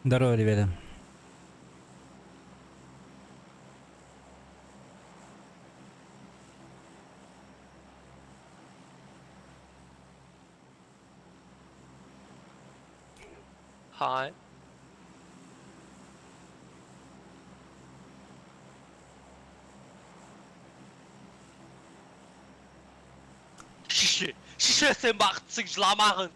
Здорово, ребята. Hi. 86 Lamaren!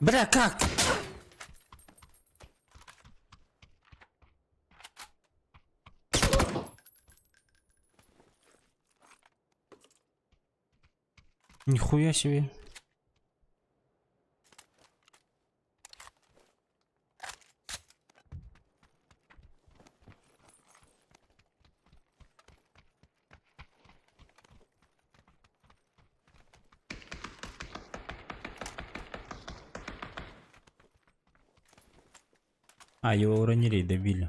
Бля, как? Нихуя себе. А, его уронили, добили.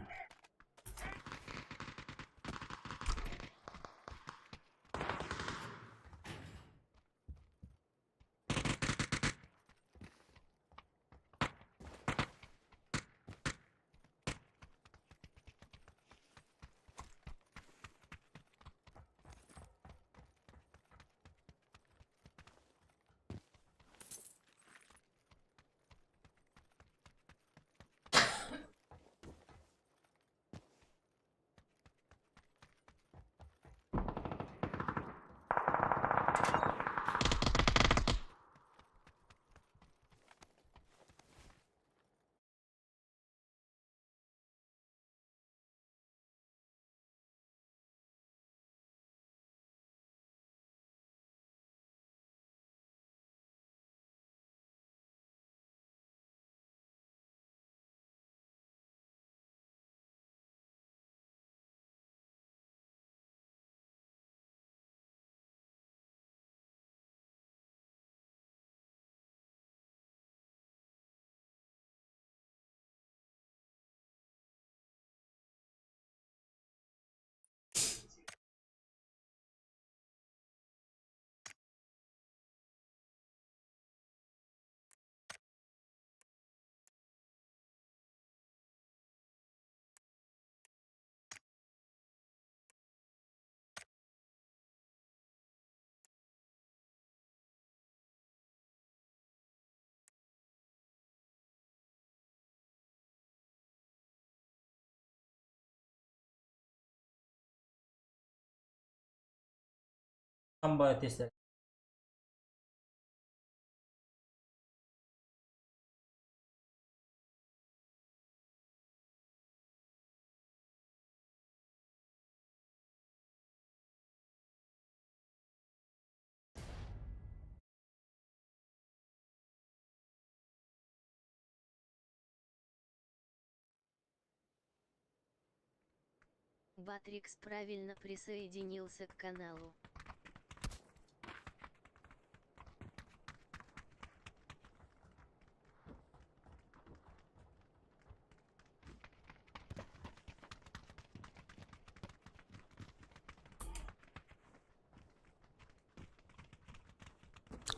Батрикс правильно присоединился к каналу.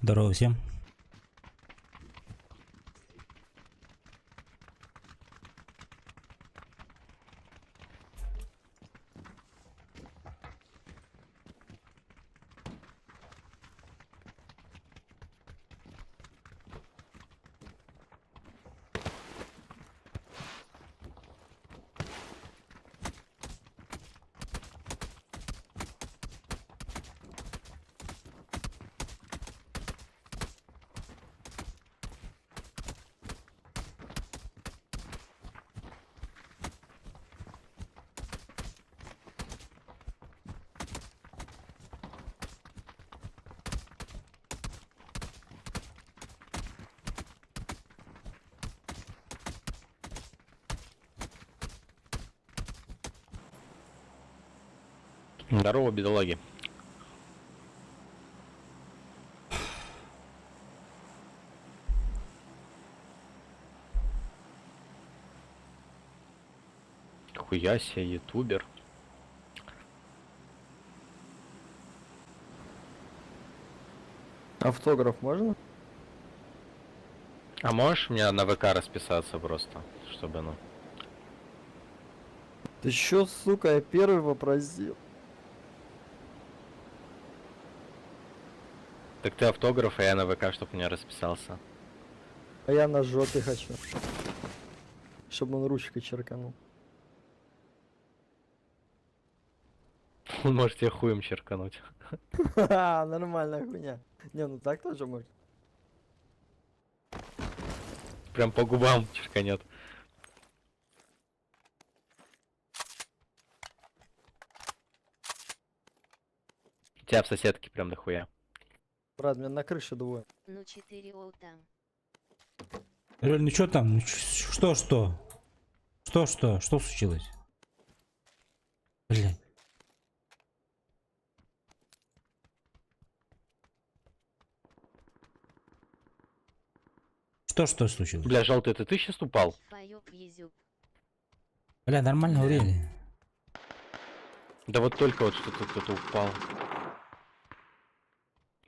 Здорово всем. Здорово, бедолаги. Хуя себе, ютубер. Автограф можно? А можешь мне на ВК расписаться просто, чтобы, ну... Ты чё, сука, я первый попросил. Так ты автограф, а я на ВК, чтобы мне расписался. А я на жопе хочу. Чтобы он ручкой черканул. Он может тебе хуем черкануть. Ха-ха, нормальная хуйня. Не, ну так тоже можно. Прям по губам черканет. Тебя в соседке прям дохуя. Брат, меня на крыше двое. Ну 4 ол там. Роль, ну что там? Ну, что, что? Что, что? Что случилось? Блядь. Что, что случилось? Бля, желтый, это ты сейчас упал? Файоп езюб. Бля, нормально говорили. Да вот только вот что-то кто-то упал.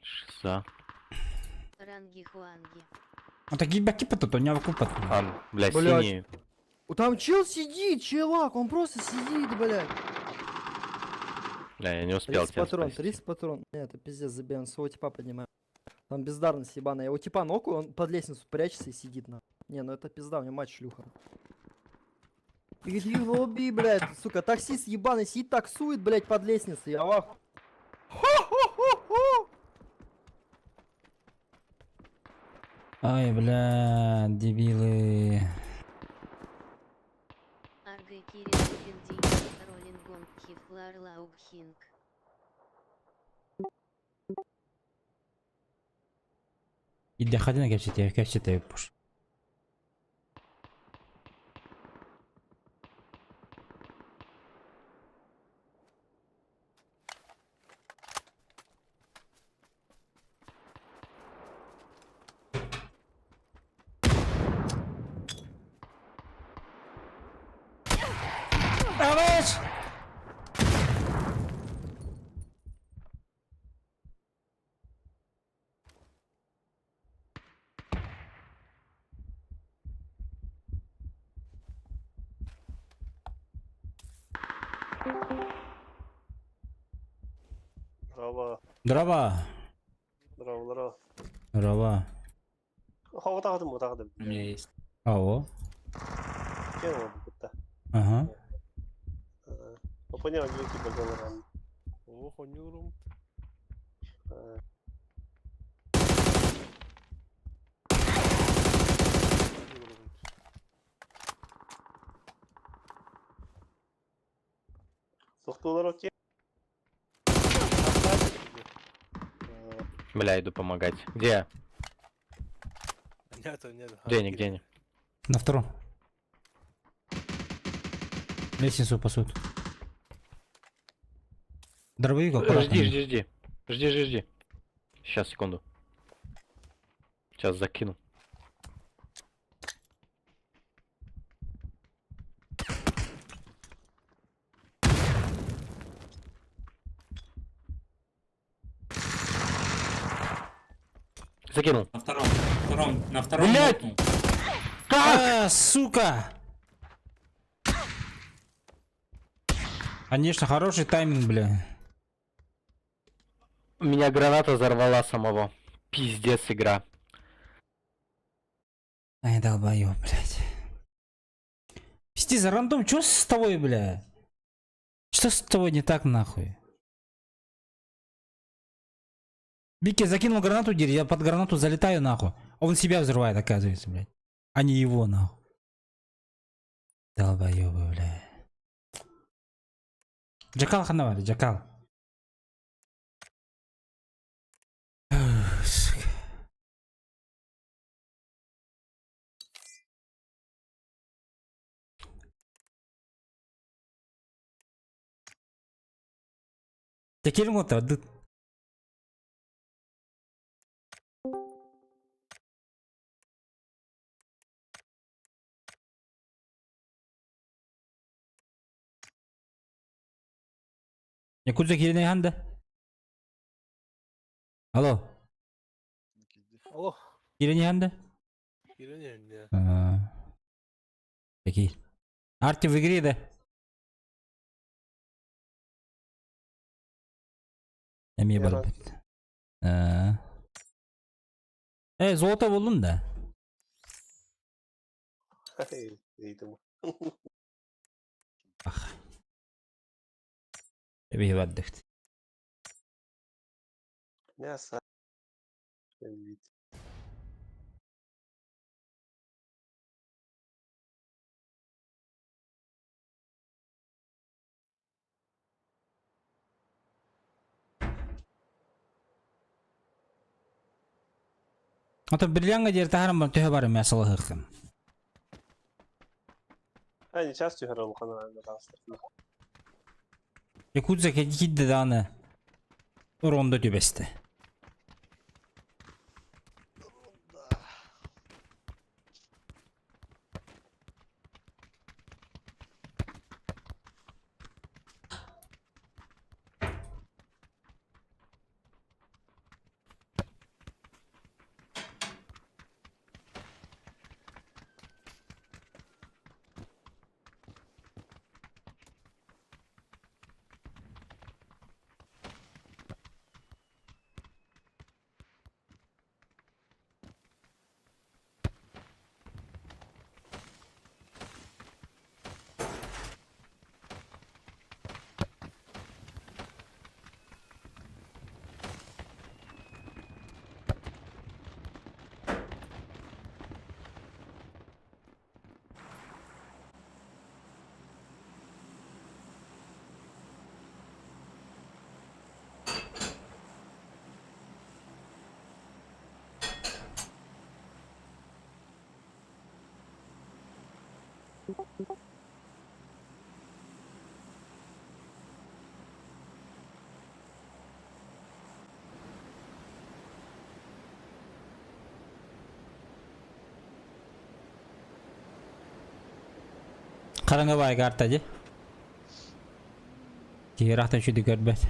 Шиза. Ранги хуанги. А такие баки потом, не выкупат. А, бля, Блядь. синий. О, Там чел сидит, челак, он просто сидит, блядь. Бля, я не успел 30 тебя патрон, спасти. 30 патрон. Нет, это пиздец, забей, он своего типа поднимаю. Там бездарность ебаная. Его типа ногу, он под лестницу прячется и сидит на. Не, ну это пизда, у него мать шлюха. Иди лоби, блядь, сука, таксист ебаный сидит, таксует, блядь, под лестницей, я в ахуе. Хо-хо-хо-хо! Ай, бля, дебилы. Аргай кирин пинди. Роллингон хифлар лаугхинг. Иди ходи на капсите, капсите, пуш. Давай! Здорово, Дрова. здорово, здорово. Дрова. Хоҕотаҕытым, утаҕытым. У меня есть. Ау. Кем ол бутта? Ага. Опоня одни багаларан. Ох, онюрум. Сохтулар окей. Бля, иду помогать. Где? Нету, нету. Где они, где они? На втором. Лестницу пасут. Дробовик аккуратно. Жди, жди, жди. Жди, жди, жди. Сейчас, секунду. Сейчас закину. Закинул. На втором, втором, на втором Блядь! лопнул. А, сука! Конечно, хороший тайминг, бля. Меня граната взорвала самого. Пиздец игра. Ай, долбоёб, блядь. Пизди за рандом, чё с тобой, бля? Что с тобой не так, нахуй? Бики закинул гранату, дерь, я под гранату залетаю, нахуй. А он себя взрывает, оказывается, блядь. А не его, нахуй. Долбоёбы, бля. Джакал ханавари, Джакал. Эх, сука. Текерин отарды. Якудза киирэн ханда. Алло. Алло. Киирэн ханда. Киирэн иһэн Такие. Арти в игре, да? Эмиэ барбыт. Э, золото буллум да. Ыйдым. Ах. Эбиһи бардык. Мясо. Ото бриллианга диэр таһаран бар төһө бар эмэ салаһыаххын. Ани час түһэр улахан таҕыстар. Якудза кидде даҕаны рондо түбэстэ. Хараҥа баай карта дии. Киһи ыраахтан үчүгэй көрбөт.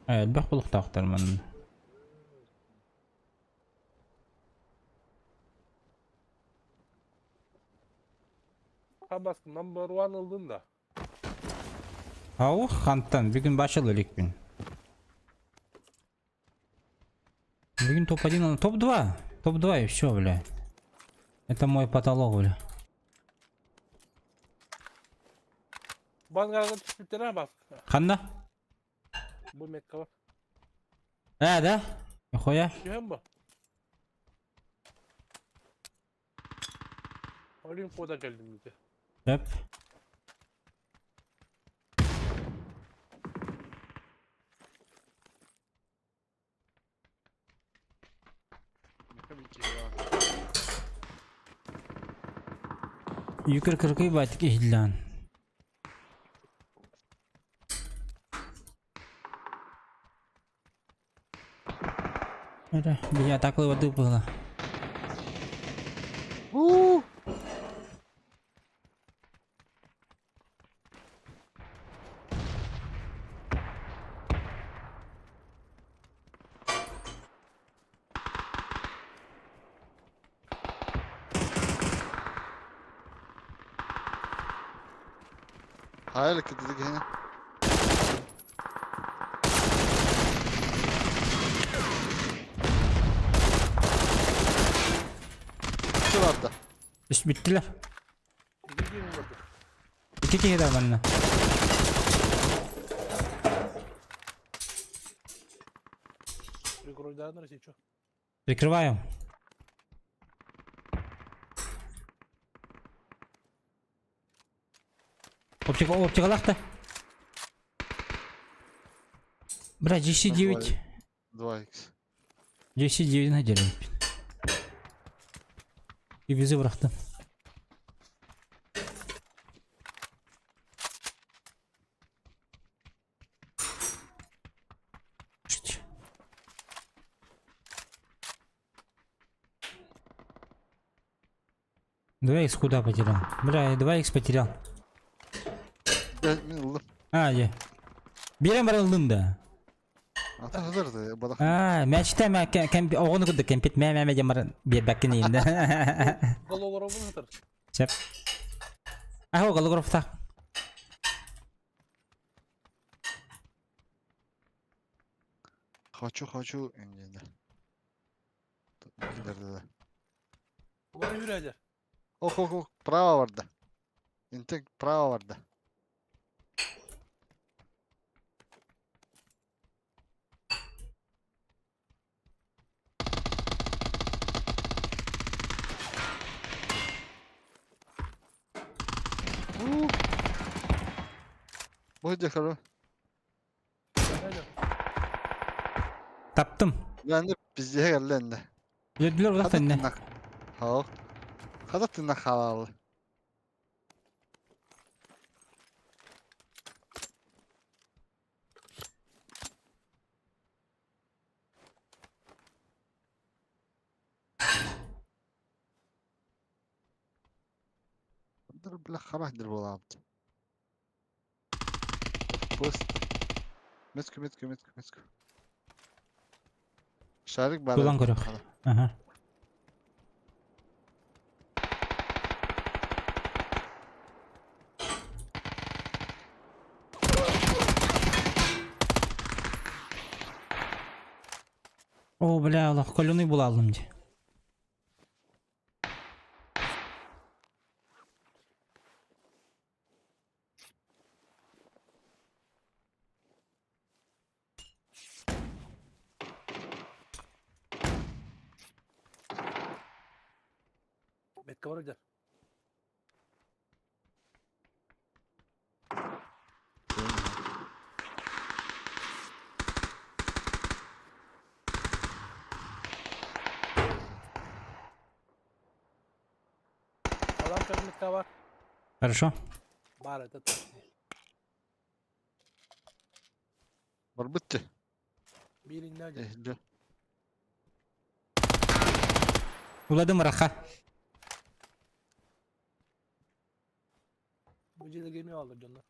Элбэх булуктаахтар манна. Хабаскы number one ылдын да. Ау, хантан, бүгүн бачыл иликпин. Бүгүн топ-1, топ-2. Топ-2 и все, бля. Это мой потолок, бля. Бангарга түспүттэр баскы. Ханна? Бу мекка бар. Э, да? Нихуя. Түһэн бу. Олимпода кэллим дии. Өп. Юкер кыркый байтик иһиллээн. Эрэ, биһи атаклы воды было. تعالى كده تيجي هنا. Şu vardı. Үс бүттүлэр. Икки киһи барда. Икки киһи да манна. Прикройдааннар сечо. Прикрываем. Оптика, оптикалаах да. Бля, GC9. 2 х. Дьэси дьиэбин дьэрэмпин. Ибизи бырахтым. 2х куда потерял? Бля, я 2х потерял. Дьэ, мин ыллым. А, дьэ. Биэрэн баран ыллым да. Ата сытар да, бадах. А, мячта мэ кэмпи оҕону кытта кэмпит мэ мэ мэ диэн баран биэрбэккин иин да. Гололоробун сытар. Сөп. Аһо голографтаах. Хочу, хочу, иннинэ. Киллэрдэ. Улары үрәдер. Ох, ох, ох, право барда. Интек право барда. Бу дьэ Таптым. Мен пиздеһэ кэллэ иннэ. Үөрдүлэр улах Хата тэннэ. тыннах. Хоо. Хата тыннах хаалаалы. Бля харах дир буолаабыт. Пост. Метку, метку, метку, метку. Шарик баар. Булан көрөх. Аха. О, бля, олох колюны булалым дии. Метка бар дьэ. Алан метка бар. Хорошо. Бар этот. Барбыт дии. Биириннэ дьэ. Эһилдэ. Уладым раха. Бу дьиэлэ геми алыр дьонно.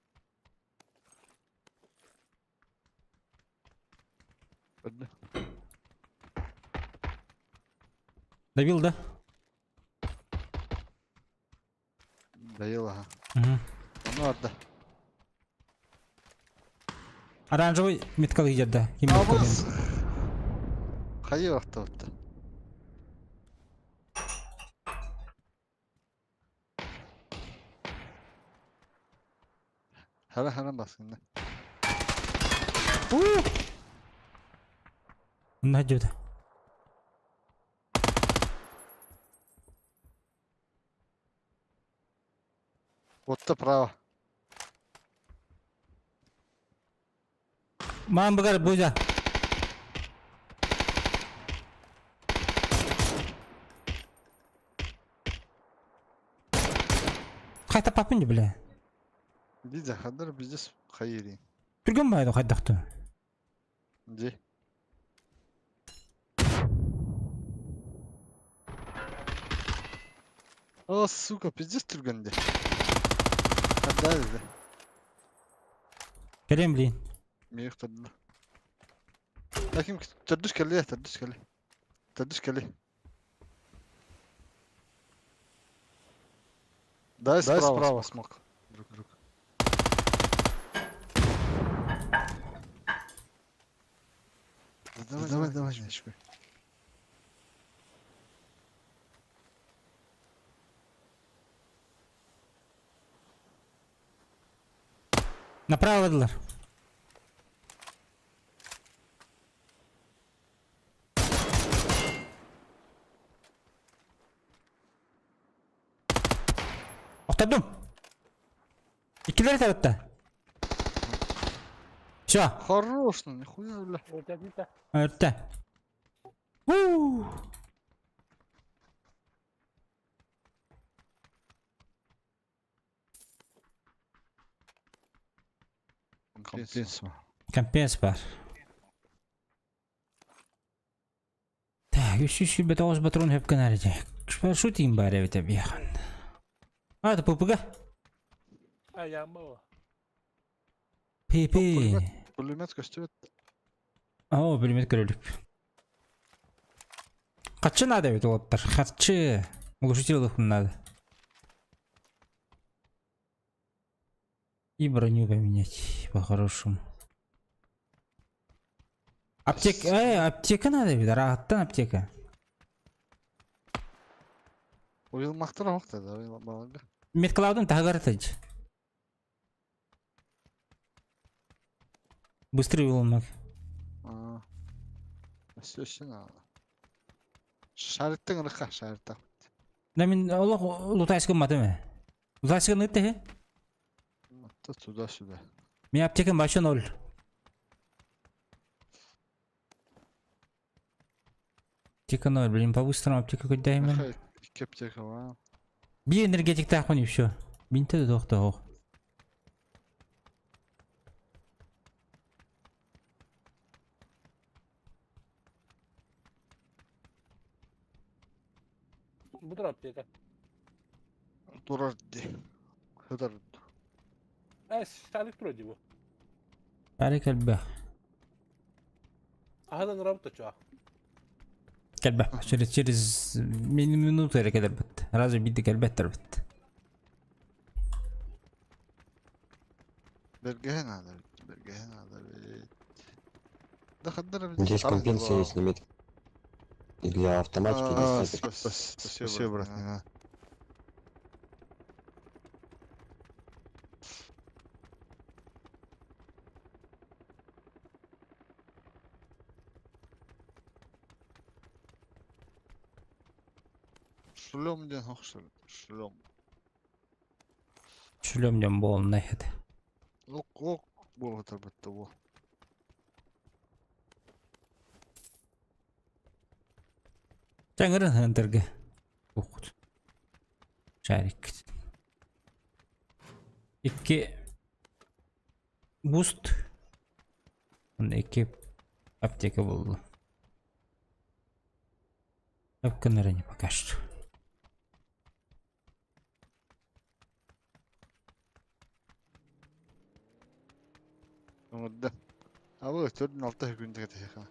Көрдө. Добил, да? Доел, ага. Угу. Ону барда. Оранжевый меткал идет, да. Ким меткал Абыс. Хайы охтабытта. Хара хара баскында. Найдет. Отта право. Мам багар бузя. Хайта папын бля. Бизе хадыр бизе хайыри. Түргөн байды хайдахты. Ди. О, сука, пиздец түргенде. Хадда dedi. Кэлем блин. Миих турда. Лаким төрдүс кэлли, төрдүс кэлли. Төрдүс кэлли. Дай справа, справа смог. Друг, друг. Да давай, давай, давай, давай, Направо дылар. Охтордум. Иккилэр тарытта. Все, Хорош, ну нихуя, бля. Өлтәтинтэ. өртө. Уу! Компенс. Компенс бар. Так, 329 патрон хөпкөн әрде. Шутим бар эбит эбиэхэн. А, это ППГ. А ямма. ПП. Пулемет көстүбэт. Оо, пулемет көрөлүк. Харчы надо эбит уолаттар. Харчы. Глушитель ылыхпын надо. И броню поменять по-хорошему. Аптек, аптека надо эбит, арааттан аптека. Уйулмахтар оһох да, уйулмаларга. Медклаудын таһыгар тыдь. Быстрый уйулмак. Аа. Өссө өссө надо. Шариттың ырыха, шариттах. Да мин олох лутайскы матым. Лутайскы нытты. Туда-сюда. Мин аптекам вообще ноль. Аптека ноль, блин, по-быстрому аптека хоть дай мне. Икки аптека бар. Би энергетик тахмын и все. Бинте да тохтоо. Бу тур аптека. Турар дии. Сытар. Э, шарик тур дии бу. Шарик элбэх. Аһадан работа чуа. Кэлбэх. Через через минуту эрэ кэлэрбит. Разве биирдэ кэлбэттэр бит. Бэргэһэ надо. Бэргэһэ надо. Да хаддар Здесь компенсия есть на метке. И для автоматики, и для снайперки. Спасибо, брат, не надо. Шлем диэн ох шлем. Шлем дем буолна это. Ок ок буолатар бытта бу. Чаңырын хантерге. Ухут. Шарик. Икки буст. Икки аптека буолла. Апканары не пока что. Оҥордо. Абы төрдүн алта күндэ кэтэһиэхэ.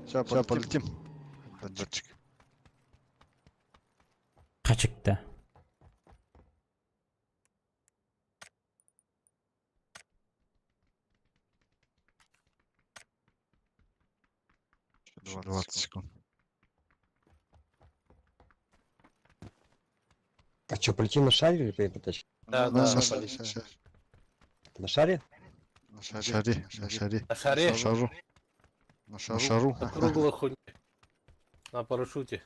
Сейчас полетим. Датчик. Хачыкта. 20 секунд. А что, полетим на шаре или поедем на тачке? Да, На да, шаре. полетим. На шаре? На шаре. На шаре. На шаре. На шару. На шару. На круглой хуйне. На парашюте.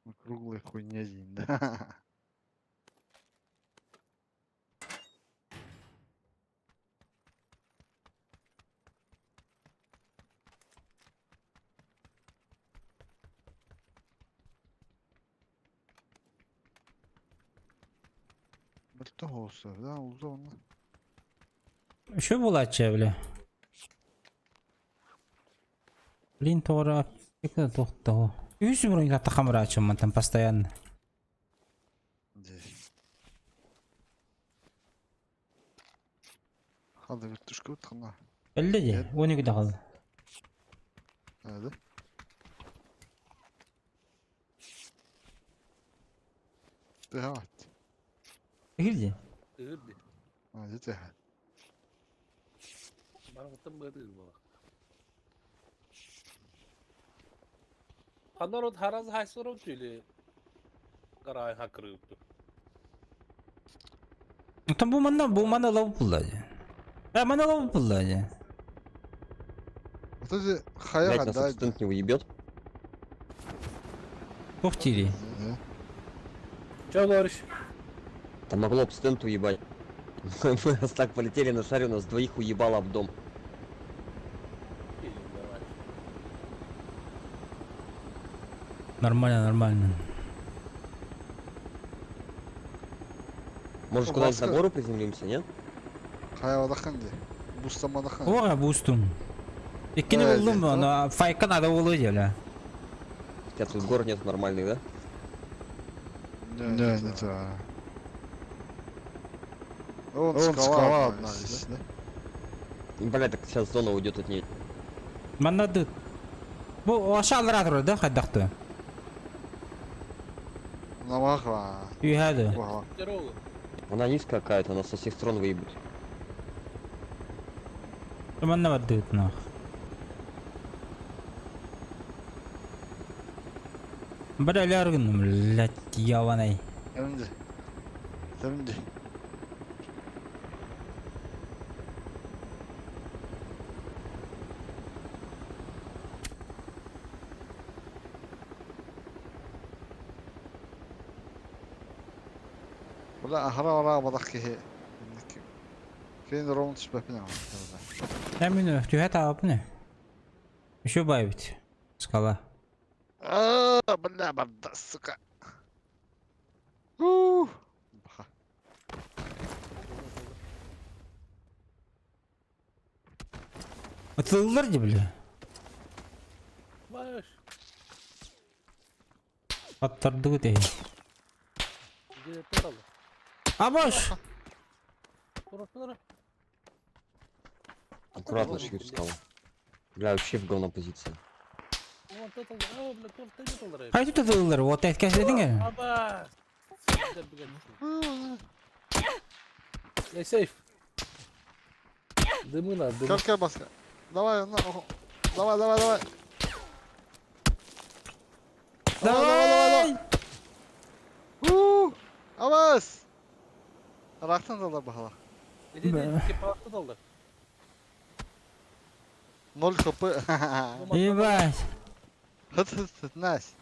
На круглой хуйне день, да. Мөлтөх оҕус, да, улуу онно. Еще буолааччы бля. Блин, тора аптека тохтоо. Үс бронь хамрачым там постоянно. Дии. Хада вертушка утхана. Элле де, 12 дагыл. Да. Тыһаат. Кирди. Ыгыр дии. А, дьэ тыһаат. Баргыттан быатыыр буолар. Ханорот хараз хайсырын или гарай хакырыпту. Там бу манна лав булла. А манна лав булла. Вот эти хая Блять, нас да. этот стенд не уебет. Туох диирий? Че говоришь? Там могло об стенд уебать. Мы раз так полетели на шаре, у нас двоих уебало об дом. Или давай. Нормально, нормально. Может О, куда-нибудь на Баска. гору приземлимся, нет? Хайа дии. Бустамадахан. Ора бустум. Иккини Э, буллум, да. но файка надо было делать. Хотя тут гор нет нормальных, да? Не, не то. Вон скала одна есть, да? Бля, так сейчас зона уйдет от ней. Манна дыт. Бу ашалар атыр да хайдахты. Намахва. Үйәді. Ваха. Здорово. Она низкая какая-то, она со всех сторон выебут. Манна бар дыт нах. Бля, ляргын, блядь, яванай. Тэмди. Тэмди. Бля, ахара ора бадах киһи. Кин рон түспэппин аҕа. Әмін, түйә тағып не? Еще бай ведь. Скала. Аа, бля, барда, сука. Ух. Баха. Атылдылар де, бля. Баш. Аттарды өте. Где ты Абаш! Тура, тура. Аккуратно шьют скалу. Бля, вообще в говно позиция. Вон ты толдыр. А, бля, тур, ты не толдыр. Қай тут атылдылар? Вот әткәс едің ә? Аба. Я сейф. Дымы надо, дымы. Кел, кел, баска. Давай, на, охо. Давай, давай, давай. Давай, давай, давай, давай. Уу! Абас! Рахтан да бахала. Иди, Бля. иди, типа, толдыр. 0 хп. Ебать. Хыт хыт хыт найс.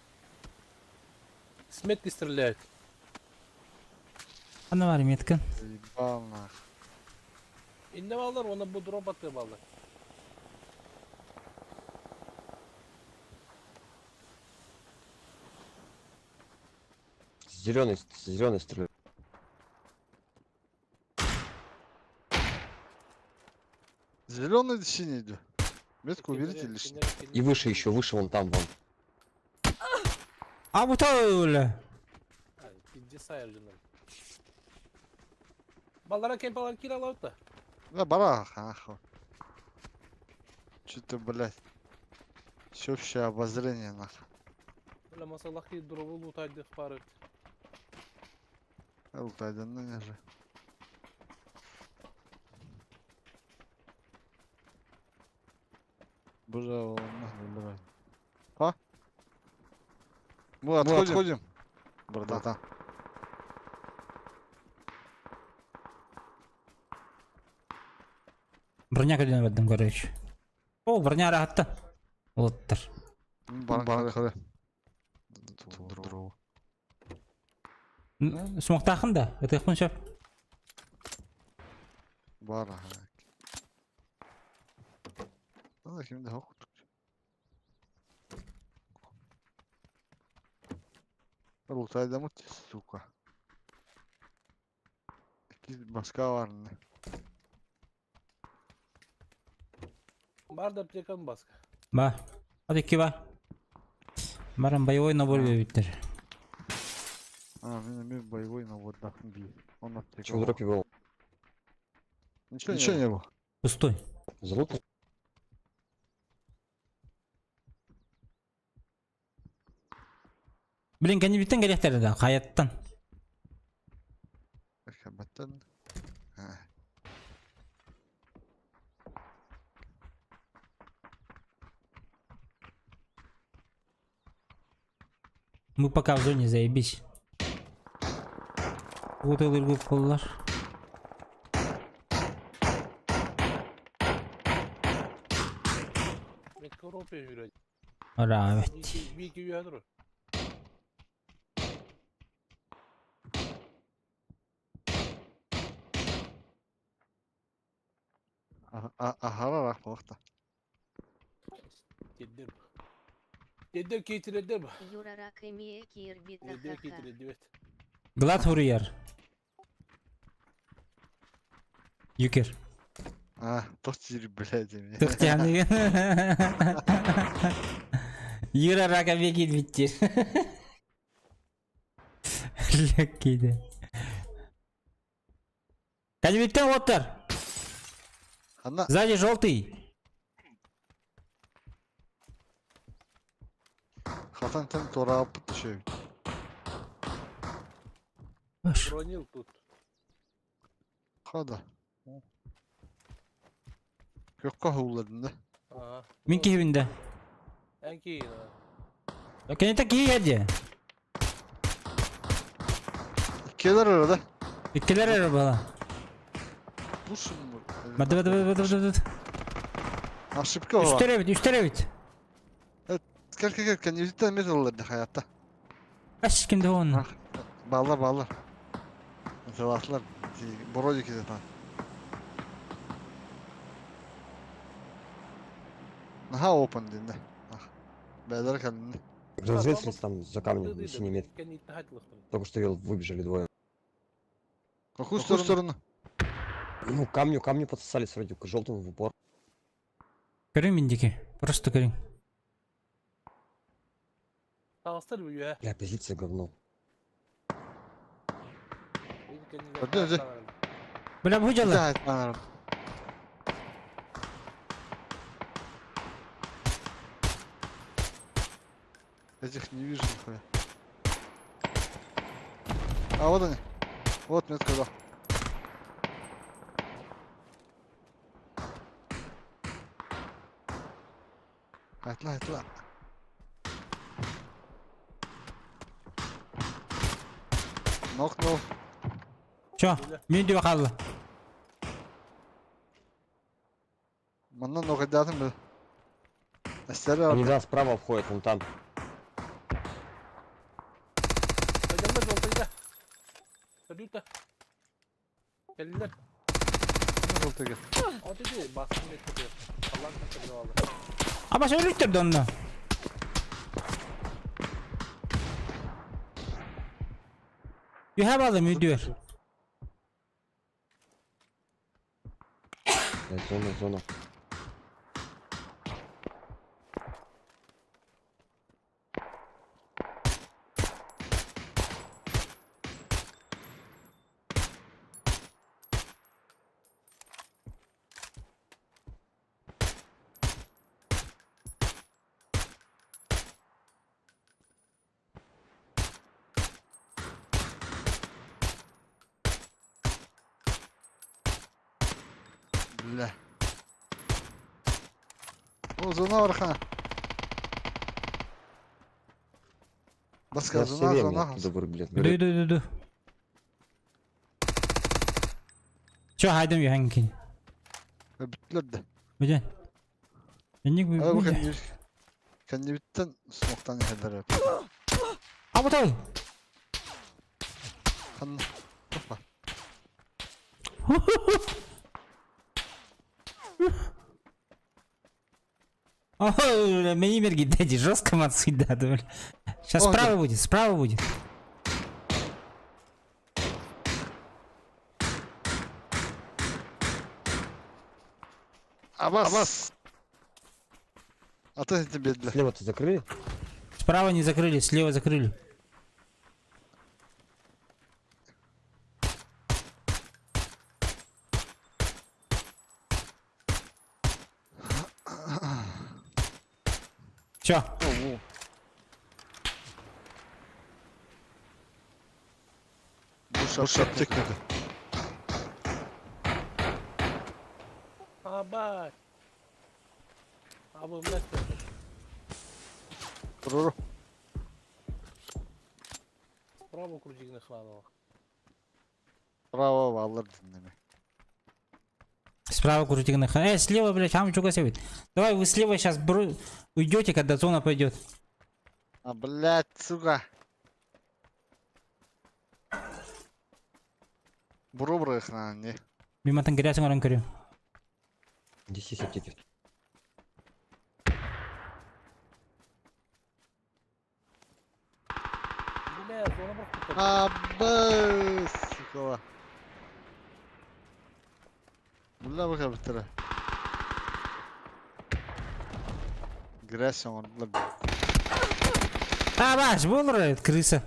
С метки стреляют. Ана бар меткін. Ебал нах. Инне балдар, оны бу дроп атты балдар. Зеленый, зеленый стреляет. Зеленый синий иди. Метку уберите лишний. И выше еще, выше вон там, вон. А бұта өлі. Пиздец айырдым. Балдара кем балар кир алып да. Да барах, нахуй. Че-то, блядь. Всеобщее обозрение, нахуй. Бля, масалахи дробу лутайды в пары. Алтайдан, ну не же. Боже, нахуй, блядь. А? Мы отходим. Мы отходим. Братан. Броня көлден бардым, короче. О, броня рахатта. Олыттыр. Баран Дрова. Смоқтақын да, өтіқпін шөп. Бара. Ана кимде хок. Лутайда мут, сука. Ки башка бар не. Бар да аптекан баска. Ба. Hadi iki ба. Баран боевой набор бериптер. А, мен мен боевой на вот да би. Он аптека. Че в дропе был? Ничего, Ничего не было. Пустой. Залутал? Блин, кәне биттен керектер да, қаяттан. Баттан. Мы пока в зоне заебись. Вот ылыр коллар. Метка ропе жүрөт. Ара, evet. Бики үйәдір. Аһара буолта. Тиэрдэр. Тиэрдэр киитирэрдэр. Юрарак эмиэ киирбит Тиэрдэр ахаха. киитирэрдибэт. Глад хуруйар. Юкер. А, тох диир, блядь, эмиэ. Туох диэханыгын? Юра рак эмиэ киирбит диир. Лэккиде. Калибиттен оттар. Ханна Сзади желтый. хатан тэн туораабыт түшөбүт. Бронил тут. Хада. Көккө хоулладын да. Ага. Мин киһибин да. Эн киин. Кинитэ киһи дии. Иккилэр эрэ да. Иккилэр эрэ буола. Бу Бады бады бады бады бады. Ошибка буолла. Үстэр эбит, үстэр эбит. Кел кел кел кэннибититтэн эмиэ тыллар хаятта. Ас ким да он. Бааллар бааллар. Тылаатылар. Бороди кизетан. Наһаа open динне. Бэдэр кэлинне. Разведывательница там за камнем, на синей метке. Только что видел, выбежали двое. Какую сторону? Ну, к камню, камню подсосались вроде, к желтому в упор. Көрүҥ мин диэки. Просто көрүҥ. Таҕыстар үө. Бля, позиция говно. Öldü, öldü. Бля, бу дьалла. Да, Этих не вижу нихуя. А вот они. Вот метка, да. Атла, атла. Нокнул. Чё? Мин диэки хаалла. Манна нокайдаатым бил. Эстері Они, да, справа обходят, вон там. Пойдемлер жолтайда. Салюта. Кэллилэр. Жолтайга. Вот иди, басын меткеде. Аллан катырып алды. Аба сөйлүктөр да онно. Үһэ баалым үйдүөр. Бля, зона, зона. Бля. О, зона бархан. Баска Я все зона, время зона. оттуда вырубили. Ду ду ду ду. Чё, хайдам үһэн кин. Бүттүлэр да. Бүден. Энник Ай, бу бү. кэннибиттэн смоктан иһэллэр. Абатай. Ханна. Опа. Ой, мени мерги дяди, жестко мацуй да, бля. Сейчас Ой, справа да. будет, справа будет. Абас. Абас. А то тебе для. Слева-то закрыли? Справа не закрыли, слева закрыли. Чё? О, Буш аптека. Абай. Абы мастер. Туруру. Справа крутигне хланова. Право алыр dinleme. Справа крутигных. Слева, блядь, там чего себе. Давай вы слева сейчас бро... уйдете, когда зона пойдет. А, блядь, сука. Буру бырахна, не. Мимо там грязь көрүм. Здесь есть аптеки. Бля, зона бырахпыттар. Абы, сука. Була бака битара. Грязь он, бля. А, баш, был рейд, крыса.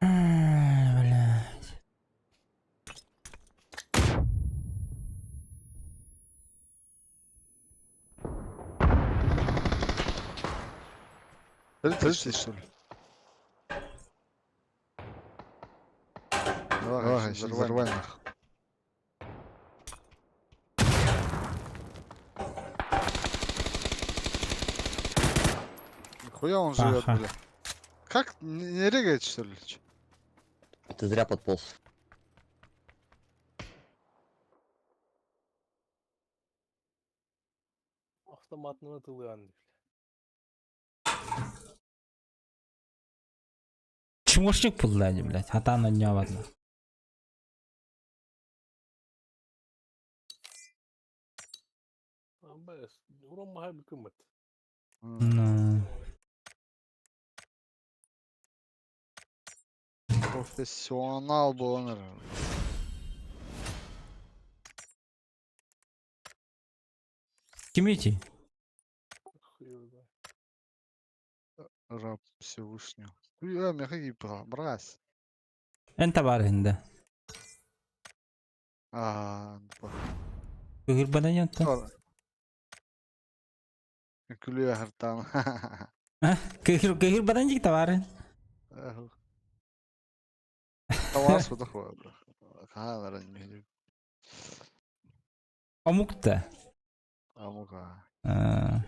Ай, Блядь. Ты здесь, что ли? Давай, взорвай нах. Нихуя он живет, Ага. бля. Как? Не регает, что ли? чё? Ты зря подполз. Автоматный ытылыан. Чмошник был, блядь. А там на дня ладно. Бэс, урон махай бүкүммэт. Ну. Профессионал был он. Кимити. Хуй его знает. Раб Всевышнего. Хуя, мягкий брась. Эн табар хинде. А, Кыгыр баданьон та. Күлү хартан. Кыгыр кыгыр баданьик табар. Тавас вот такое. Хаалар не. Омукта. Амука. А.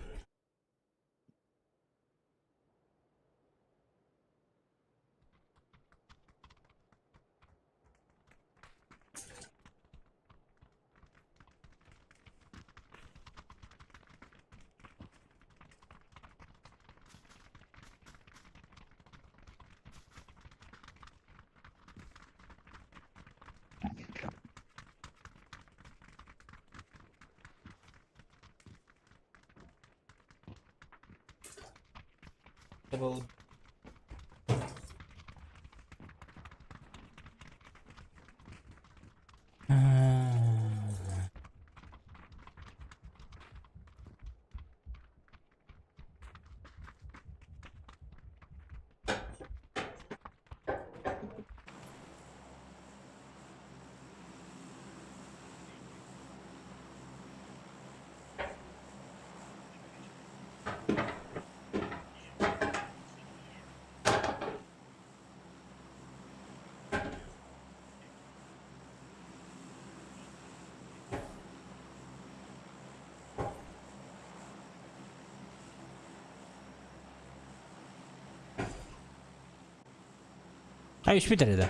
А үч битер да.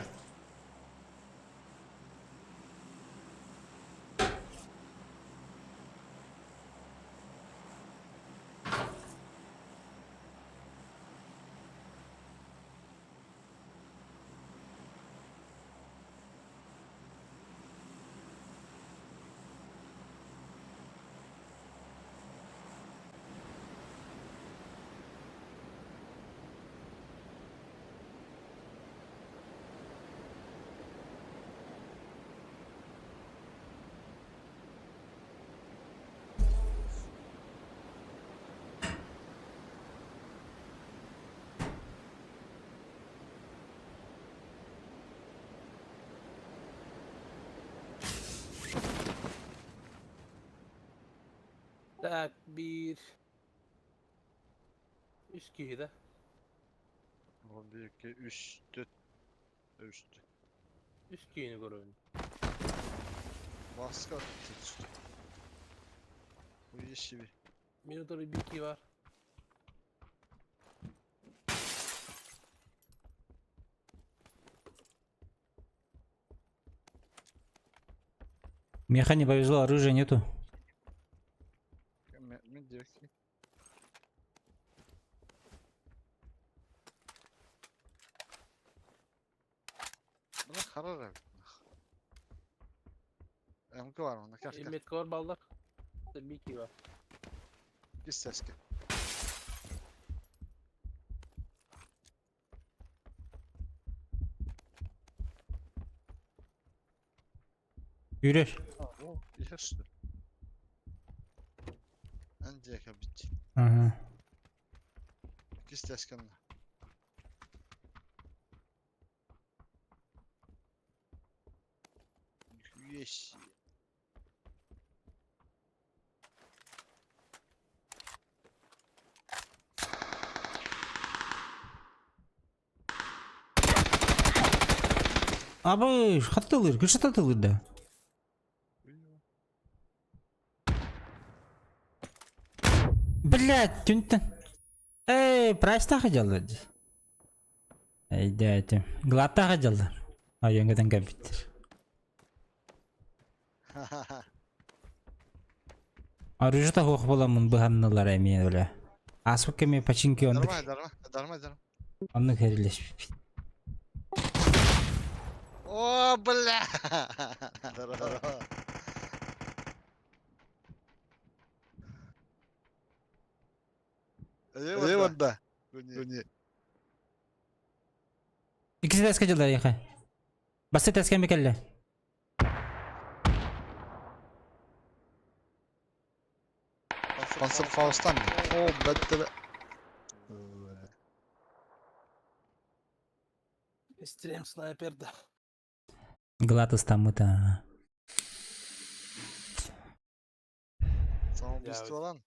Так, биир. Үс киһи да. 1 2 3 4 3. Үс киһини көрөбүн. Баска tuttu. Bu işi bir. Минутары биир киһи бар. Меха не повезло, оружия нету. Мен direkt. Buna karar ver. МК бар онно кэр кэр. Метка бар баллар. Мики бар. Кис сәске. Yürür. Иһэр что? Эн диэки бит. Ага. Кис сәскенна. Нихуя себе. Абы, хаттылыр, кышататылыр да. Блять, түнтен. Эй, прайстаха жалды. Эйдәтим. Глаттаха жалды. Айонгатан кәбиттер. Оружие хух боламын быһаннылар эмиэ бля. Аспыт кэми починки оннук Нормально, нормально, нормально, нормально. оннук хэрилэспиппит. О, бля! Здорово. Эй, вот да. Не. Иккис этээскэ дьыллар эйиэхэ. Басты этээскэ эмиэ кэллэ. Панцерфаустан. О, бәттер. Стрим снайперда. Глад ыстаммыта. Самоубийство лан.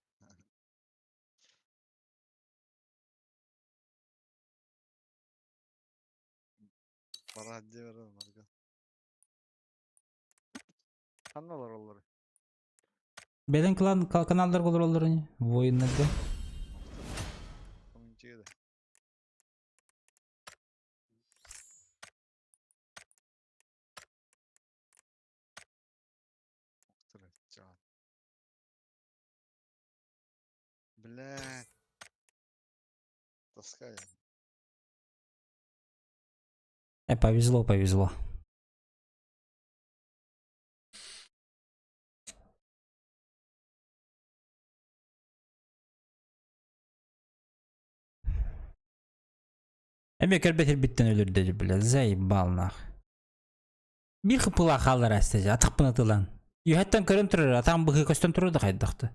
Пора дебер марга. Ханналар олар. Бэдэн клан каналдар олороллор ини. Воиннарга. Комментируй. Блядь. Тоска я. Повезло, повезло. Эмиэ көрбөт ирбиттэн өлөрдө бля, заебал нах. Биир хыппылаах хааллар ааста дьэ, атахпын атылаан. Үөһэттэн көрөн турар, атаҕым быһыы көстөн турар да хайдахта.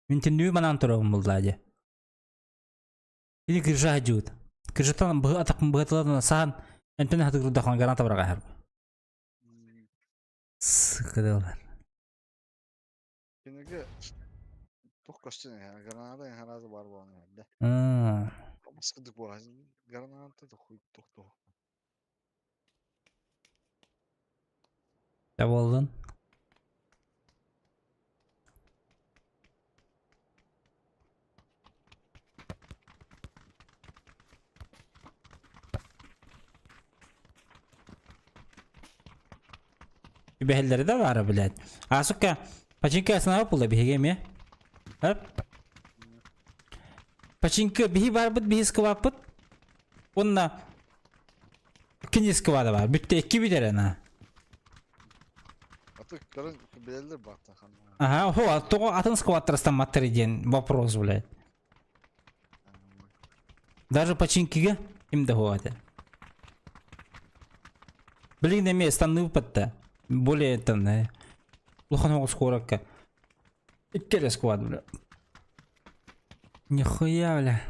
Мин түннүгү манаан турабын буллаа дьэ. Или кыржа дьуут. Кыржаттан быһы атахпын быһатылан саһан энтэн хатыгырдахпын граната быраҕаһар. Сыкыдылар. Кинигэ туох көстөн иһэр, граната иһэр бар буолан иһэрдэ. Маскыдык буолан граната да хуй туох туох. Дьэ буоллун. Үбэһэллэрэ да баара, блядь. А сука, починка основа буолла биһиги эмиэ. Хөп. Починка биһи барбыт, биһи скваппыт. Уонна кини сквада бар. Бүттэ икки бүтэр ана. Аты көрөн билэллэр баата ханна. Ага, хо, тоҕо атын скваттар диэн вопрос, блядь. Даже починкига им да хуата. Блин, эмиэ станныыппат Более там, улахан оҕус куоракка икки эрэ сквад, бля. Нихуя, бля.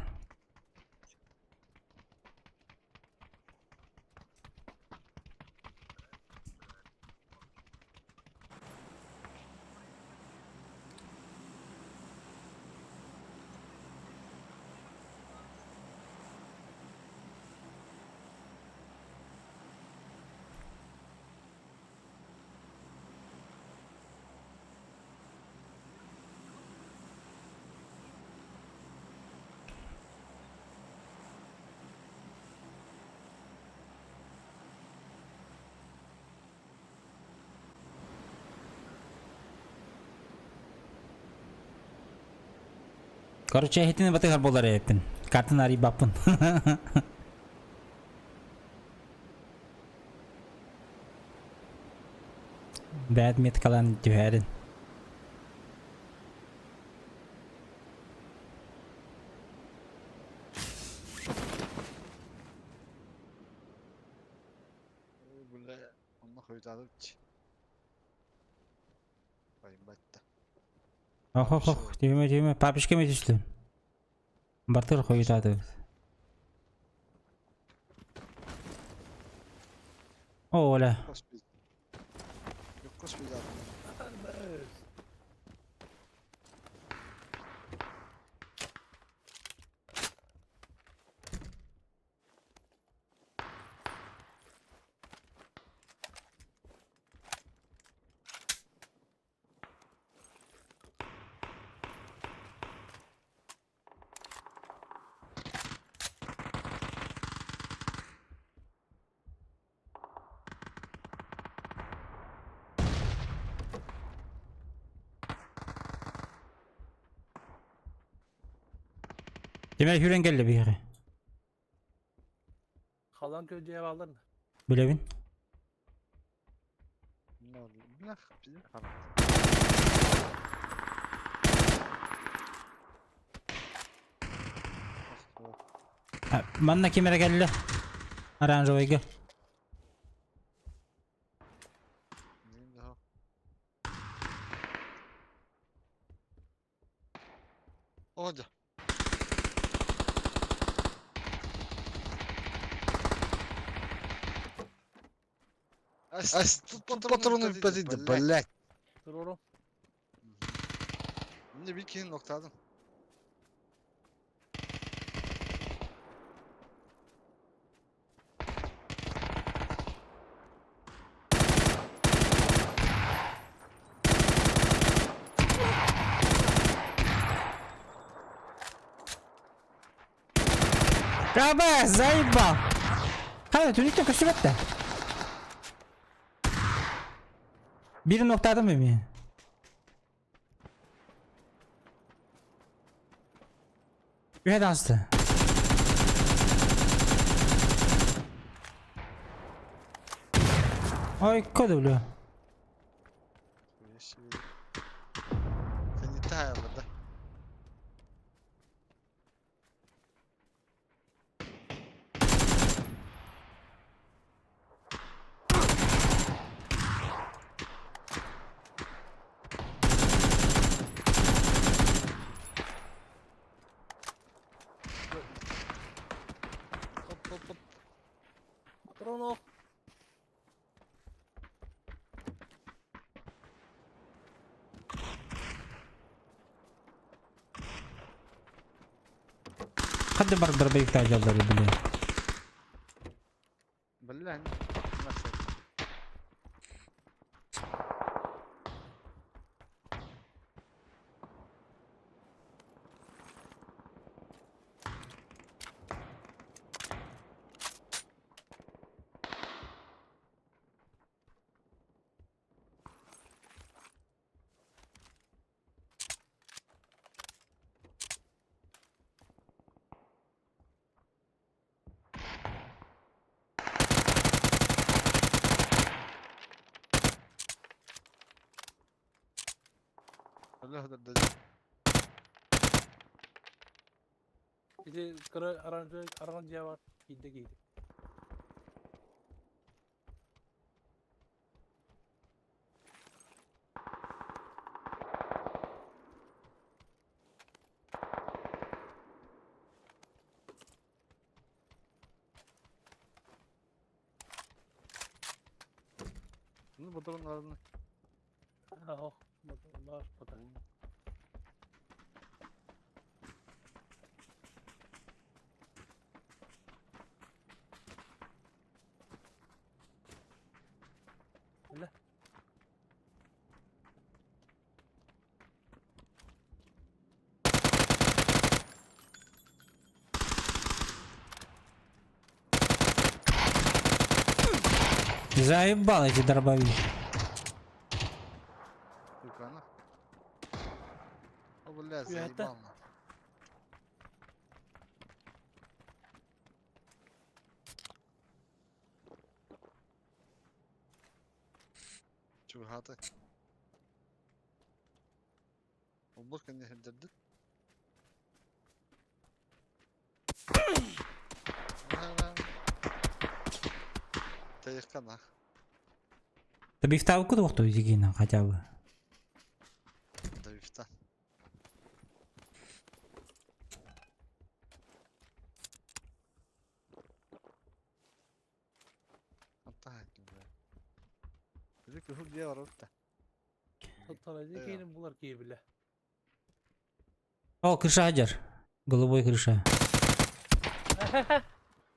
Короче, эһитини батыгар буолар эбиппин. Картын арыйбаппын. Бэт меткалан түһэрин. Бля, онно хойутаабыт. Байбатта. Ох ох ох, түһүмэ түһүмэ, папишка ме түстүм. Бартыр хойутаатыбыт. О, Оля. Демек хүрен келді биһиги. Халан көдьүө бааллар. Билэбин. Манна ким эрэ кэллэ? Оранжевыйга. Ода. Ас, тут патроны выпадет, блядь. Туруру. Мне бикин ноктадым. Раба, заебал! Хайа, түнүктен көстүбэт да. Бир ноктадым эми. Үһэ таҕыста. Ой, кода бля. да. Хоп, хоп, хоп. Патронов. Хадды бар дробовикта жалдары, бля. Бля, Ити кыра оранжевый оранжевый бар. Киирдэ киирдэ. Ну, патроннарын. Ох, бар патрон. Бля. Заебал эти дробовики. Юкана. О, бля, Это? заебал. нахуй. Чугадыр. Чугаһаата. Олбур кэннэ сирдэрдит. Тэйэххэ нах. Добивтаабыккыт уохту дигиинэн хотя бы. Добивта. Били кыһыл дьиэ барабыт да. Тоттон кейин булар киһи билэ. О, крыша дьэр. Голубой крыша.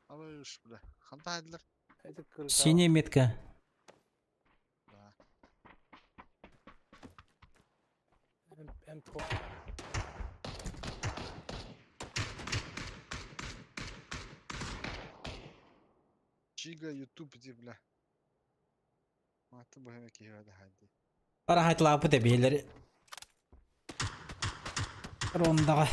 Алы уж бля. Ханта хайдылар. Это крыша. Синяя метка. Да. М Чига ютуб ди бля. Мааты быһыма киһи бада хайди. Парахайтлаапыт эбиэлэри. Рондаҕа.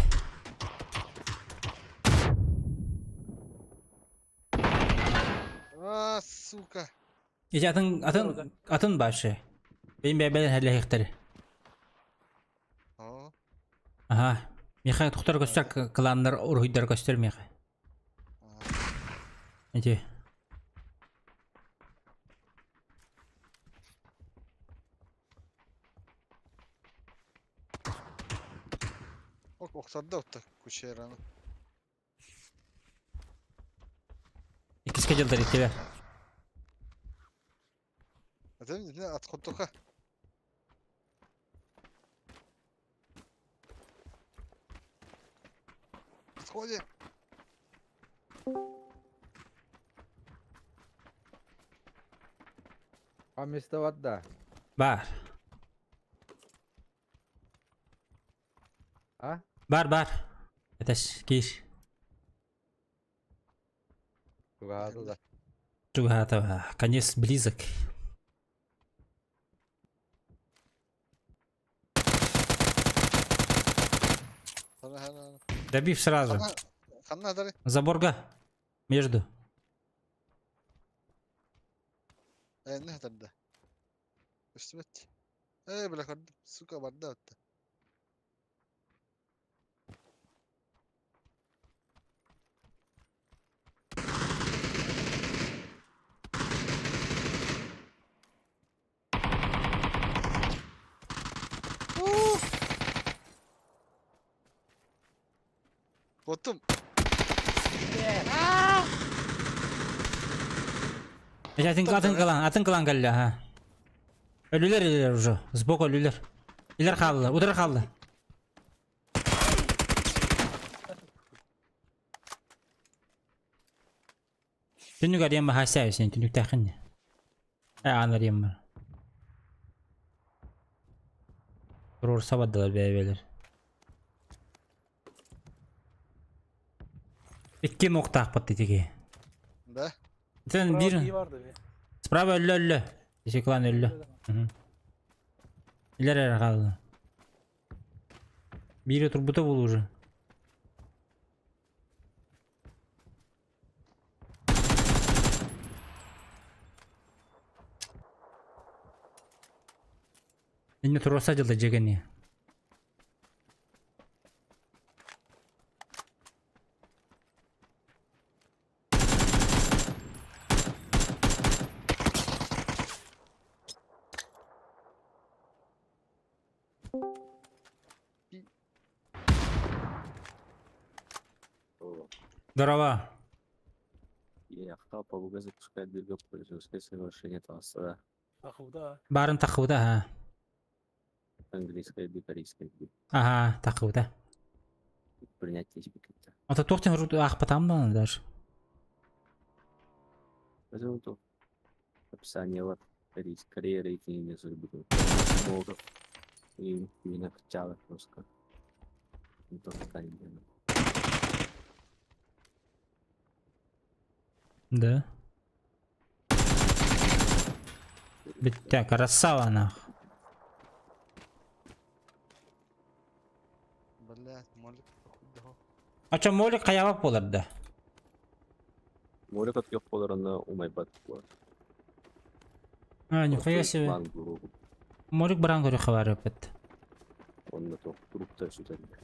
А, сука. Ити атын атын атын башы. Бэйин бэйбэлэн хэлэһиэхтэри. О, Аха. Миэхэ тухтар көстөр кланнар уруһуйдар көстөр миэхэ. Ити. Ок, охсордо отта кучераны. Иккискэ дьылдар иккилэр. Это не отходтуха. Отходим. А место вода. Бар. А? Бар бар. Этес киир. Тугаата да. Чугаата конец близок. Добив сразу. Заборга. Между. Э, Э, бля, сука, барда Оттум. Атын атын кылан, атын кылан кэллэ, ха. Өлүлэр илер уже. Сбоку өлүлэр. Илер хаалла, утары хаалла. Түннүк арыйан баһаасаа сен түннүктээхин. Э аан арыйан бар. Туруорса бардылар бэйбэлэр. Икки нуктаахпыт итиги. Да? Сен биир справа өллө өллө. Ити клан өллө. Илер эрэ хаалла. Биири турбута буолуо уже. Инне туруорса дьылда дьиэгэни. Здорово. Я ПВГ запускает двигатель пользовательское соглашение да. Ахуда. Барын тахыбыта, ха. Английское би, корейское би. Ага, тахыбыта. Принять испикета. Ата туохтан аахпатаам даҕаны даже. Возьму то. Описание вот. Корея рейтинг не зарубил. Богов. И именно хотела просто. Не то такая Да. Битя, красава нах. Блять, молик похуй А чо молик хайабап болар да? Молик от ёх болар, она умайбат. А, нихуя себе. Морик баран көрүөххэ баар эппит. Онно туох труптар сүтэллэр.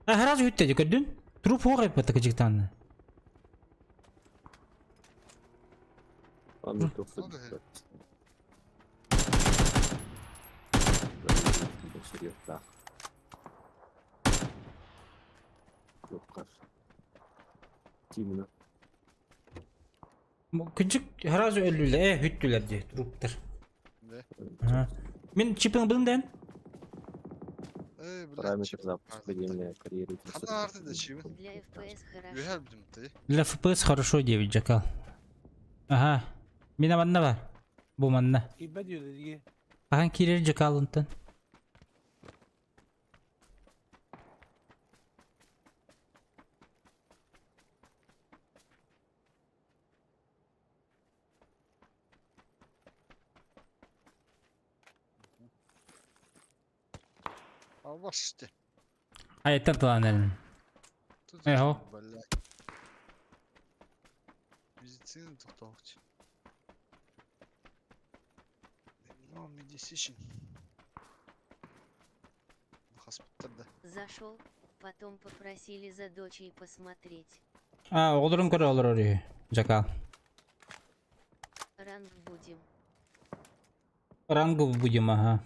А сразу бүттэ дии көрдүн? Труп суох эппит кыдьыктаанна. Онно туох Ну да. сүтэллэр. Серьезно. Туоххар. Тимина. Кыдьык сразу өллүлэр, э бүттүлэр дии труптар. Да. Ага. Мин чипин ылбытым дэн. Эй, блядь, Параметр чип запуска арды. земля карьеры. Ханна арды да чибин. Для FPS хорошо. Үһәл бүтүм ты. Для FPS хорошо 9 жакал. Ага. Мин манна бар. Бу манна. Кибе диyor Ахан кирер жакал онтон. Албашты. Айттан тылан эрин. Тут Эхо. Блядь. Медицина тоқтауқчы. Ну, медицин. Хаспиттер да. Зашел, потом попросили за дочей посмотреть. А, оҕолорун көрө олорор үһү. Жакал. Ранг будем. Рангу будем, ага.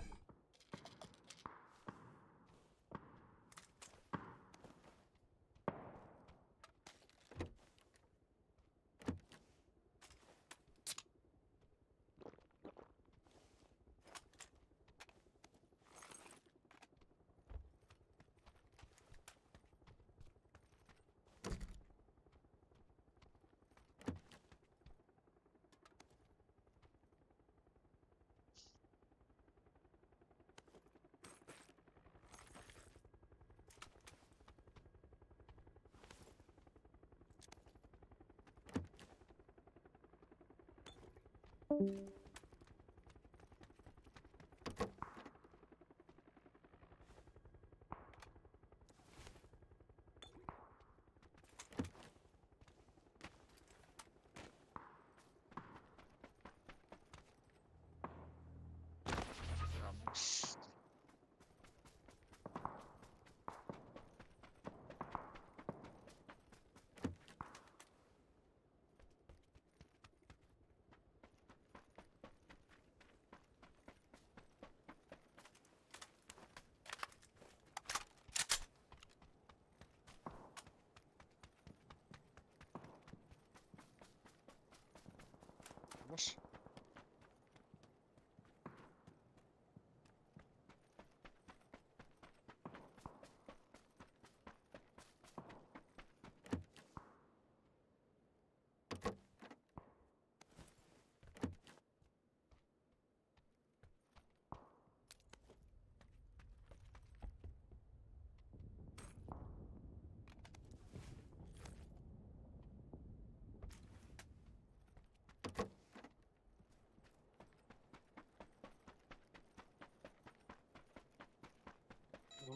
Баш.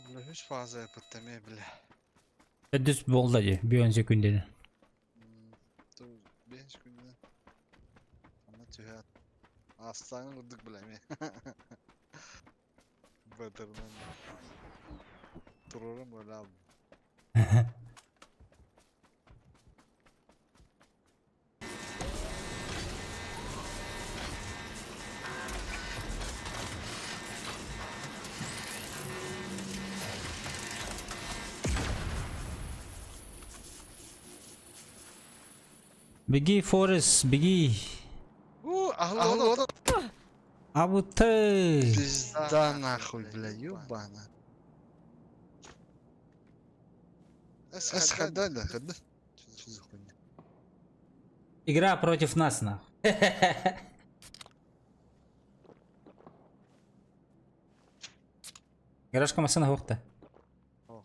Бля, үс фаза yapıttı бля. Дүс болды дии, 10 секунданы. 5 күннен. Ана түһәт. Астаңын ұрдық бля мен. Батырман. Тұрырым ойлап. Беги, Форест, беги. У, ахлы Абыты. Пизда нахуй, бля, ёбана. Эс хада, да, хада. Что за хуйня? Игра против нас, нахуй. Гаражка машина хоқта. Ох.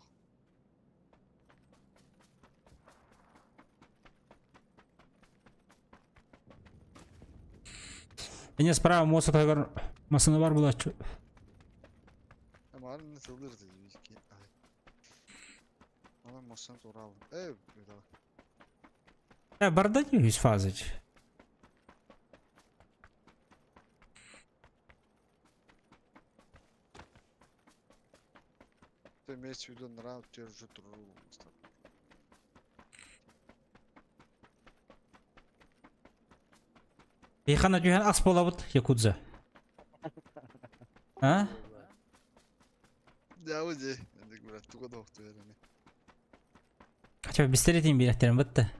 Меня справа мост атагар машина бар была. Чё? Ama nasıl alırız ki? Ay. Ama mosam doğru Ey, bir daha. Барда не үс фазыч. Что имеется в виду на раунд держу тру. Бейхана түһэн ас буолабыт Якудза. А? Да, уди. Брат, туга да охту верени. Хотя бы бистеретин биэрэхтэрин бытта.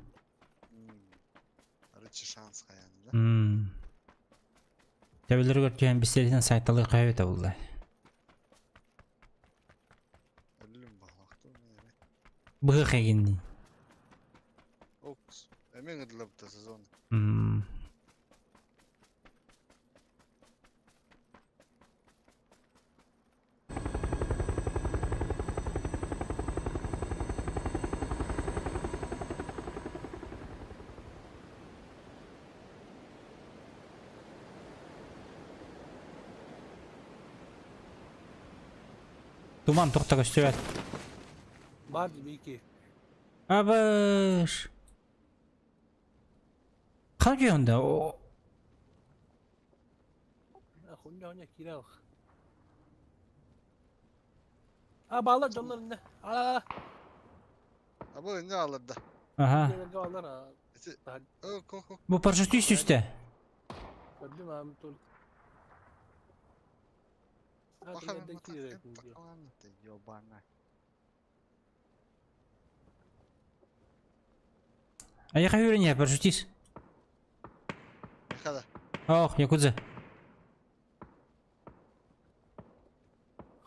Короче, шанс хаян, да? Төбөлөрүгэр түһэн бистеретин сайталыы хайа булла. Өлүм баҕалаахтым эми. Быһых эгинни. Окс. Эми ыҥырдылабыта сезон. Туман тоқта көстүбэт. Бар бики. Абыш. Ханна күйөнде? Хуйня хуйня кирал. А балар дьоннор инне. А. Абы инне алырда. Ага. Балар. О, ко ко. Бу парашютист үстэ. Көрдүм ам только. Ёбана. Аяха үйрен парашютист. Хада. Ох, Якудза.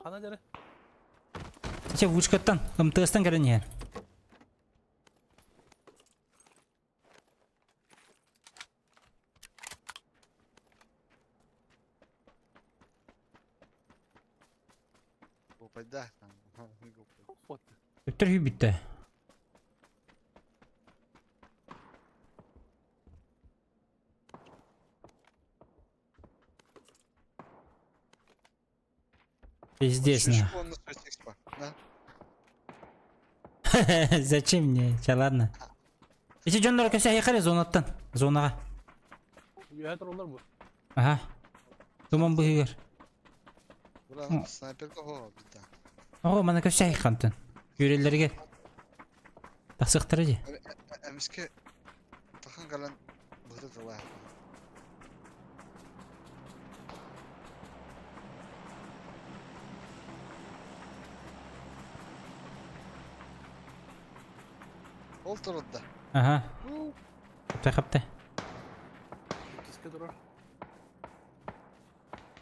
Хана дere. Че вышкаттан, МТСтан кәрен ехер. Гопайда. Өттөр хүй бүтті. Пиздец, на. Зачем мне? Ча, ладно. Эти дьоннор көсө хайхаре зонаттан. Зонаға. Ага. Туман быһыгар. Снайперка хо бита. Ого, мана көсө хайхантын. Юреллерге. Тахсыктары ди. Эмиске тахан калан быты тыла. Ол турудда. Ага. Хапта хапта.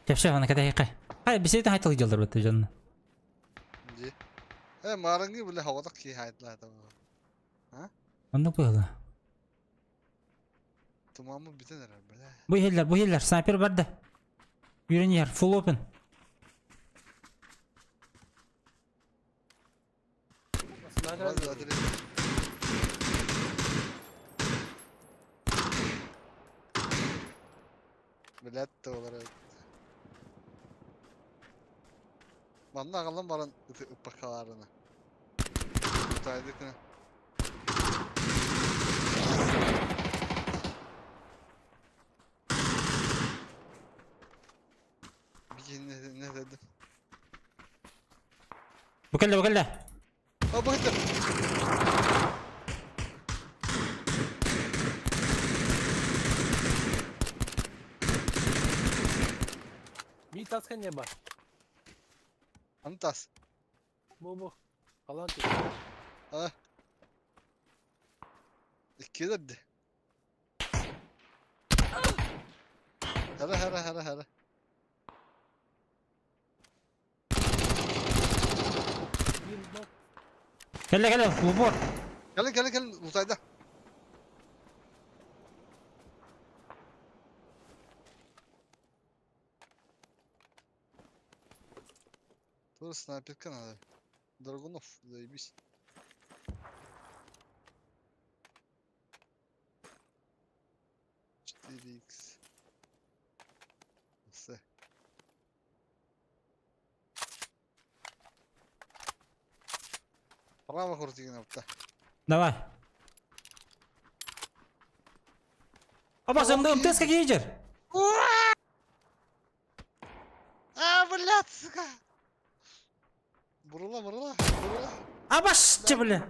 Кепше ана када хайка. Хай бисетен хайтал жалдар бытты жанна. Ди. Э марыңы биле хавада ки хайдла та. А? Онны куйла. Тумамы битен эрер биле. Бу хеллер, бу хеллер снайпер бар да. Юрен full open. Билет олар. Манна агалан баран упакаларына. Тайдыкына. Бигин не не деди? Бу келде, бу келде. А бу кетти. Би таска не бар. Антас. Бу бу. Калан А. Икки дедди. Хара хара хара хара. Келе келе, упор. Келин келин келин лутайда. Тоже снайперка надо. Драгунов, заебись. 4 икс. С. Право хуртигин апта. Давай. Апа, сен МТС какие жер? А, блядь, сука! Бурула, бурула, бурула. Абашча, бля!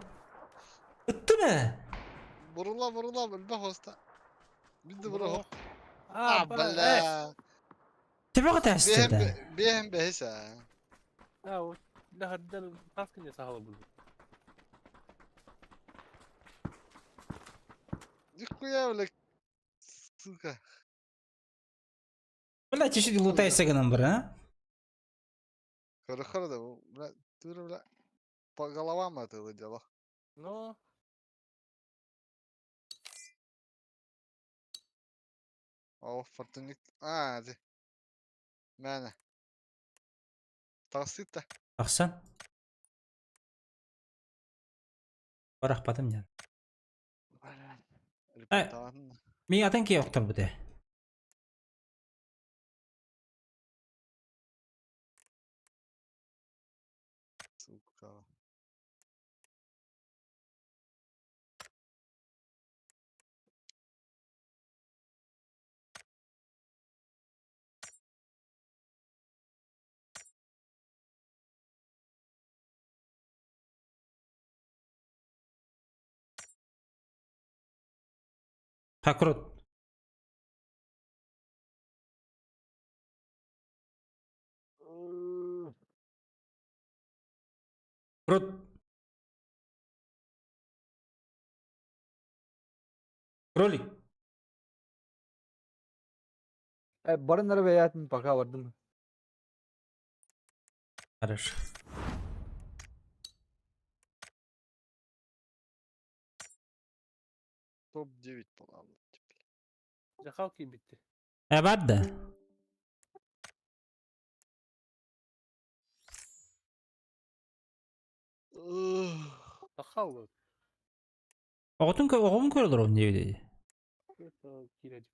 Ыттым ээ! Бурула, бурула, элбэх оста. Мин да бурула. А, А, бля. Төбөҕө тээстэ да. Биэһин бэһис аа. А, вот, лахардан таскыня сахала был. Нихуя, бля. Сука. Бля, чуть-чуть лутайся гынан бар, а? Хорошо, да, бля, ты, бля, по головам это дело. Но... О, фортуник. А, ди. Мэне. Тахсыт да. Тахсан. Барахпатым диэн. Репортаан. Мин атын киһи охторбут ээ. Сука. Хакрут. Крут. Кролик. Барыннары бэйэтин пока бардым. Хорошо. Топ-9 поладно. Жахал кийбитти. Э, бар да. Сахал. Оҕотун оҕобун көрөлөр ол не диye. Кире.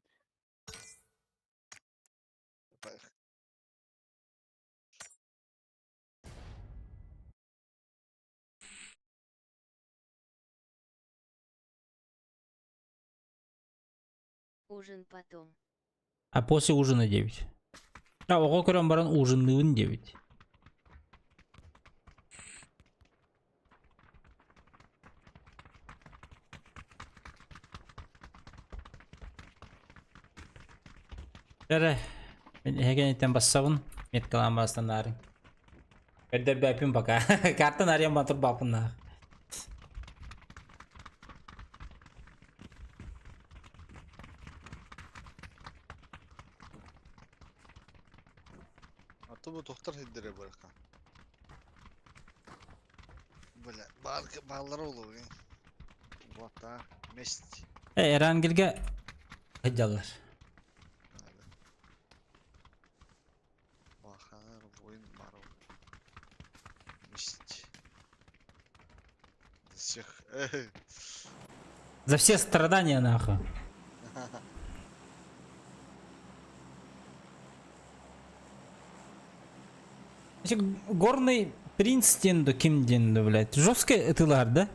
Ужин потом. А после ужина 9. А оҕо көрөн баран ужинныыбын 9. Эрэ, мин эһэгэнитен бассабын, меткалаан бастан нарын. Көрдөр пока. Картан арыйан батыр бапын. А то бу доктор хиддере барака. Бля, бар баллар олу. Вот, а, месть. Э, Эрангелге хыдьаллар. Баханар воин бару. Месть. За всех. За все страдания нахуй. Значит, горный принц денду ким денду, блядь. Жестко ытылар, да?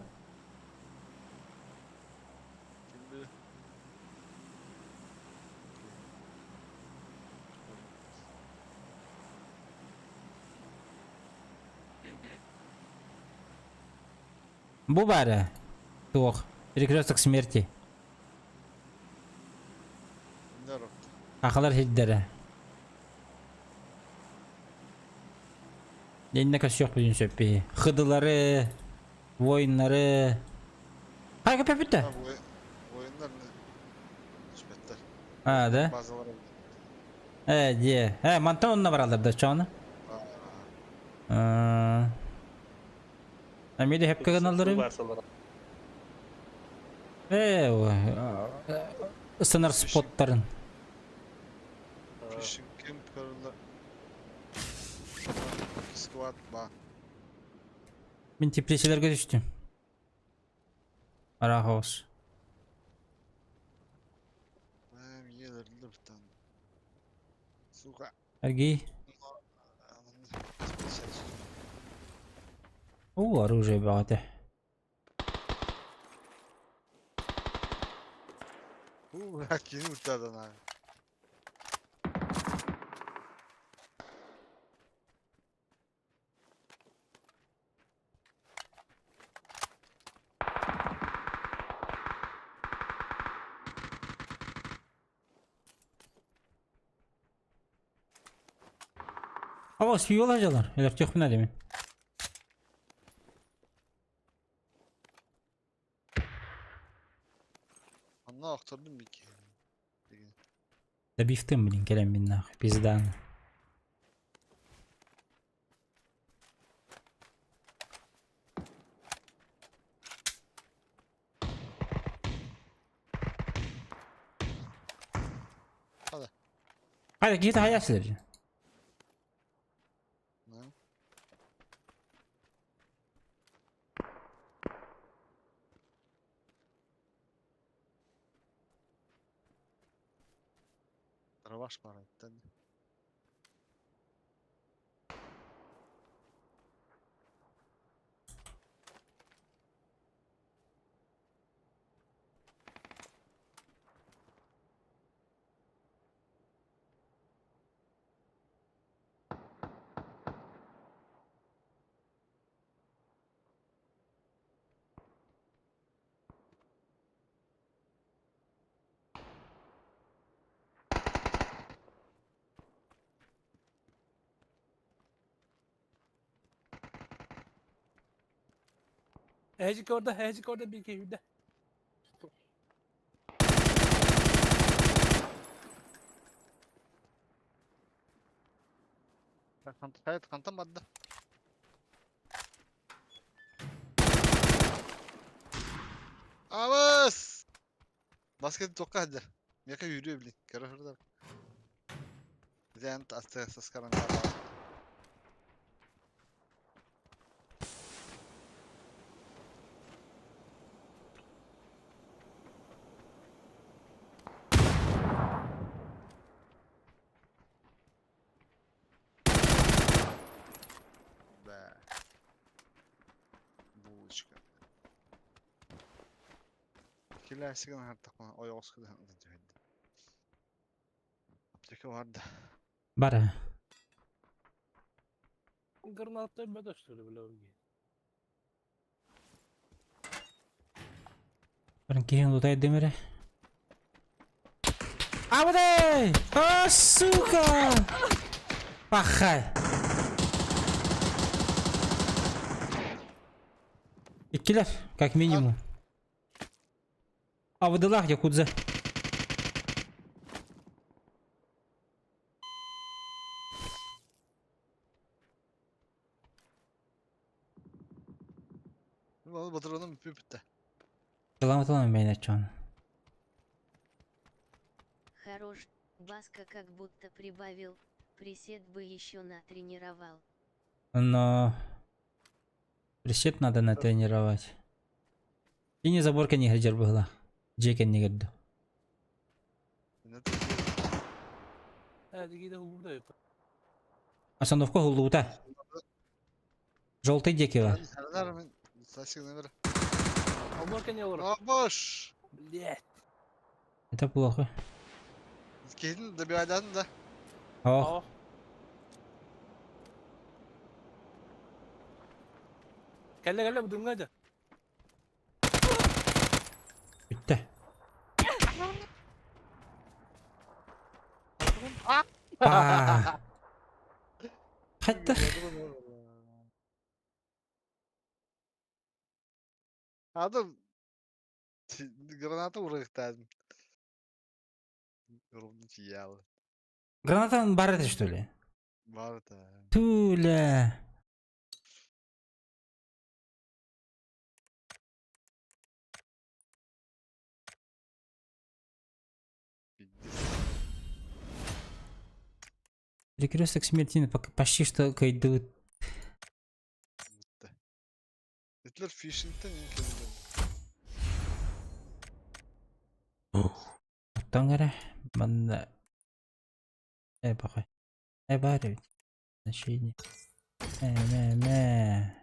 Бу бары. Туох. Перекресток смерти. Ахалар хиддere. Денне көсөк бүтүн сөппи. Хыдылары, воиннары. Хайга пепүттэ? Воиннар түспэттэр. А, да? Базалар. Э, де. Э, мантан онна баралар да чоны. А. Амиде хепке гыналары. Э, ысынар споттарын. Fishing camper'lar. Squad ба. Мин тепличелерге түштүм. Арахос. Эм елерлер там. Сука. Арги. О, оружие богато. Кинул тогда на. Ава, свиола жалар. Элер төхмүнә демен. Онно охтордум бики. Да бифтым, блин, келем мин нахуй, пизда. Hadi. Hadi git hayal силер. Ne? Дробаш бар айттан. Hecik orada, hecik orada bir iki bir Hayat kantan madde. Avız! Basket tokka hadi. Мека yürüyor блин. Көрөр Зән астасыз каран. Бә. Булочка. Киләсеген артык ой оскыды. Аптека бар да. Бара. Гранатты бөдөштүрү биле. Баран киһин лутай демере. Абыдай! О, сука! Пахай! Иккилер, как минимум. Абыдылах якудза. Оны батыраным бүппүттэ. Кыламатылам мен ачон. Хорош, Баска как будто прибавил, присед бы еще натренировал. Но... Присед надо натренировать. И не заборка не гридер была. Джекен не гридер. Остановка хулута. Желтый декила. Абаш! Блять. Это плохо. Кейін добивайдан да. Ох. Кәллә кәллә бу дыңга. Bitti. Aa. Hatta. Адам граната урыктадым. Ровно тиялы. Гранатан бар это что ли? Бар это. Туля. Перекресток смерти почти что кайдут. Итлер фишингтен ең Оттон манна бакай. Бар ведь. Значение. Мэ мэ.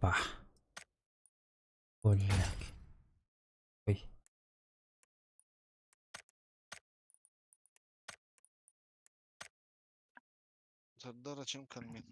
Па. Оляк. Ой. Сардар ачым канмен.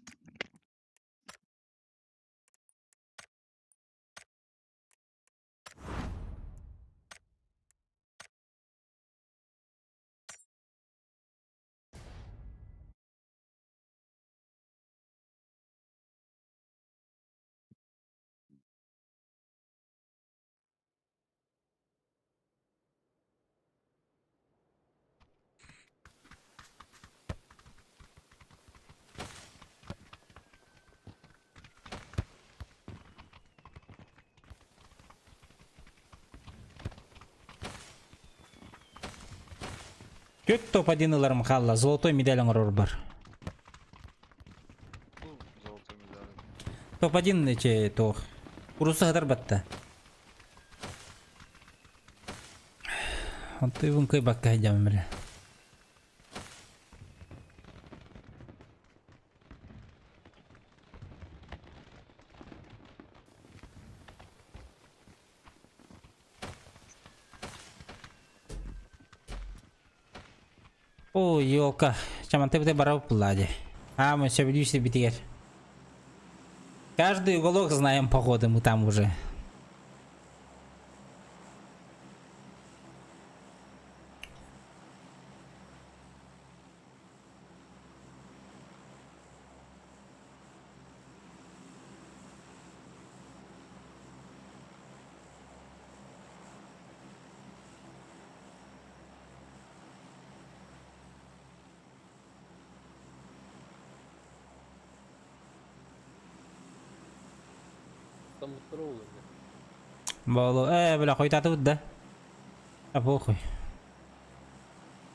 Түөрт топ-1 ыларым хаалла, золотой медаль оҥорорбор. Золотой медаль. Топ-1 эче туох. Уруса сытар батта. Онтуйбун кыайбакка сылдьабын бile. О, елка. Чаманты бите барап булла А, мы все видишь битигер. Каждый уголок знаем походу, мы там уже. Там второго нет. Болу, бля, хойтатыбыт да. А похуй.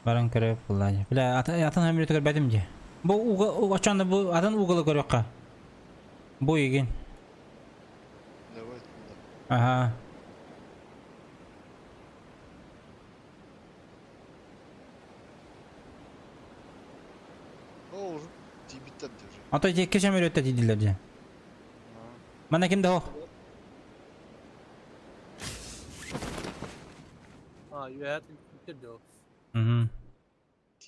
Баран көрөп булла. Бля, атын хамыр көрбөтүм же. Бу уга очонда бу атын угылы көрөккө. Бу игин. Давай. Ага. О, уже тибиттер уже. А то текке самолетте дидилер же. Мана кимде о? А, я это не делал. Угу.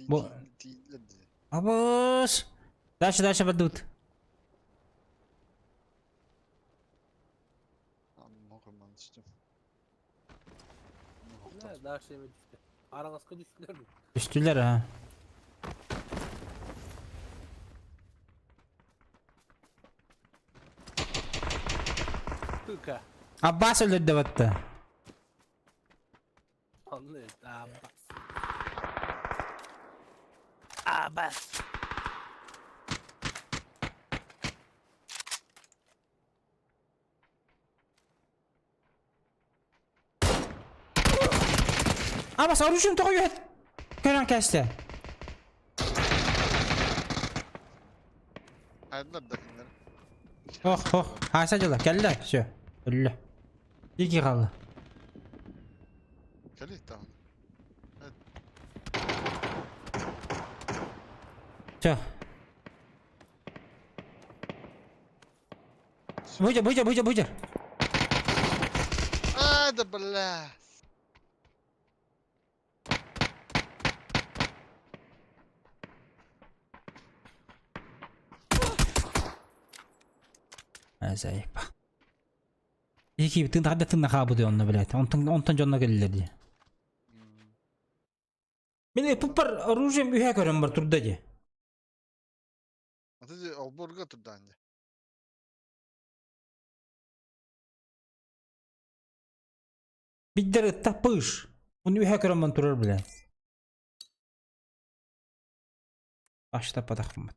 Бу Абыс. Дальше, дальше бадут. Дальше эме түштү. Араңызга түштүлөр. Түштүлөр, а. Кыка. Аббас өлдөрдө батты. Анны Аббас. Аббас. Аббас оружием тоҕо үһэт. Көрөн кэсте. Хайдылар да кинилэр. Ох, ох. Хаса дьыла, кэллэ, все. Өллө. Ики қалды. Кэлий даҕаны. Все. Быдьа, быдьа, быдьа, быдьа. А, да бля. Заебал. Ики тын тахда тын хабы онно, блядь. Онтон онтон дьонно келлер ди. Мен пуппар оружием үһә көрөм бар турда ди. А ты олборга турда анде. Биддер тапыш. Он үһә көрөм бар турар, блядь. Ашта падахмат.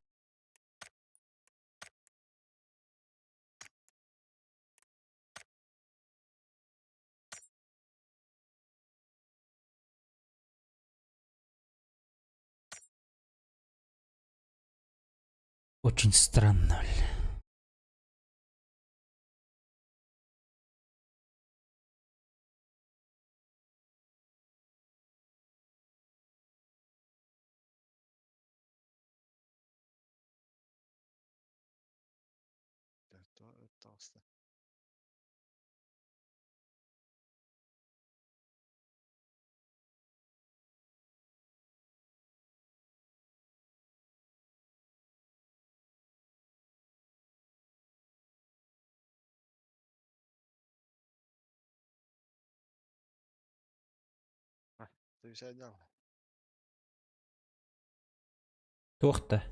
Очень странно, бля. Таҕыста. Suicide Туохта.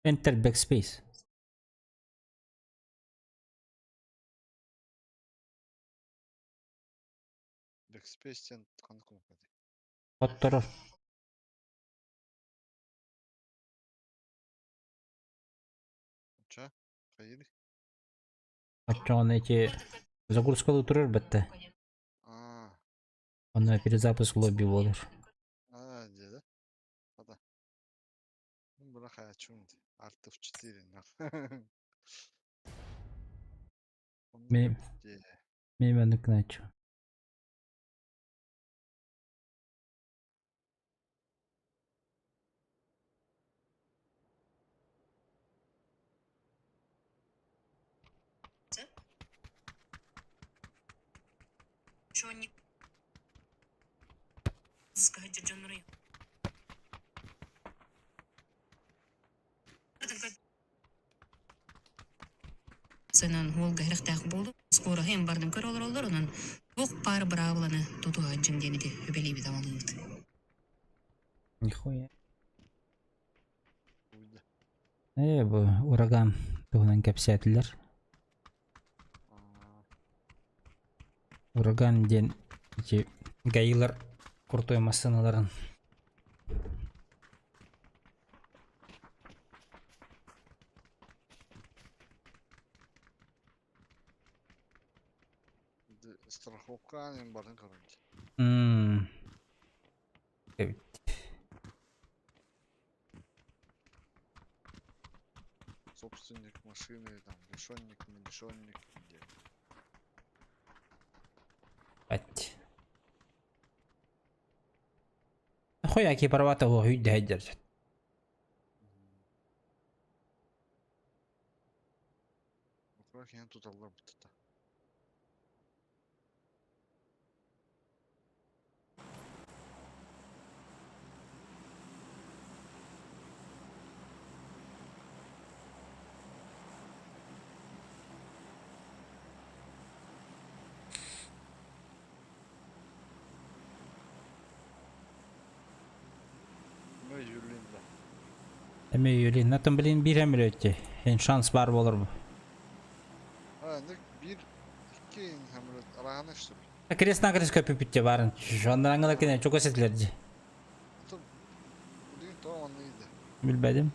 Enter backspace. Backspace диэн ханнык кнопка дии? Хотторор. Ча? Хайыр. Оччоҕуна ити загрузкалы турар бэтте. А. Онно перезапуск лобби буолар. А, где, да? Ата. Ну, бля, хочу. Арт F4, нахуй. Мен мен маннык гынааччы. Нихуя. Ээ бу ураган туһунан кэпсээтилэр. Ураган диэн ити гаилар крутой массыыналарын Страховка барын короче. Мм. Эбит. Собственник машины, там, лишенник, не лишенник, где. Ать. Хуя кипарвата го үйдэ хайдер. Во-первых, я тут алла бутта. Ну, Юлин, да. Эми Юлин, натан блин бир эмрөтте. Эн шанс бар болор бу. А, ну, бир, икки хамрат, араганы что ли? Крест на крест көпүпүтте барын. Ондан аңгала кене чоко сетлерди. Блин, то он иди. Билбедим.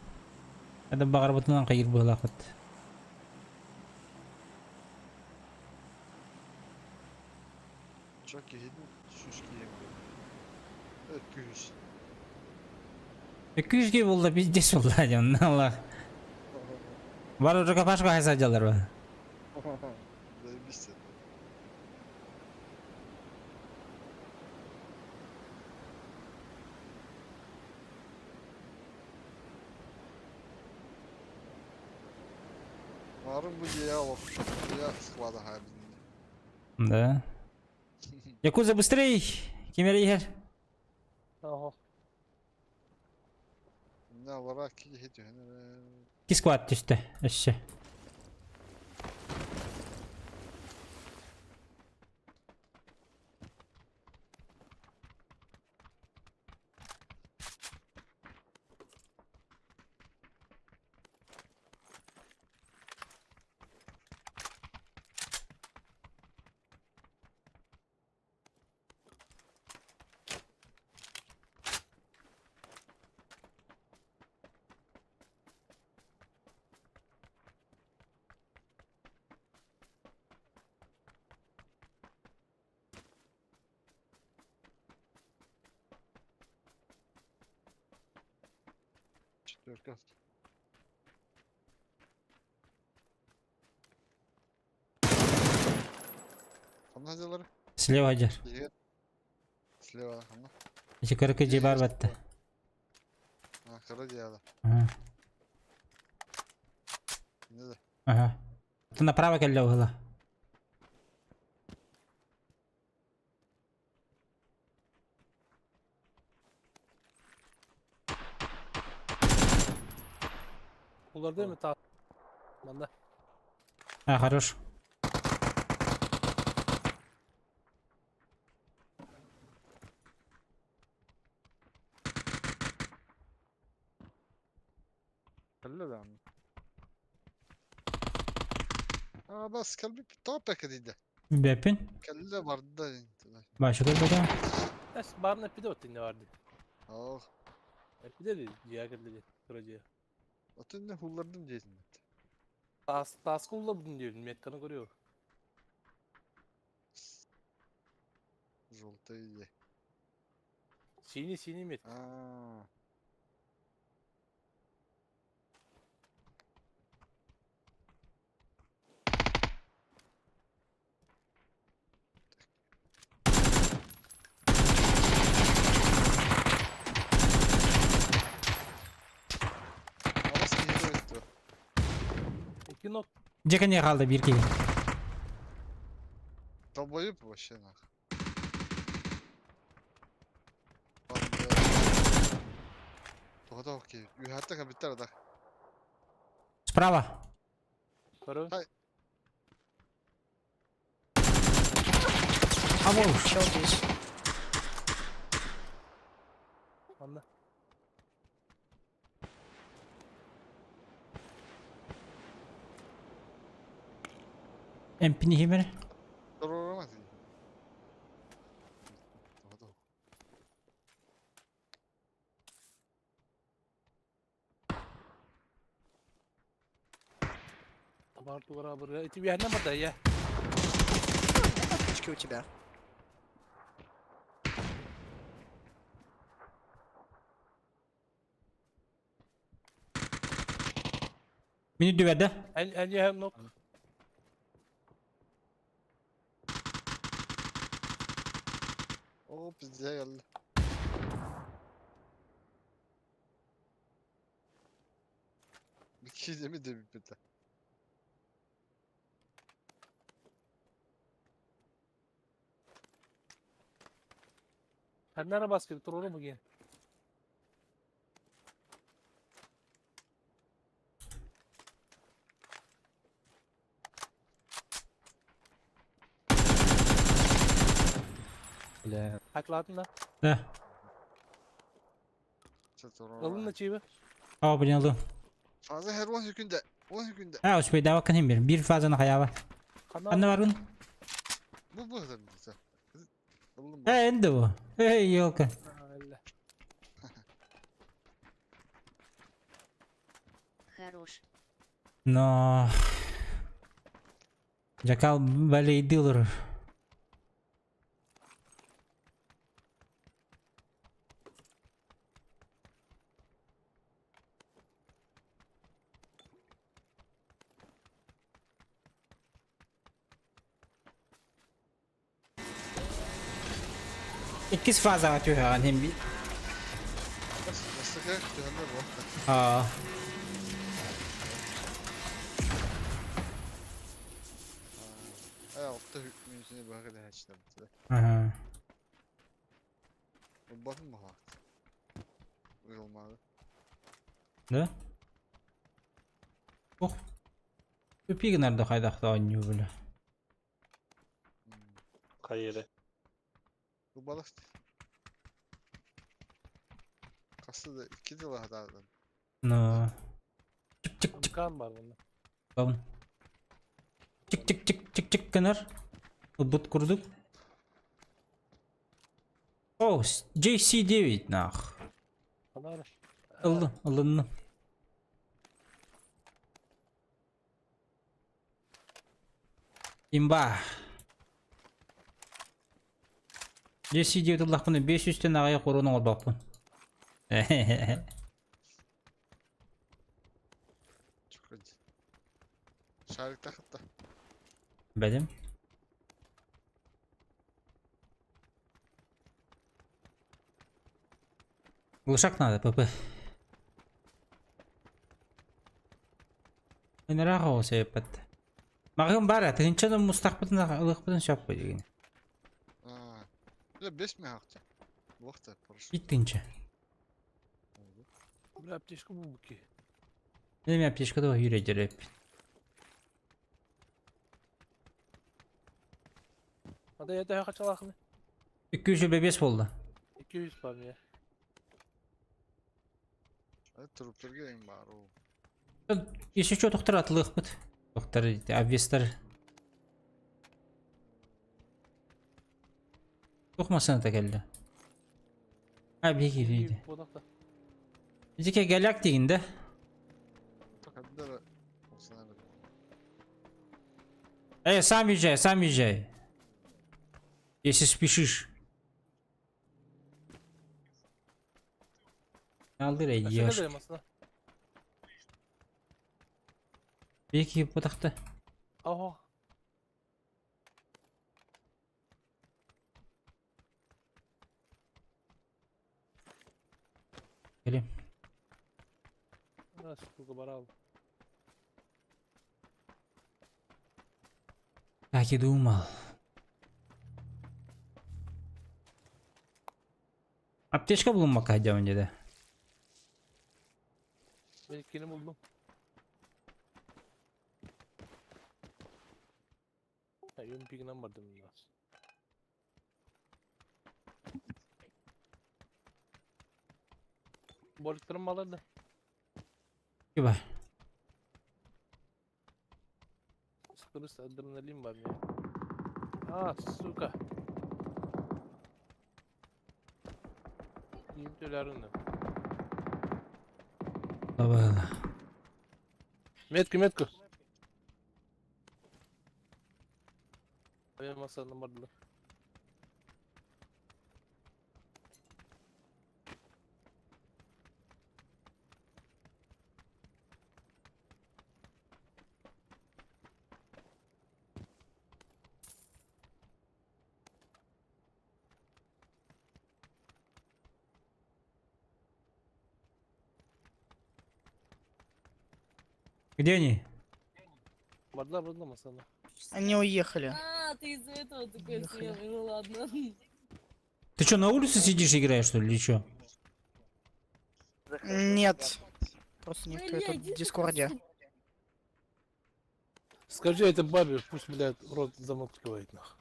Это багар бутунан кайыр булакыт. Чок кихидин, сүз кием. Өткүз. Күзгө болду пиздец болду адем. Аллах. Бар уже капашка хайса жалар ба. Заебись это. Varım bu diye o. Ya склада хайбин. Да. Якуза быстрей! Кемере ехер. Ага. Ne var ki hiç Кискват түсті. Өші. Четверка. Ханна делар? Слева жер. Слева ханна. Ичи көрөкө же бар батты. А, кара диада. Ага. Не да. Ага. Ты направо келле угла. Олар değil mi? Ta Manda. А, хорош. Калла да. А, бас калби топа кадида. Бепин. Калла барда. Башы көрбөдө. Эс барына пиде өттүн не барды. Ох. Пиде де жия келди. Тура жия. Атын не хуллардым дейсин. Тас тас кулла будун дейм. Метканы көрüyor. Желтый где? Синий, синий метка. А, Алас киһи өттө. Икки нок. Дьэ кэннигэ хаалла биир киһи. Долбоеб вообще нах. Тоҕо киһи. Үһәттэ кабиттар да. Справа. Второй. Ай. Обоуш. Чел здесь. Ладно. Эмпини химер. Дорорама ти. Тоҕо. Бар тугара быр. Ити биһэнэ барда я. Аптечки у тебя. Мини дүбәдә. Эн эн яһым нок. О, пизде geldi. Bir kişi de mi de bir de. Ханнара баскы туруру муген. Бля. Хаклатын да. Да. Ылын да чиби. Aa блин алды. Fazla her 10 günde. 10 günde. Ha успей давай кын бир. Бир фазаны хаяба. Ханна. Анна бар гын. Bu bu kadar mı? Oğlum bu. Э, энди бу. Эй, елка. Алла. Хорош. Но... Жакал балейдилер. Иккис фазаға түһәҕин хим би. Nasıl nasıl gerek diyorlar bu. Аа. Ay altta hükmü bakın her şeyden. Аха. Bu bakın mı hak? Uyulmadı. Да? Ох. Үпигнер да хайдахта ойнуу бля. Хайыры. Bu balık. Kası da iki de daha da. Но. Чик чик чик. Кан бар бунда. Бабын. Чик чик чик чик чик гынар. Бут курдук. О, JC9 нах. Ханнара. Ылды, ылынны. Имба. JC9 ыллахпын 500-тен ағая қорының олбақпын. Çok acı. Şarkı takıp da. Бәдем. Глушак надо, ПП. Энерага олса еппет. Мағым бара, тыгынчаны мустақпытын ылықпытын шап қой деген. Aa. Bir de 5 mi haktı? Bu vakti parası. Бит тыгынча. Бля, аптечка бубуки. Неме аптечкада үйре жереп. Ада я хачалахны. 205 болды. 200 бар я. Evet turuplar gelin bari o. Еще что тоқтар атылықпыт. Тоқтар обвестар. Тоқмасына та келді. А, беги, беги. Бодақта. Жеке галяк деген да. Takabilir olsun herhalde. Эй, сам езжай, сам езжай. Если спешишь. Алды Өссө ешь. кэлэр масына. Беки потахта. Ого. Кэлим. А, сколько барал. Так и думал. Аптечка булунмакка дьон деді. Мен иккини булдум. Юм пигинен бардым мына. Боликтарым баларды. Киба. Сыкырыс адреналин бар мен. А, сука. Им төләрүнү. Бабала. Метку, метку. Мен масаны бардылар. Где они? Бардылар, бардылар масаны. Они уехали. А, ты из-за этого такой Уехали. смелый, ну ладно. Ты что, на улице сидишь играешь, что ли, или что? Нет. Просто никто Бля, это иди в ты, Дискорде. Скажи этой бабе, пусть, блядь, рот замок открывает, нах.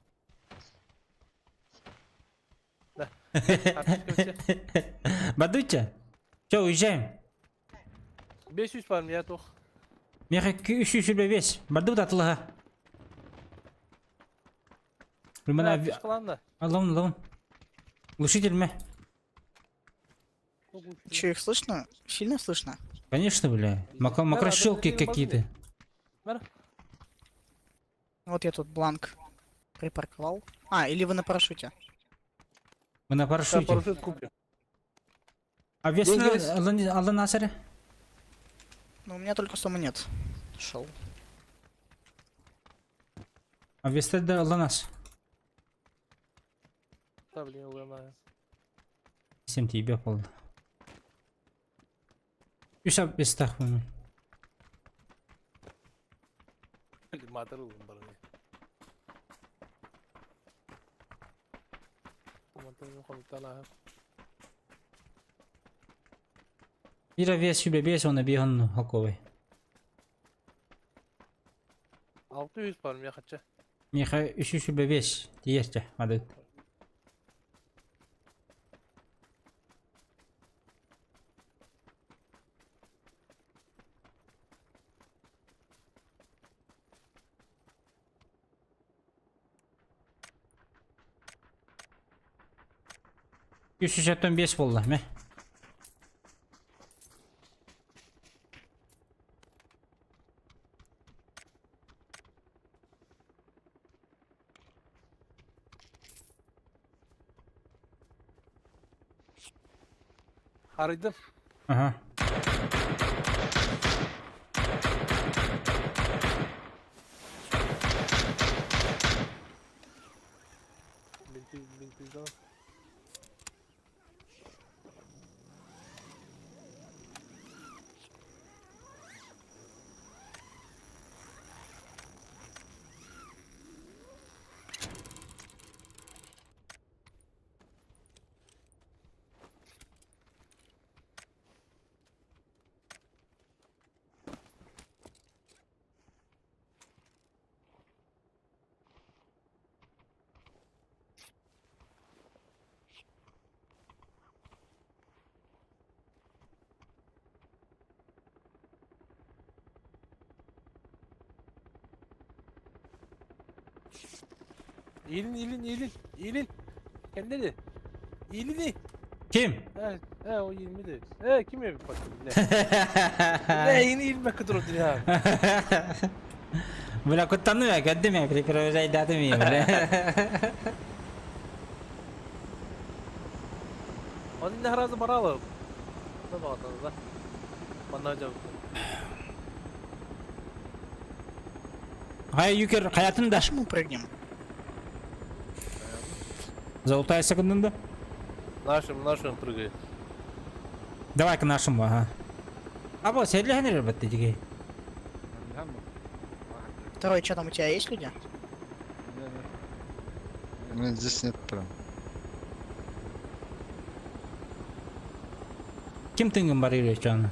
Да. Аптечка все. Бадутя? Че, уезжаем? 500 бар, я тох. Меха үш весь. Бадут атлыға. Мына Аптечка да. Алын, алын. Глушитель ме. Че, их слышно? Сильно слышно? Конечно, бля. Макрощелки какие-то. Вот я тут бланк припарковал. А, или вы на парашюте. Мы на парашюте. Парашют купим. А вес Деньги есть? Алын Асаре? Но у меня только суммы нет. Шел. А вес Алын Ас. Да, блин, улана. Всем тебе болды. Үш ап бес тақ бұны. Матыр улым бар. Ира вес сүбе бес, оны бейін хоковый. 600 бар, я хочу. Меха үш сүбе бес. Тиесте, мадыт. Үш жүз жеттен бес болды, ме? Арыйдым. Ага. Бинти, бинти, да. İyilin, iyilin, iyilin, iyilin. Kendileri. İyilini. Kim? He, he o 20'di. He kim evi patladı? Ne? Ne yeni 20 kadar oldu ya. Бля, куттану я, кәдді мен, припровожай даты мен, бля. Onun ne razı baralı. Манна баҕаталар. Манна дьабыт. Хай юкер хаятын да. Почему прыгнем? Золотая секундында. Нашим, нашим прыгает. Давай к нашему, ага. А вот, седле ребята, дигей. Второй, что там у тебя есть люди? У меня здесь нет прям. Ким тынгын бар үйрөчөну?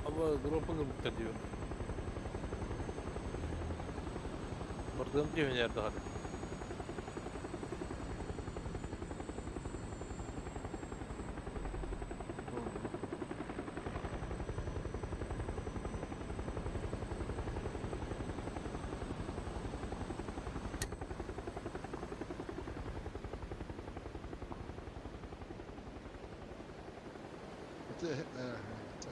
Ama drop'unu bukta diyor. Бардым diyor nerede hadi. Это, это.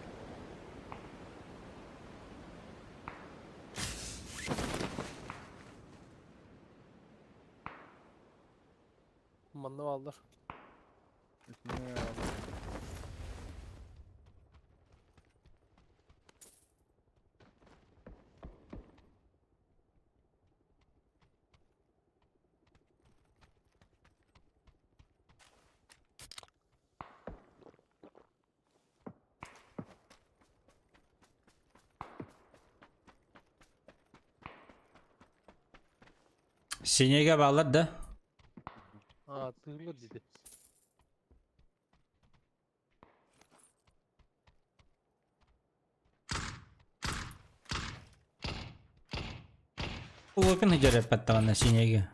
Манна алдар. Не, Синеге балар да. А, тыгылыр dedi. Улопин хижер паттагана синеге.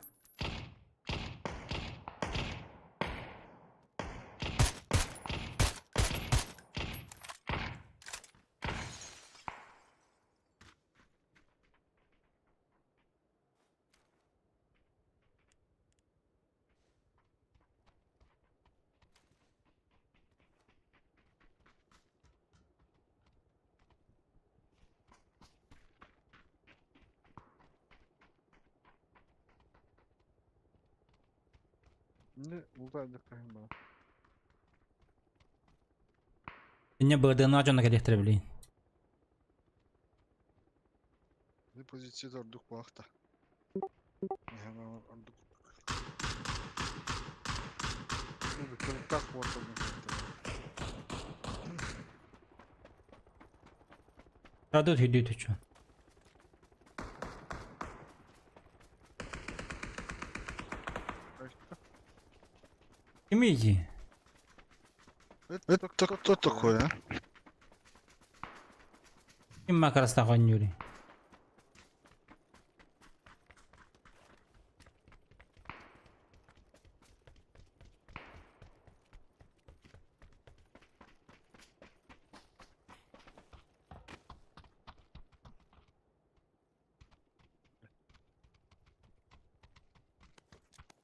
не, ултайды қайын бала. Не бырдыны ажона келектир билейин. Не позицияда ордук бағықта. Ордук. Так Радут хүйдүү түчү. Ким иди? Это кто такой, а? Ким макараста конюри?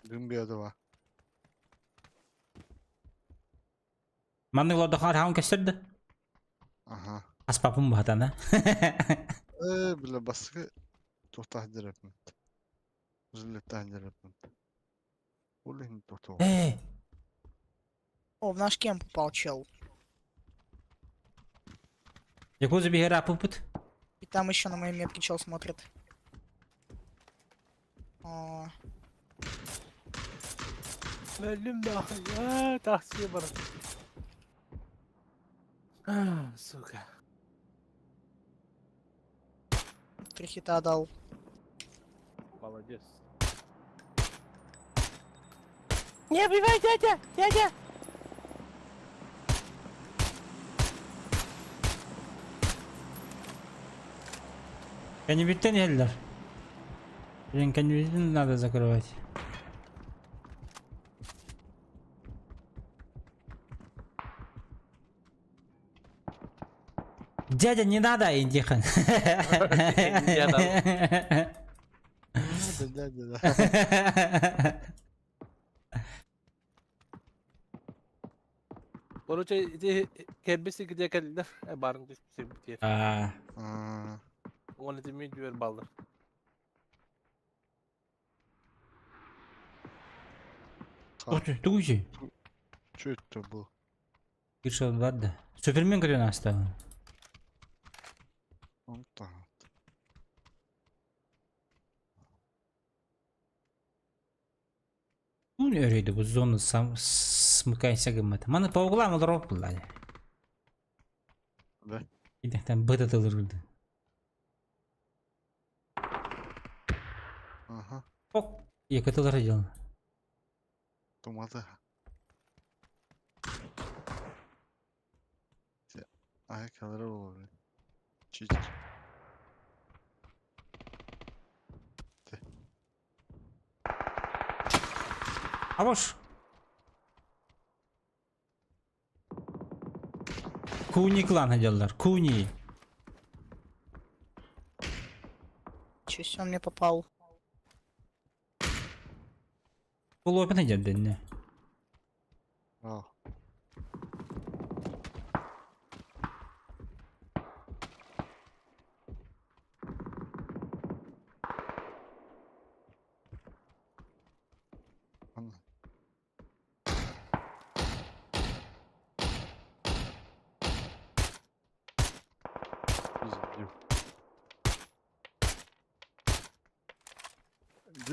Дым бедова. Манны лодо хар хаун кестерди. Ага. Аспапым бахатана. Э, бля, басқы тоқтah дерепмін. Жилеттah дерепмін. Ол енді тоқтау. Эй, О, в наш кемп упал чел. Якуза бихера апыпыт. И там еще на моей метке чел смотрит. О, Öldüm de ya taksiye bana. Ah, сука. три хита дал. Молодец. Не убивай, дядя! Дядя! Канибиттен елдер. Блин, канибиттен надо закрывать. Дядя, не надо, Индихан. Не надо. Надо, дядя, да. Короче, иди кербisi gide geldiler. E barın düşmüşse bitiyor. А, А, Onu demeyi düver baldır. Тугуй? Что это было? Киршел бар да. Супермен көрөн астагын. Он так. Ну өрөйдө бу зона сам смыкайся гыммат. Маны по углам олорор булла. Да. Идехтен бытатылырды. Ага. Ок, якатылар дел. Тумата. Ай, kalır olabilir. Читер. Абош. Куни клан делалар. Куни. Чё он мне попал? Полуопен идет, да не. А.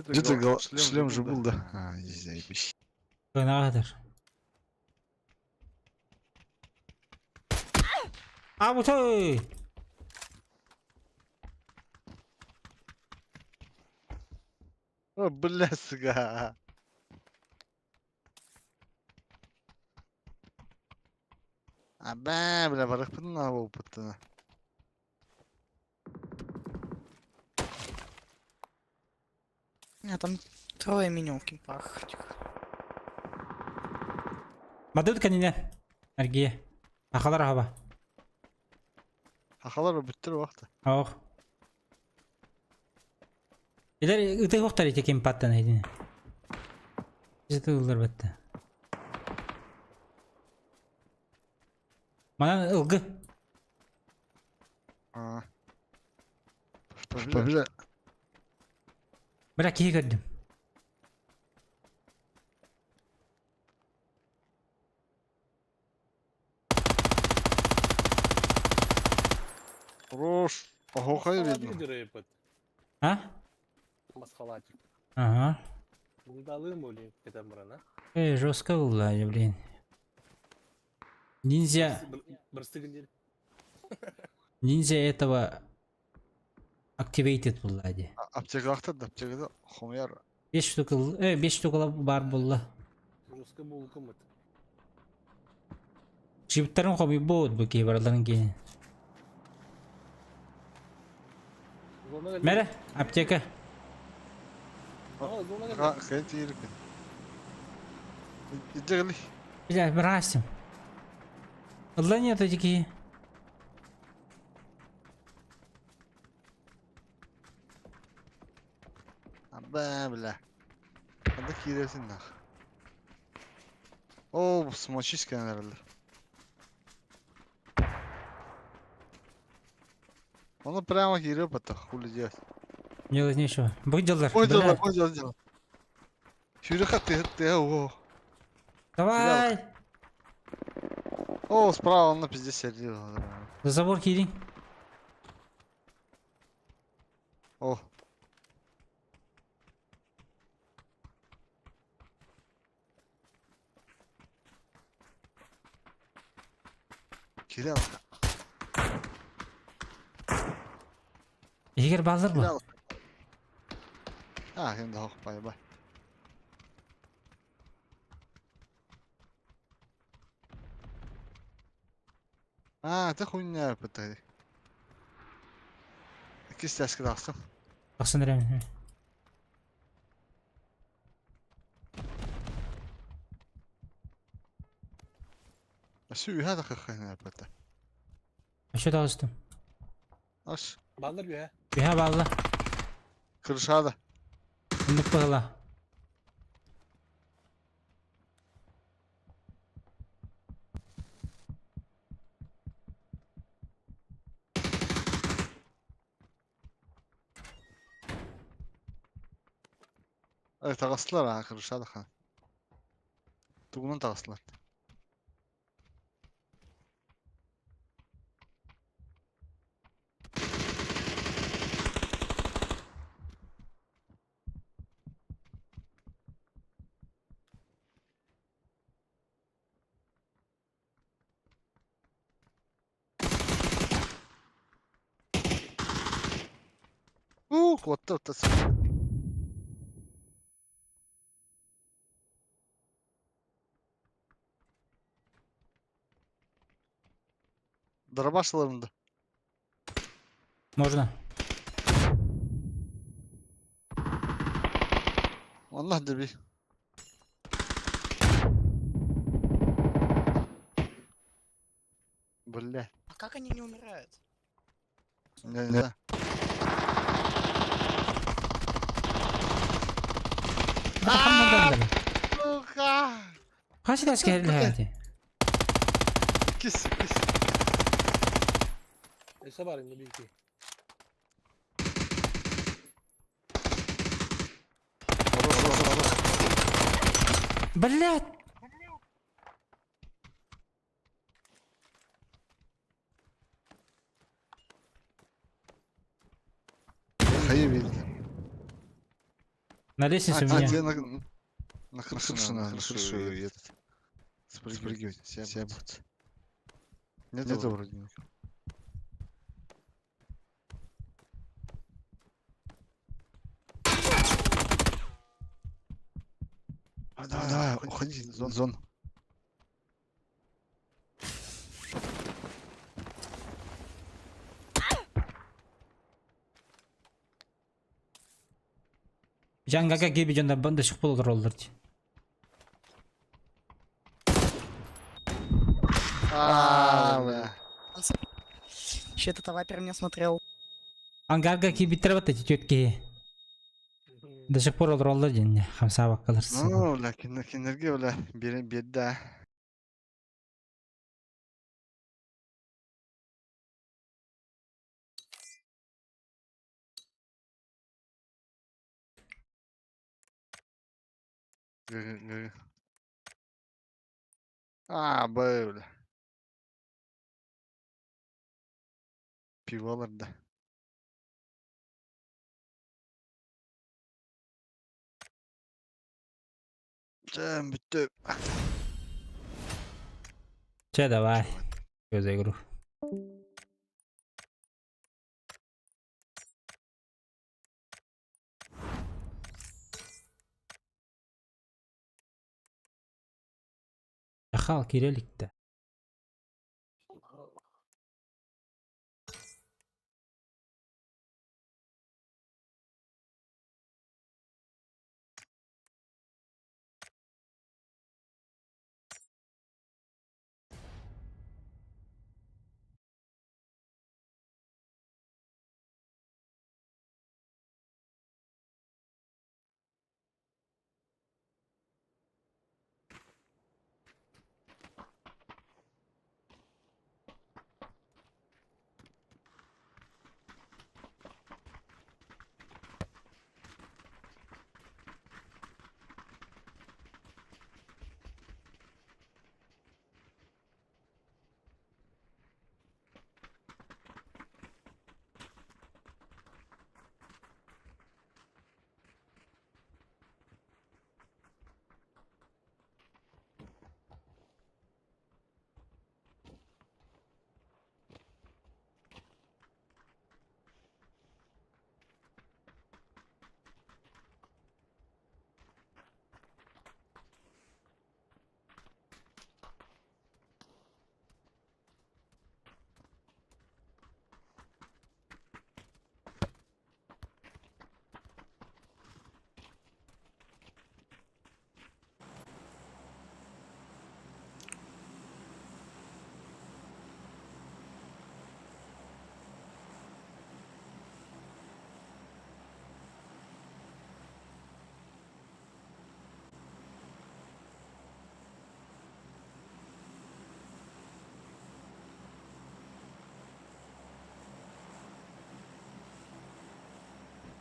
Где-то гол... шлем же был, да? А, здесь заебись. Гранатор. А вот ой! О, бля, сука. А, бля, бля, барахпына опытына. А там трое минимум в кемпах. Мадут канине. Аргия. Ахалар хаба. Ахалар бүттер вақты. Ох. Илер ыты хоқтар ете кемпаттан айдин. Жыты ылдар бітті. Манан ылгы. А. Бля. Бля, кие көрдім. Хорош. Ого, хай видно. А? Масхалатик. Ага. Булдалым или кетем брана. Эй, жестко было, блин. Ниндзя... Ниндзя этого... Activated булла ди. Аптека ақтарды, аптекада хомяр. 5 штука, 5 штука бар булла. Жестко булкумыт. Чиптарын хобби бот бу кей барларын кей. Мере, аптека. Кайт ерік. Иджигли. Бля, брасим. Алла нет такие. Аба, бля. Анда киресин нах. О, смочиска, наверное. Он прямо кире потом, хули делать. Делать нечего. Будь делар. Ой, делар, ой, делар, делар. Сюрюха, ты, ты, о. Давай. О, справа он на пизде сидел. За забор кири. О. Кирилл. Егер базар бу. А, енді хоқ, бай, бай. А, ты хуйня пытай. Кистяшка дақсым. Бақсын рәм. Сүй هذا خخنا пытай. Aşağı dağıstım. Аш. Баллар бе. Бия балла. Крышада. Үндік бағыла. Ай, тағастылар, а, крышада хан. Тугунан таҕыстылар. Уу, куотта ытта. Дробаш ыларым да. Можно. Онно деби. Бля. А как они не умирают? Не, не. Сука! Хас этээс кэллэ Кис, кис. Эсе бар инде бийки. Блядь! Хайы видно. На лестнице у А, меня. тебе на крышу, на крышу и этот. Спрыгивать, все будут. Нет, вроде. А, давай, давай, уходи, зон. зон. Жангага киби жонда банда шық болдыр олдыр. А, бля. Че этот авапер меня смотрел? Ангарга киби требат эти тетки. До сих пор олдыр день. Хамса баккаларсы. Ну, бля, кинерге, бля, беда. Г, Г. А, бля. Пиволар, да. Чэм, бүтті. Че, давай. Всё за игру. Ахал киреликте.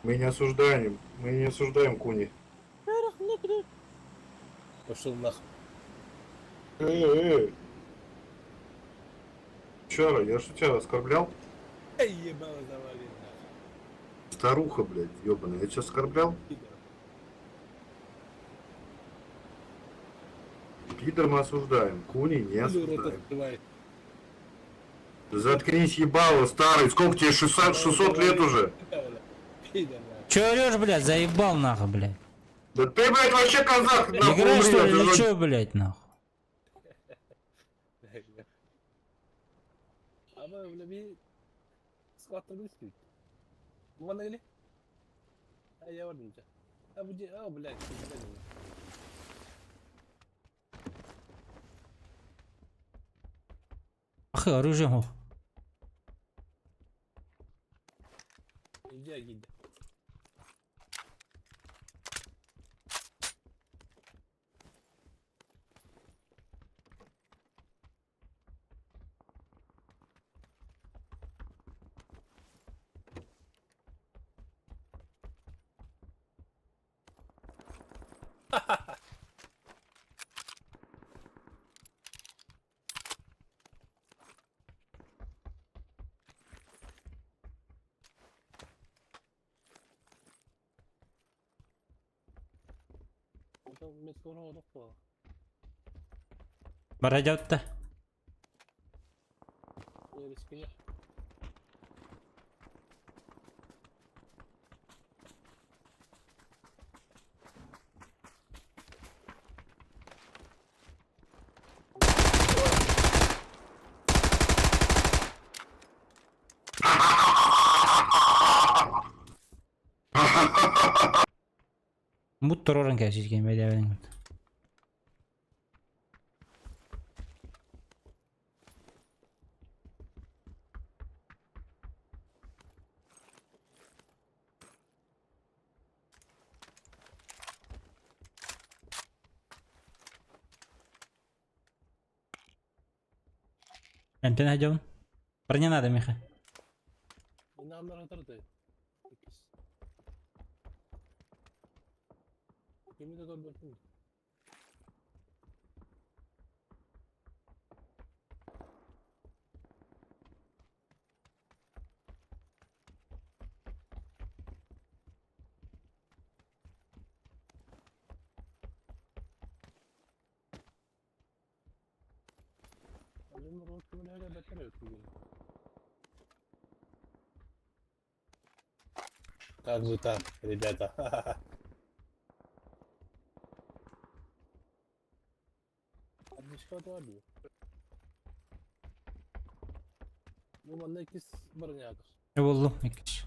Мы не осуждаем Куни. Пошел нахуй. Эй, эй. Чара, я что тебя оскорблял? Эй, ебало завалил нахуй. Старуха, блядь, ебаная, я тебя оскорблял? Пидор. Пидор мы осуждаем, Куни не Хули рот осуждаем. открывай. Заткнись, ебало, старый, сколько тебе, 600, 600 лет уже? Пидор, нахуй. Че орешь, блядь, заебал нахуй, блядь. Да ты, блядь, вообще казах, нахуй, Играешь, умри, что ли, а ты или же- че, блядь, нахуй? Ama öyle bir squat'ta bir üstü. Bu bana gel. Ha ya var deyince. Ha bu ha блядь, блядь. Ах, оружие мог. İnce gidi. Барадятта. Мут турорын кәсишкен бәдәбән. Энтен найдем. Броня надо, Миха. Как же так, ребята? Болду. Иккис.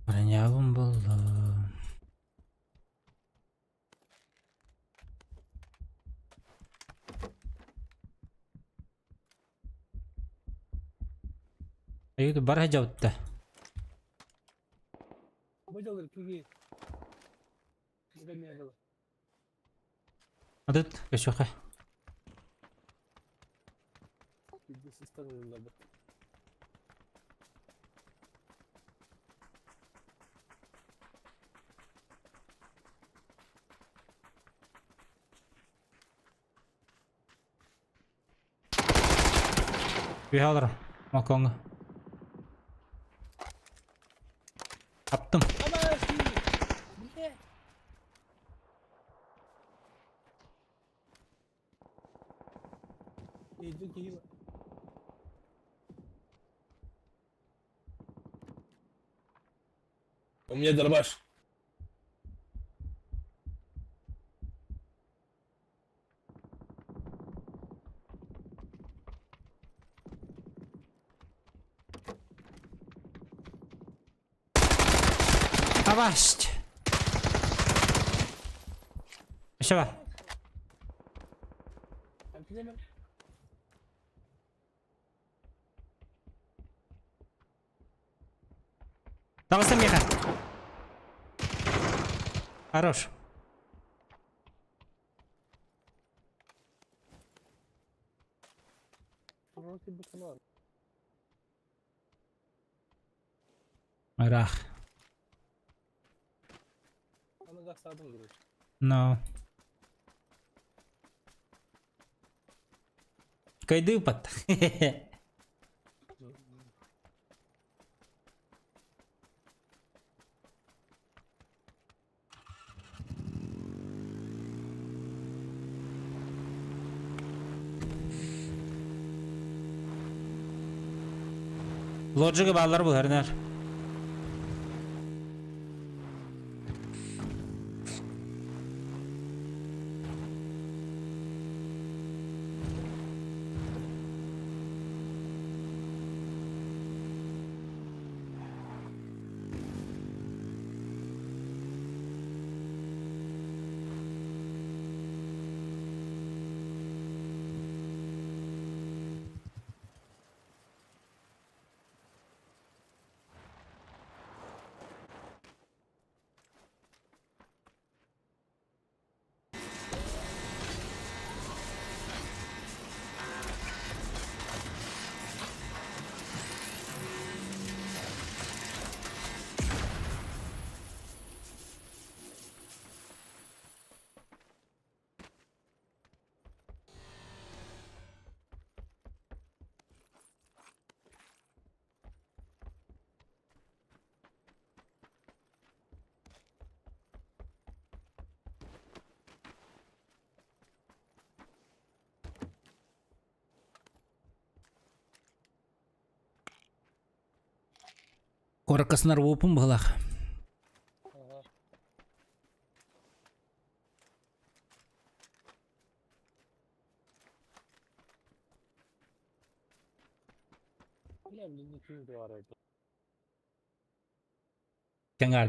Бронябым болду. Айгы бар жаутта. Адыт, көшөкө. Бихалар, маконга. Аптым. У меня дробаш. Авасть. Еще. Давай, Миха. Хорош. Рах. No. Кайдыыппат. Лоджига бааллар буларынар. Коркасынар уопун быһылах. Кэҥээр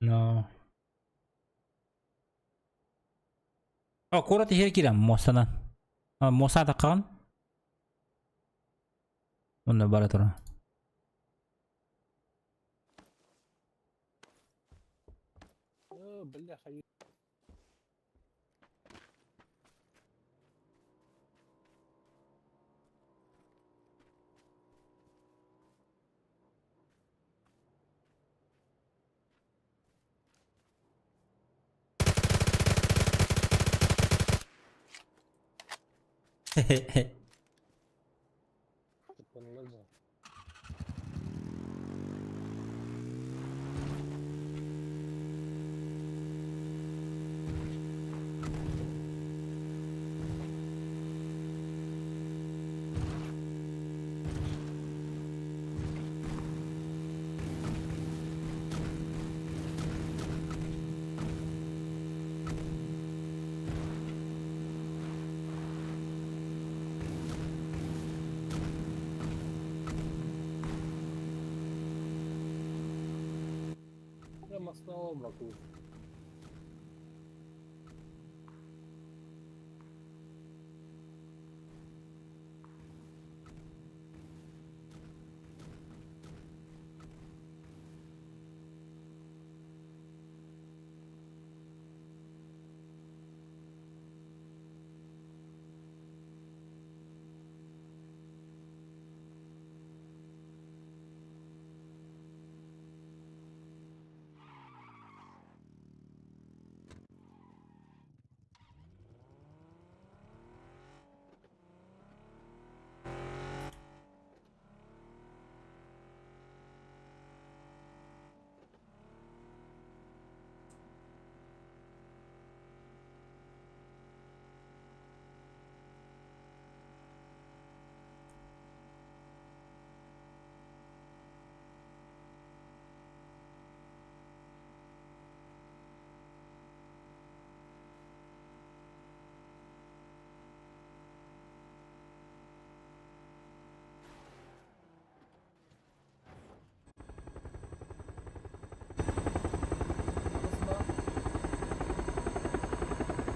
No. О, куорат иһэр киирэн муостанан. Муоста таххаҕын? Онно бара турар.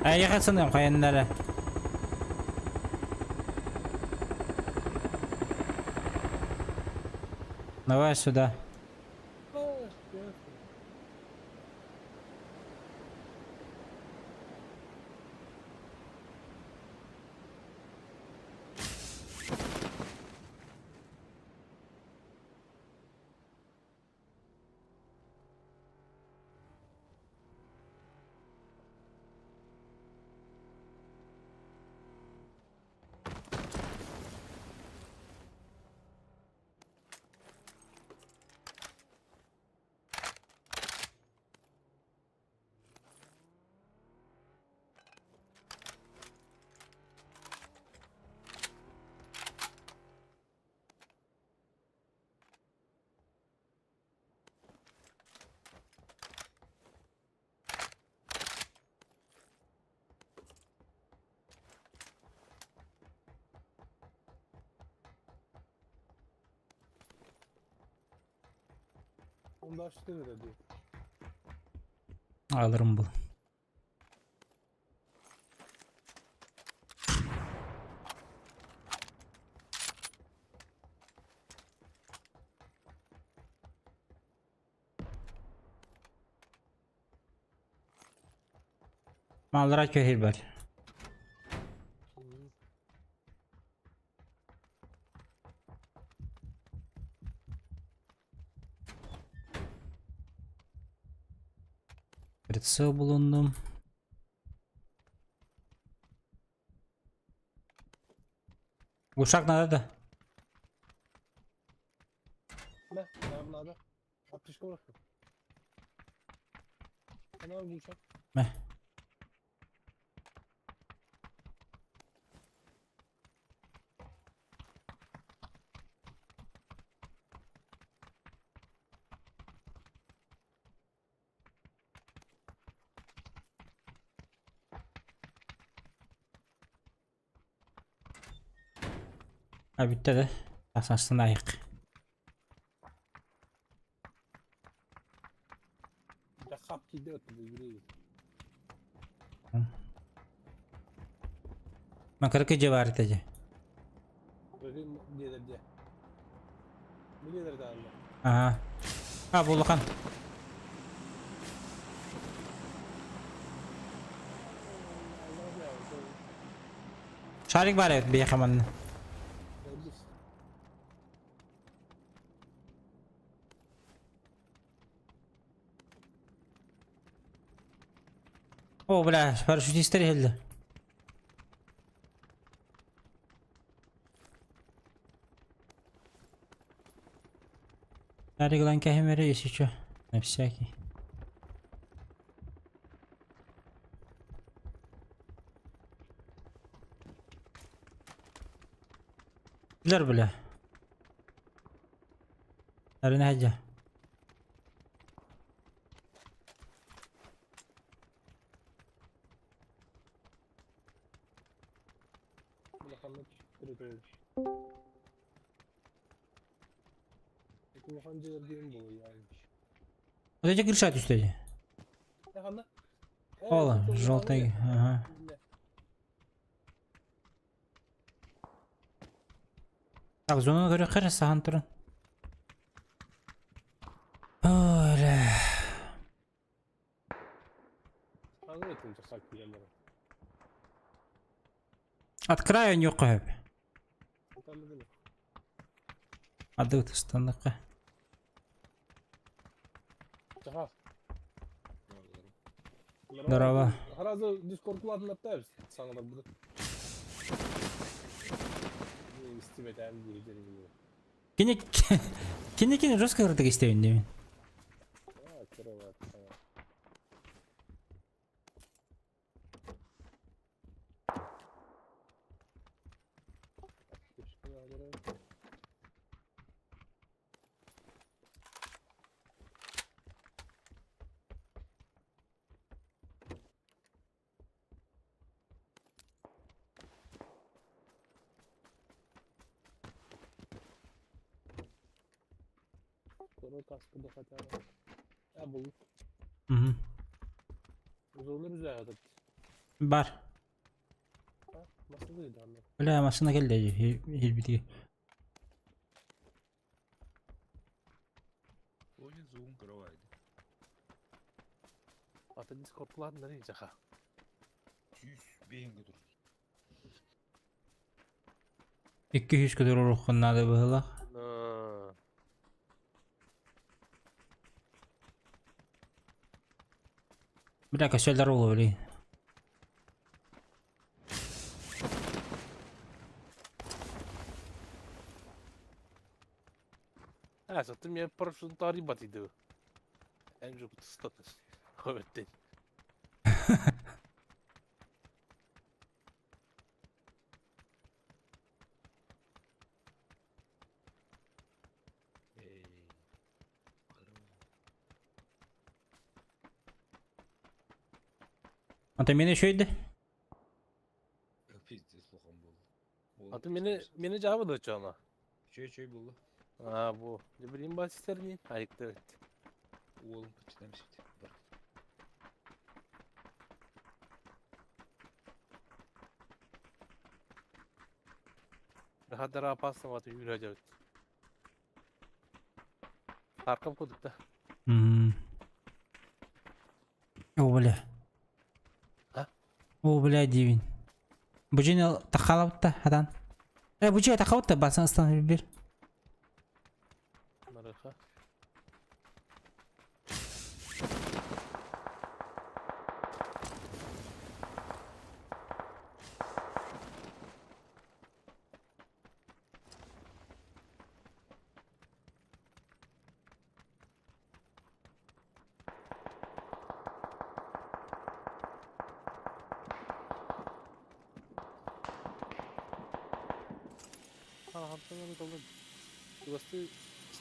Эйиэхэ сыныам хайаннара. Давай сюда. М24 дии. Алырым был. Маллара көһүр бар. Прицел булундум. Ушак надо да. Мэ, нам надо. Аптечка бырахтым. Ана глушак. Мэ. А бүттэ да. Асастын айык. Да хап киде өттү бирей. Макарка же бар этэ же. Бөгүн диэдер дьэ. Бу диэдер даанна. Ага. А, бу улахан. Шарик бар эбит биэхэ манна. О, бля, парашютистер иһэллэр. Шарик ылан кэһим эрэ, если чё, на всякий. Билэр бля. Арина хадьа. Улаханнык түрүтүр. Улахан дьиэлэр диэн буолуо. Вот эти крыша түстэ. Ханна? Ол, желтый, ага. Так, зонаны көрөххө саһан туран. Ой, Аны этим жасап киелер. От края не хөп. Ады ыстанныкка. Жаха. Здорово. Сразу Discord кулатынаттайбыз. Саңдар буду. Истибет әм дири. Кини кини кини жестко кырдык истебин деймин. А, кровать. Скоро каска да хотя бы. А, был. Мгм. Uzunlar güzel adet. Бар. Nasıl anda? Бля, машина келди илбитиге. Ата Discord кулатындар не жаха. 200 көтөр урухун надо было. Бля, косельдар олу, блин. Ha, sattım ya paraşütün tarihi batıydı. En çok status. Evet. Ата мени шөйді. Аты мени мени жабы да чана. Чөй чөй булду. А, бу. Не билeyim басистерни. Айыкты. Уолун кыччатан бисит. Хадара опасно вот юрэ делать. Аркам кудук да. О, бля. А? О, бля, дивин. Бу дьиэ тахалабытта, хатан. Э, бу дьиэ тахабытта, басан ыстан бир. Нарыха.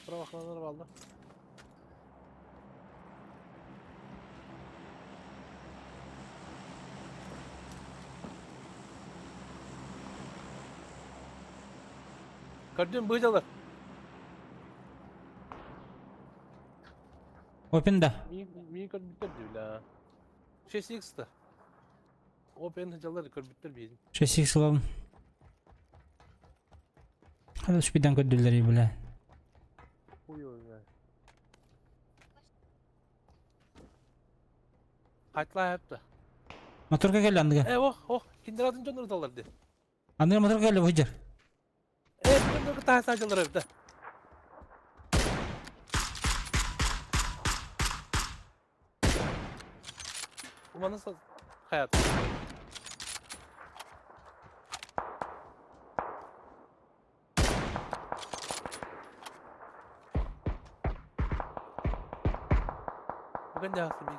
Справа охраналар балда. Көрдүм быжалар. Опен да. Мин көрбүттер дибиле. 6x та. Опен жалар көрбүттер бейдим. 6x ылабын. Хада шпидан көрдүлөр, бля. Ой ой ой. Хайтла хапта. Моторга кел андыга. Э, ох, ох, киндер атын жонор далар ди. Андыга моторга кел бу жер. Э, жонор та жалар эбит. Уманы hayat. Бүгін де bir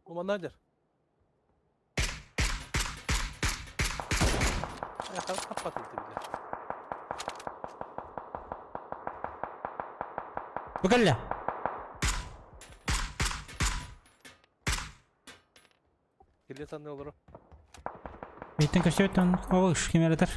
Уманадер. Я каппат бile. Бу келле. Келе санны olur. Бейтен көстөттөн ош кемеретер.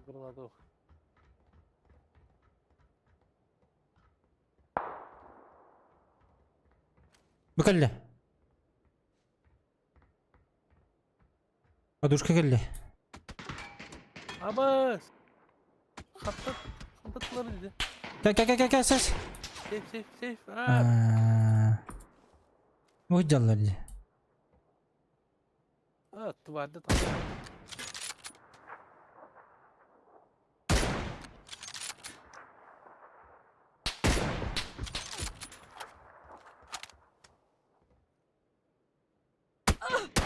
Гранату. Бу келле. Подушка келле. Абас. Хаттат. Хаттатlar dedi. Кел кел кел кел сес. Сейф, сейф, сейф. Аа. Бу жаллар ди. А, тварь там.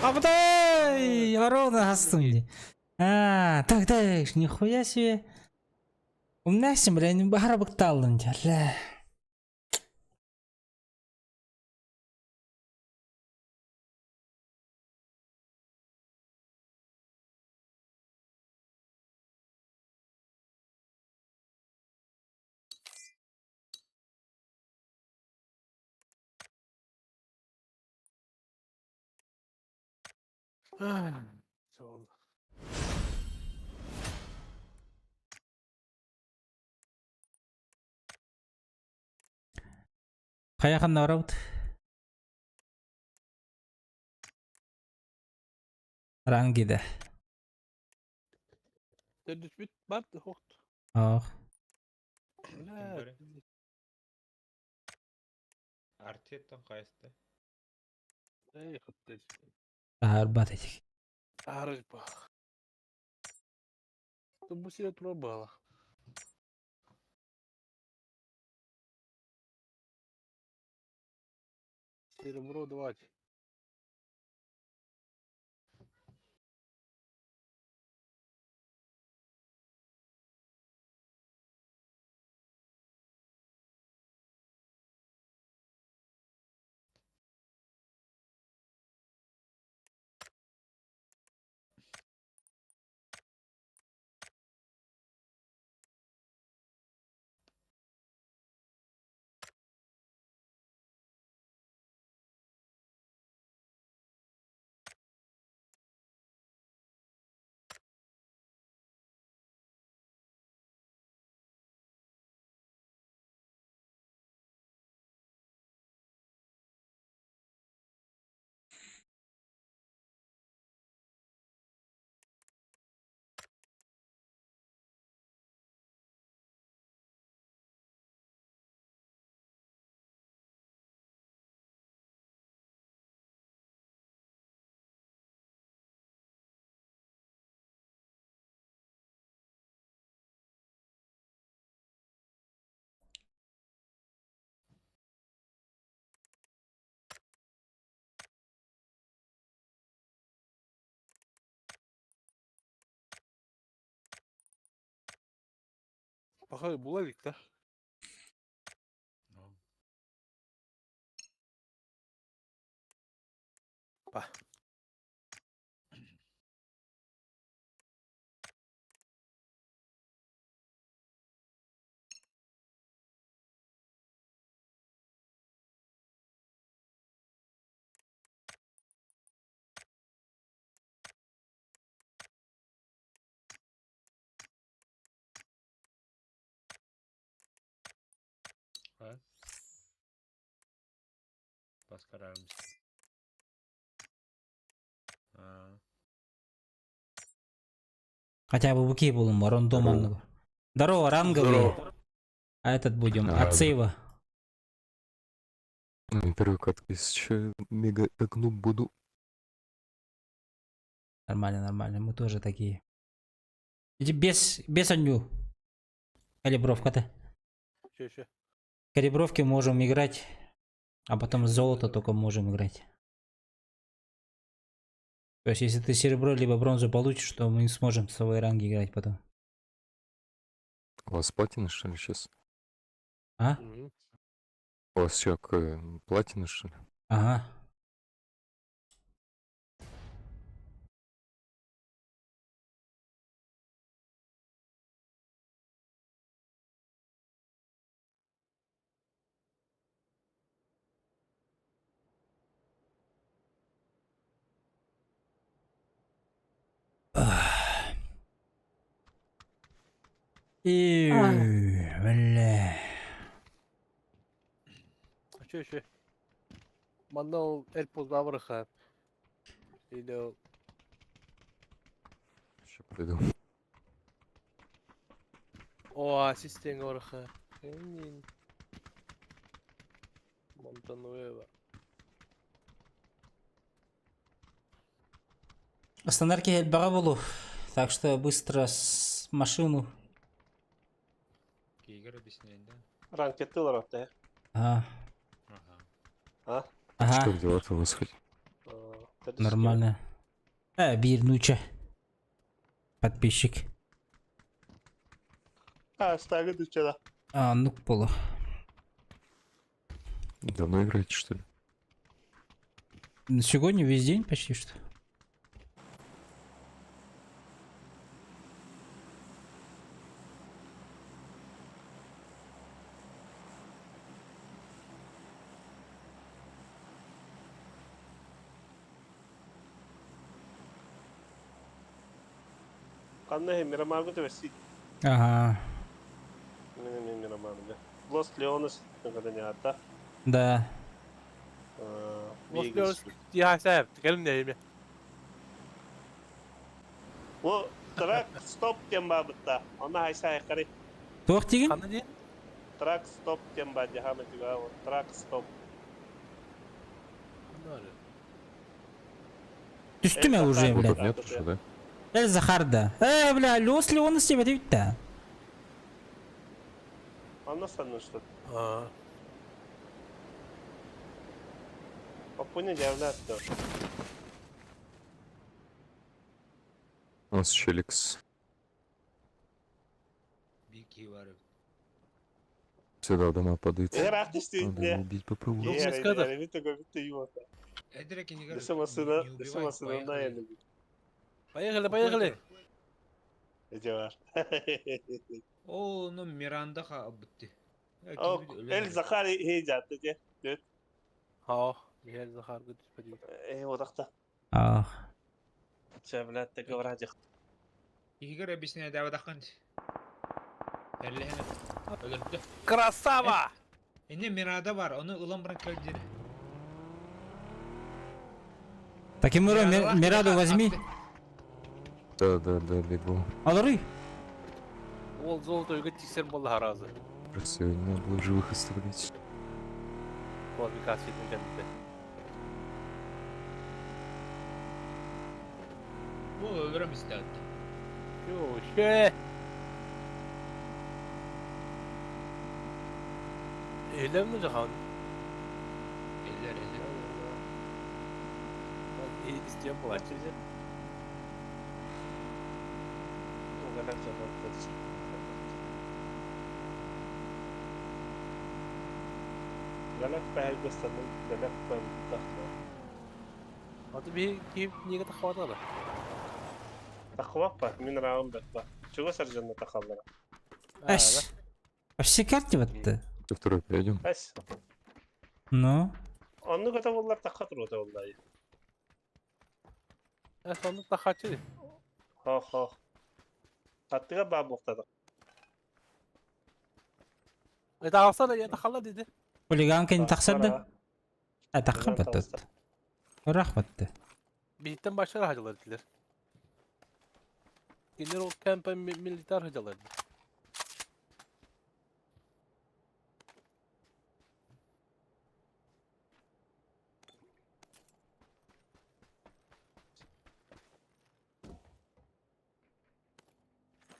Абдай! Ровно хастым ди. А, так, так, нихуя себе. Умнасың, бля, не бахара быкталдың, бля. Сол. Каяхан барабыт? Рангиде. Төрдүс бит бар хохт. Ох. Бля. Артеттан кайсы? Эй, хатты. Арбат этик. Арыпа. Бу сире тура. Серебро давать. Пока була да? Па. А? Баскарармыз. А. Хотя бы быки был рандом. Здорово. Здорово, ранговые. А этот будем. А, От сейва. Первый катка, если мега окну буду. Нормально, нормально. Мы тоже такие. Иди без аню. Калибровка-то. Еще, еще. Калибровки можем играть, а потом золото только можем играть. То есть, если ты серебро либо бронзу получишь, то мы не сможем в свои ранги играть потом. У вас платина, что ли, сейчас? А? У вас что, какое, платина, что ли? Ага. И, бля. Еще, еще. Манна ол эль поздаврыха. Или ол Сейчас приду. оазис орыха. Монтануэва. Стандарки был. Так что быстро с машину. Кигер объясняет, да? Ранкеты ларата. Ага. Ага. А? Ага. Что дела-то у вас хоть? Нормально. Бир нуча. Подписчик. А, ставит вчера. А, ну полу. Давно играете, что ли? Сегодня весь день почти что. Канна Мирамарго тебе си. Ага. Не Мирамарго. Лос Леонес, когда не ата. Да. Лос Леонес, я сам, текелим не О, трак стоп тем бабыта. Она хайса хайкари. Туох тигин? Трак стоп тем ба дихама тига. Трак стоп. Түстүмэ уже, Тут блядь. нет уже, да? Эль Захар, да. Бля, Лос Леонес тебе да. Она санны что? А. Папуня является. У нас челикс. Бики var. Сюда дома падает. Надо его убить попробовать. Поехали, поехали. О, ну Миранда ха бітті. Эль Захари Ха, Эль Захар, господи. Ах. Игорь объясняет, да, вадахант. Красава! Эне Мирада бар, оны ылам бұрын кәлдері. Так и Мираду возьми. Да, бегу. Алары. Ол золото үйге тиксер болды харазы. Просто его не надо было живых оставлять. Квалификация етмеген. Ол өлірім істеді. Йо, ше. Элем mi jahan? Eller, eller. İsteyen bu. Galak pa galak pa тахна. Аты би кип неге тахвата да. Тахваппа, мин раун бэтпа. Чего саржанна тахаллара? Эш. Вообще карте вот Второй перейдем. Эс. Ну? Онну ката боллар таха турута боллай. Э, сонда тахачы. Хо-хо. Аттыга баа буктада. Это алсана я тахалла dedi. Хулиганка не тахсарды? А тахар баттат. Рахматты. Биттен başlar hacılar dediler. Gelir o kampa militar hacılar.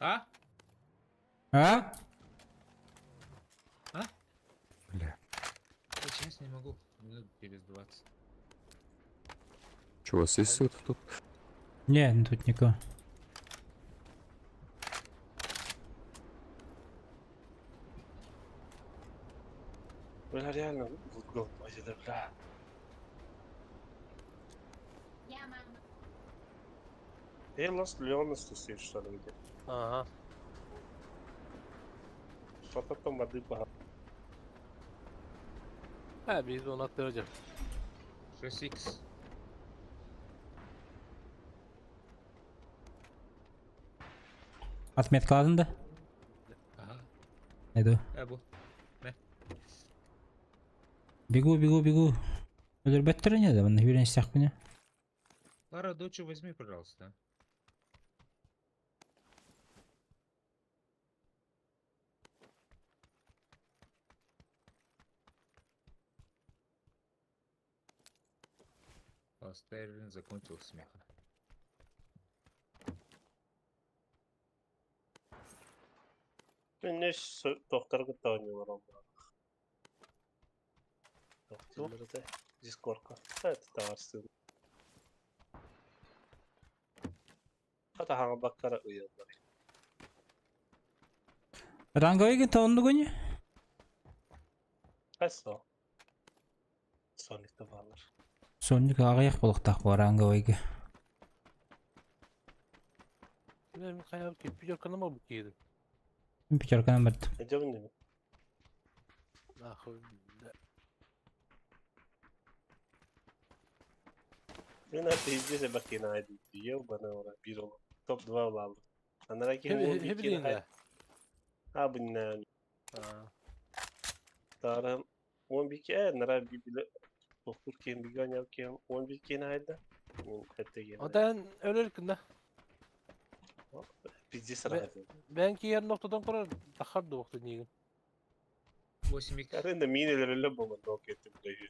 А? А? А? Бля. Я сейчас не могу. Минут через 20. Че, у вас есть свет тут? Не, ну тут никого. Бля, реально, гол, бля. Эй, Лос Леонес ты стоишь, что ли, где? Ага. Что-то там воды пора. Ha biz onu attıracağız. 6x. Отметка ладно да? Ага. Иду. Э, бу. Мэ. Бегу, бегу, бегу. Өлөрбөттөр не да, мына хүрен истәк меня. Лара, дочу возьми, пожалуйста. Стерлин закончил смеха. Мен доктор кытта ойнолор ол. Доктор да Дискордка. Это товарсы. Хата хаңа баккара уялар. Ранговый тонну гуни? Кайсы? Соникте балар. Сонник агаяк болуктак бу ранговыйга. Ben kayar ki пятерка mı bu kiydi? Пятерканан бардым. Идем не? Нахуй. Мен аты издесе бакина айды. Ебана ора бир ол. Топ 2 улалды. Анара Хе кем билeyim de. А бинна. Ha. Тарам 12 э нара бибиле доктор кем биган яп кем 11 кен айда. Мен хәттеген. Odan ölür de. Пиздец рахат. Ben ki yer noktadan kurar takar da vakti niye? 8x. Аренда минелер эле болгон док этим дайы.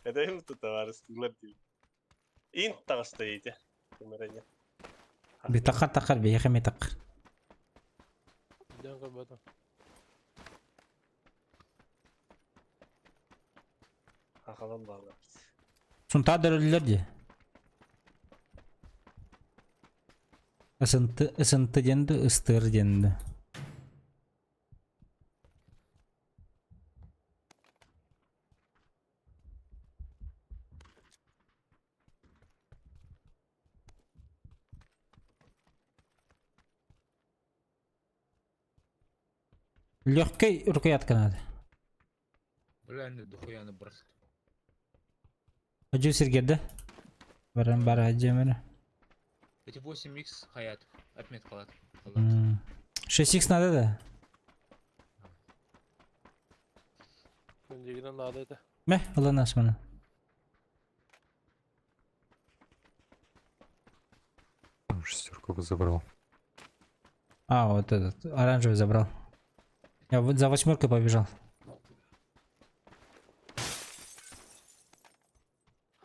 Это им тут товарищ дейм. Ин тагыста дейт. Кемерене. Битакар такар бейхеме такар. Ben kapadım. Акалан баглар. Сунта дөрөллөр ди. Ысынты, ысынты денді, ыстыр денді. Легкой рукоятка надо. Бля, не дохуя набрал. Ажу сиргерді. Баран бара ажу Эти 8x хаят. Отметка лат. 6х надо да? Öncekiden daha da ete. Мeh, ылан асманы. Шестерку бы забрал. А, вот этот, оранжевый забрал. Я вот за восьмеркой побежал.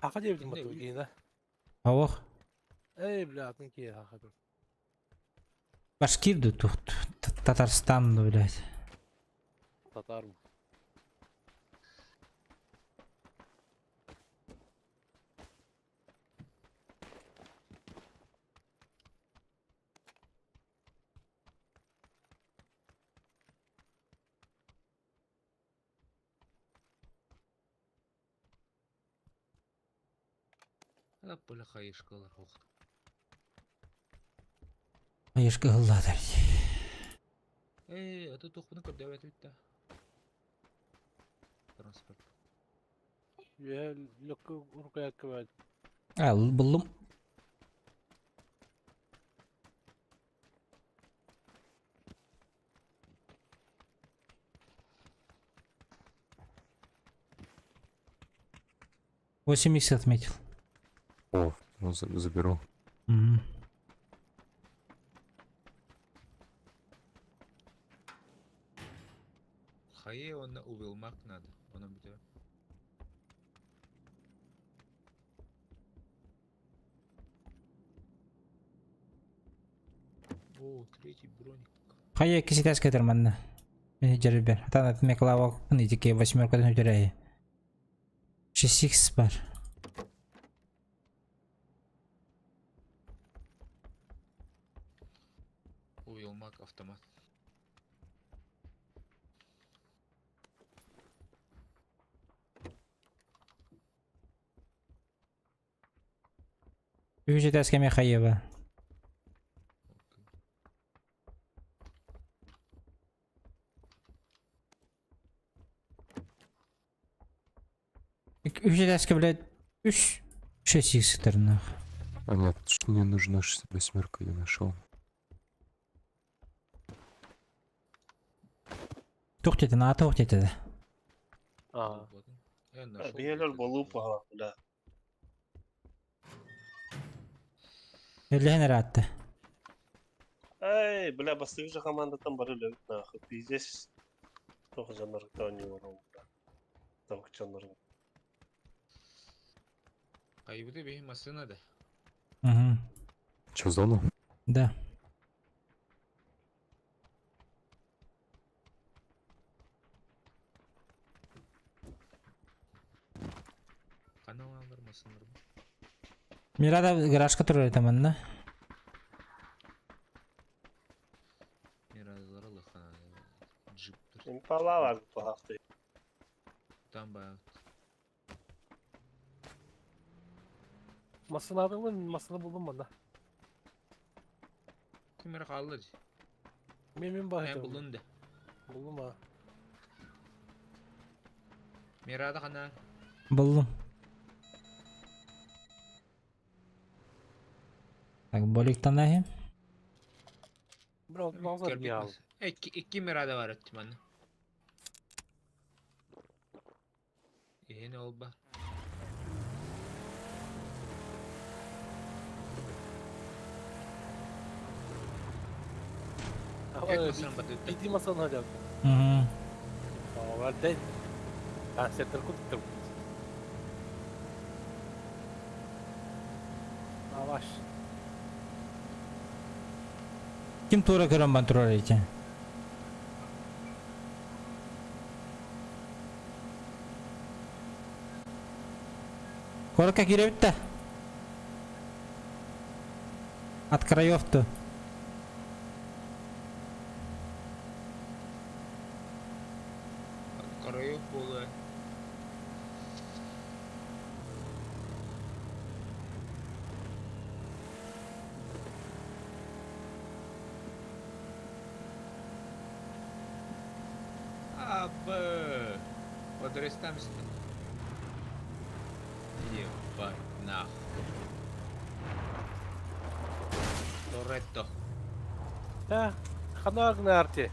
Haka diyebildim batı yine. Ох, Ey bля, atın ki haka. Башкир да тут, Татарстан, ну, блядь. Tatar mı? Бля хайышкалар охт. Айышка ыллаатар. Ээ, аты тухпуну көрдөбөт бүттэ. Транспорт. Үөһэ лөккө урукаякка баар. А, буллум. Восемь икс отметил. О, ну заберу. Мгм. Хайы онно убилмак надо. Оны бүтэ. О, третий броник. Хайа икки ситээс кетер манна. Мени жербер. Атан ат меклава итики восьмеркадан өтөрэй. 6 бар. Уилмак автомат. Үс этээс кеме хайеба. Үс этээскэ, блядь, үс 6 икс нах. А нет, мне нужна восьмерка, я нашел. Тух деді, на тух деді. Аа. Я нашел. Биэлэр болуу паха, бля. Өллөһөн ыраатты. Эй, бля, бастыгы же командатан бары лөбүт нахуй. Пиздец. Тох жанарыктан не ором, бля. Тох жанарык. Кайбыты бейм машина да. Угу. Че, зону? Да. Канал алар машиналар. Мирада гаражка турар это манна. Миразлар лыха. Джиптер. Импала бар пахты. Там ба. Масını aldın mı? Masını buldum bana. Кимер калды. Мен Мен bakacağım. булунду. Buldum ha. Мирада кана. Буллум. Так, боликтан ахим. Бро, назад не ал. Икки икки мирада бар өттү манна. Эне олба. Биди масаны алып. Угу. Aa, ben Ben setleri kuttum. Yavaş. Ким тура көрөн бан турар эти? Коротко кире битте. От краев-то. От краев было. Абы. Подрестамся. Ебать нахуй. Торетто. Да, ханаг на арте.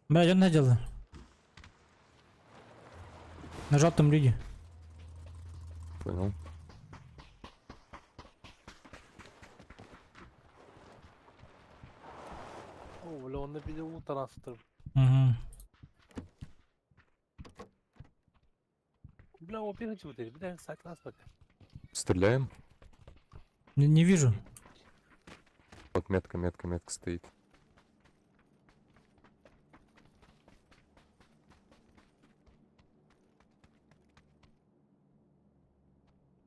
Бля, идем на дело. На желтом люди. Понял. О, бля, он на видео трансфер. Угу. Бля, он первый чего ты, бля, сайт нас пока. Стреляем? Не, не вижу. Вот метка, метка, метка стоит.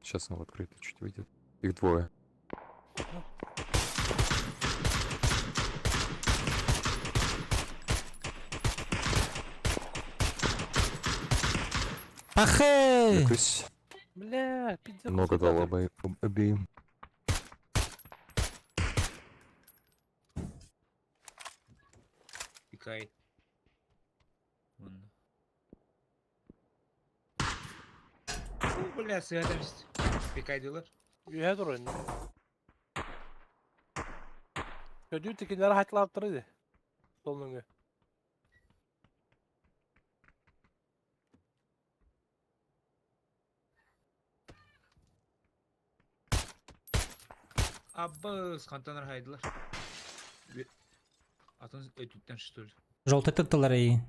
Сейчас он в открытый чуть выйдет. Их двое. Пахы! Закрысь. Бля, пиздец. Много дал обеим. Пикай. Онно. Бля, сыатамст. Пикай дилер. Үһэ турun. Көдүү тикилер хатылаптыр иди. Солнуңу. Аббыз, хантанар хайдылар. Атын өтүттен что ли? Желтый тыттылар и.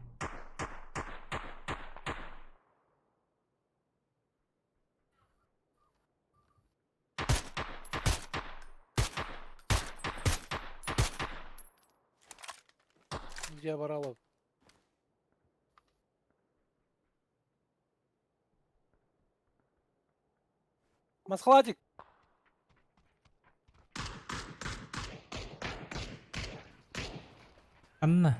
Где баралов? Масхалатик! Анна.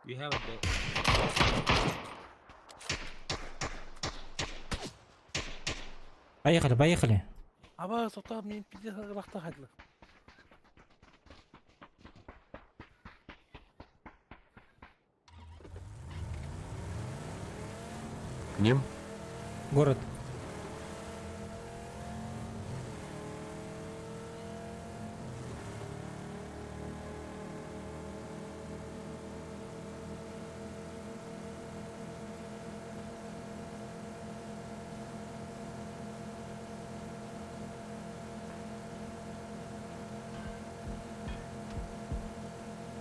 You have a bit. Поехали, поехали. Аба, тоқтап, мен пиздец ырақта қайтылы. К ним? Город.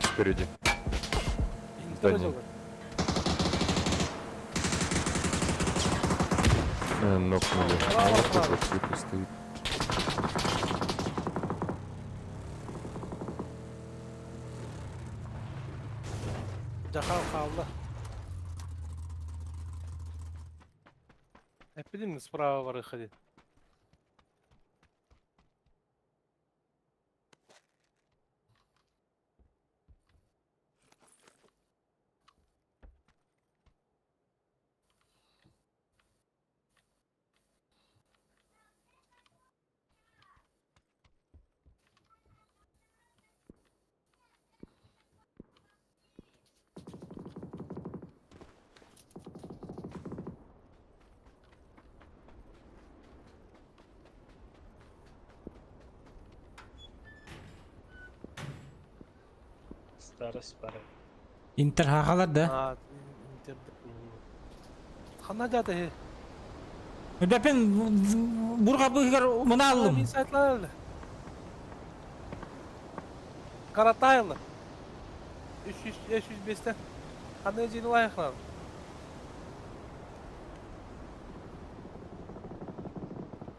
Спереди. Здание. Нокнули. А вот тут вот типа стоит. Жақал қалды. Әппеден справа бар выходит. Старость пора. Интер хахалар да. А, интер. Хана жаты. Бәпен бурга быгар мына алдым. Мин сайтлар. Каратайлы. 300 305-тен. Қандай жейді лайықлар?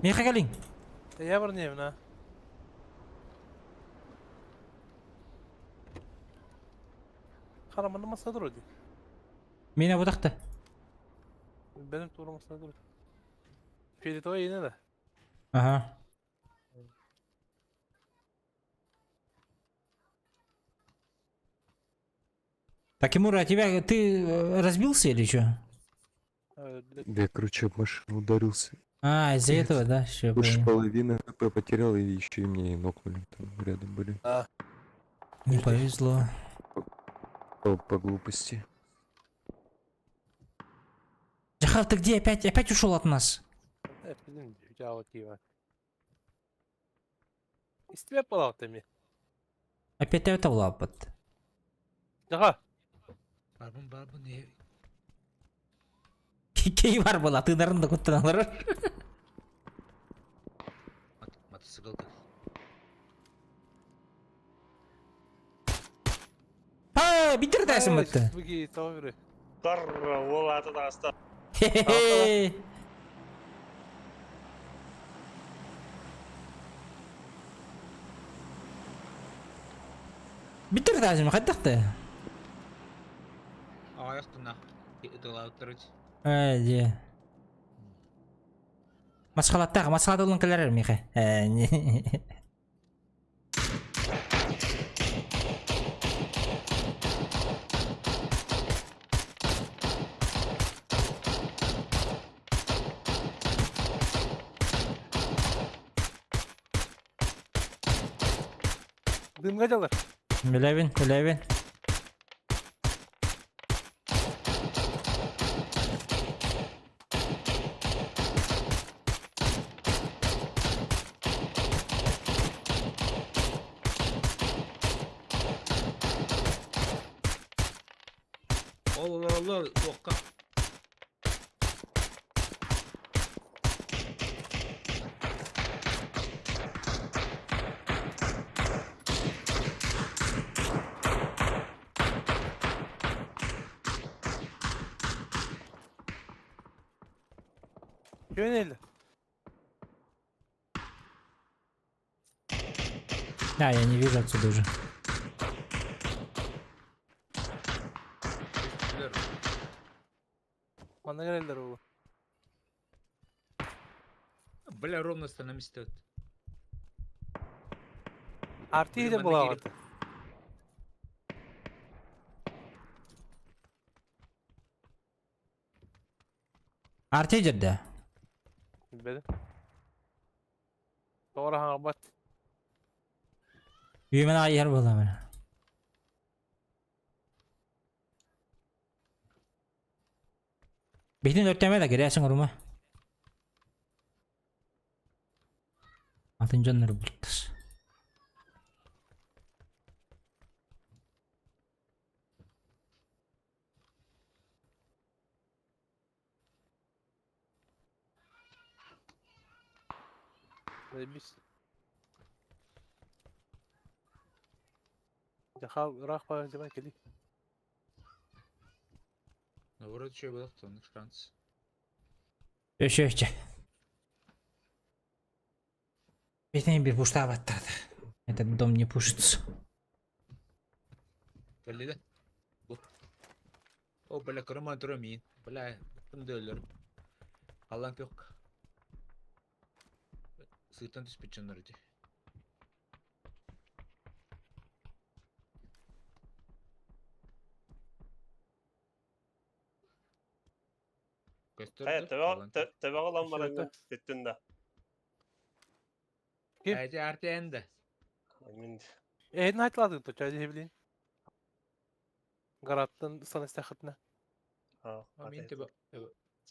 Меха келин. Я бір не мына. Қараманы маса тұр өде. Мені бұдақты. Benim тура маса тұр. Фиолетовый ене да. Ага. Такимура, а тебя ты разбился или что? Да я, короче, об машину ударился. А, из-за этого, да? Все, Больше половины хп потерял, и еще и мне и нокнули там рядом были. Не повезло. По глупости. Джахал, ты где? Опять, опять ушел от нас? Bizim жауап тиіп. Истеп балап деме. Опять это лапот. Jaha. Барбын барбын не. Кей бар была, ты наверное, куттаналар. Мотоцикл. А, бидер дәсім бітті. Бүге тауы бері. Карра, ол аты да аста. Хе-хе-хе. Бидер дәсім, қайдақты? Аяқтына. Дылауттырыч. Әй, де. Масхалаттаах, масхалат ылын кэлэр миэхэ. Дымга дьалар. Билэбин, билэбин. Ол олороллор туохха. Yöneldi. Да, я не вижу отсюда уже. Билэр. Манна geldiler oğlum. Бля, ровно становимся. Artı Били de манна bulamadı. Арти жерде. Bilmedim. Doğru ha bat. Үймен айыр боламын. Бихтин өртеме да кересің ұрма. Атын жоннор бултас. Заебись. Дихал راح زمان كلي. Наоборот, еще был кто Франц. Өшөчө. Бихтин бир пуштабаттарды. Этот дом не пушится. Кэллэ да? Бу. О, бля, кырма тура мин. Бля, кым дөлөр. Аллан көк. Сыйтан түспүт дьоннор ити. Көстөр Хайа, да? төбө Аллан көк. төбө алан Үшөтө. баран бүттүн да. Ким? Эти артенде. Мин Eğidin haytladı to çay bilin. Garattın sana istekhatna. ha. Мин төбө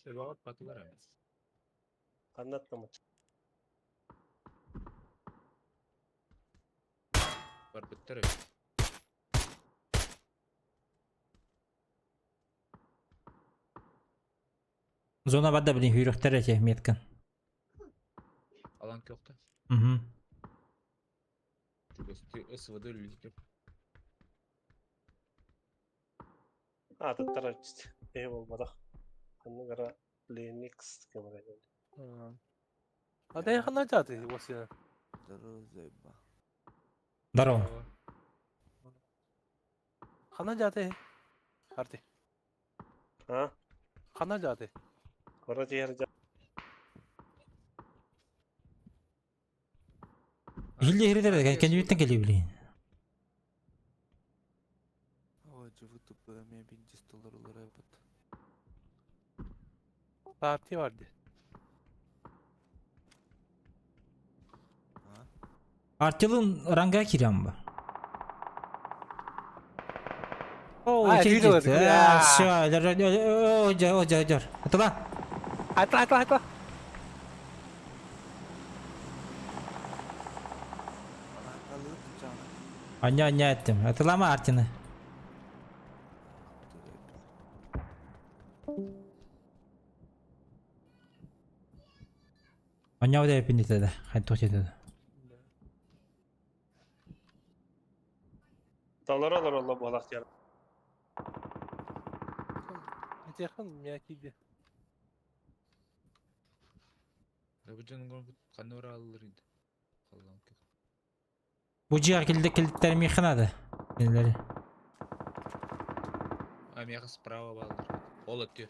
төбө батылар эмес. Аннаттым. Бар бүттөр. Зона бада блин хүрөхтер эти меткан. Алан көктө. Угу. Чугасты СВД үлүтүп. Атыттар өчт. Э болбадак. Ханны гара Linux кемер. Hadi yakından çatı basıyor. Здорово. Khana जाते हैं आरती Ha? खाना जाते Кора жер Хилли хирдер кенжибиттен кели блин. Parti vardı. Артилын ранга кирям ба. О, А, кирдит. видел это, А, всё, о, о, о, о, Атыла. Atla atla atla. Аня, аня еттим. Атылама Артины. Аня ода епин деді. Хайт деді. Талар алар алла болак жер. Yakın miyakiydi. Бу жонго канора алыр иди. Аллан көк. Бу жига келди келдиктер механады. Нелери. А мияка справа балдыр. Ол өтүр.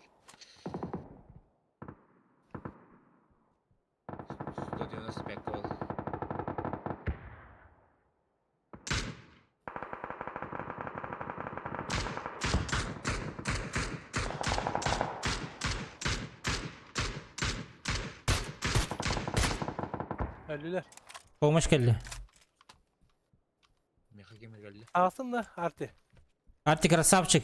Өллүлэр. Помощь кэллэ. Миэхэ ким кэллэ? Аҕасын да, Арти. Арти красавчик.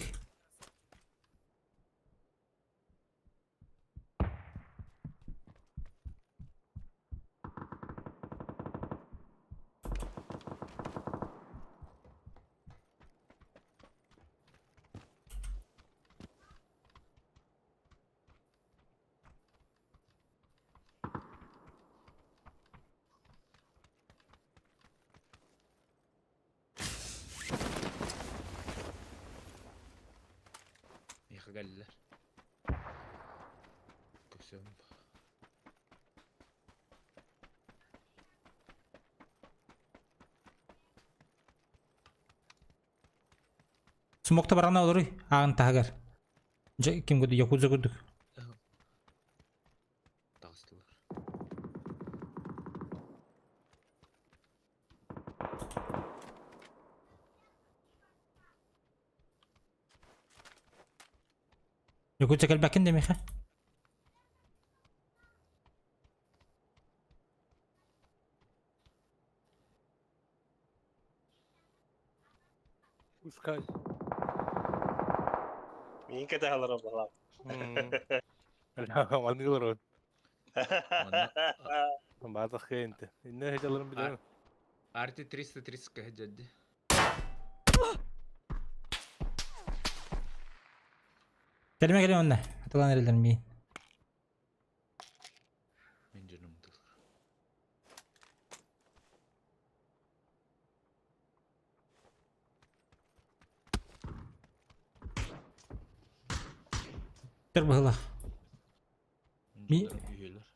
Миэхэ кэллилэр. Көксөм. Смокта барана олоруй ааҕын таһыгар. Дьэ ким курдук Якудза курдук. Таҕыстылар. Якудза кэлбэккин да миэхэ? Пускай. Миин кэтэһэлэр абалаах. Маннык олорон. Баатах кэйинте. Инне хечаларын билемин. Арти 330 кэһэ дьадди. Кэлимэ кэлимэ онно. Атылан эрэллэр миин. Мин дьонум тыл. Төр быһылах. Ми... Үһүөлэр.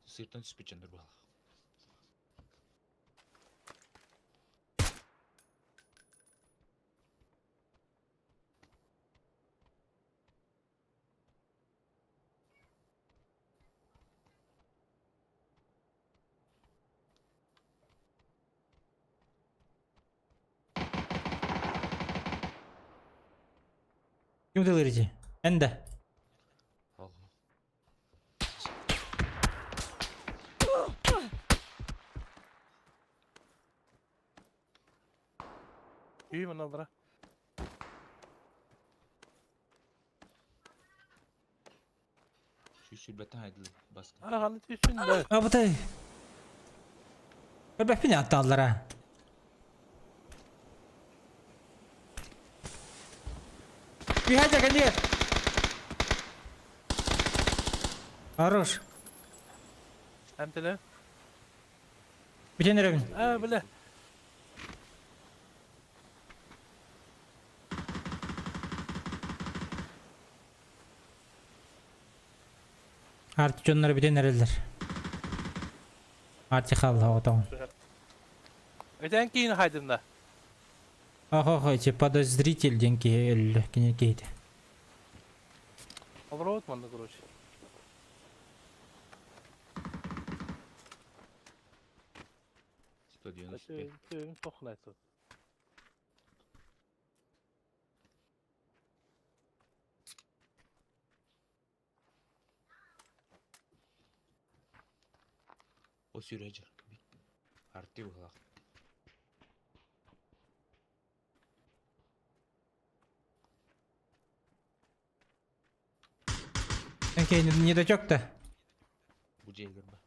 Сыыртан түспүт дьоннор быһылах. Ким тылырыти? Энде. Үй маналара. Сүүс хайдылы баска. Аны түссүн да. Абытай. Көрбөппүн аттааллара. Бихажа кэлиэ. Хорош. Әмтеле. Бүтэн эрэбин. А, бля. Арти дьоннор бүтэн эрэллэр. Арти хаалла оҕотоҕун. Өтен кийин хайдымда. Охо-хо, ити подозритель диэн киһи өллө, кини киһитэ. Олорот манна, короче. 195. Төвün тохнайсыз. О сүүрэ Арти быһылах. Окей, не дотек-то. Бу дьиэлэр ба.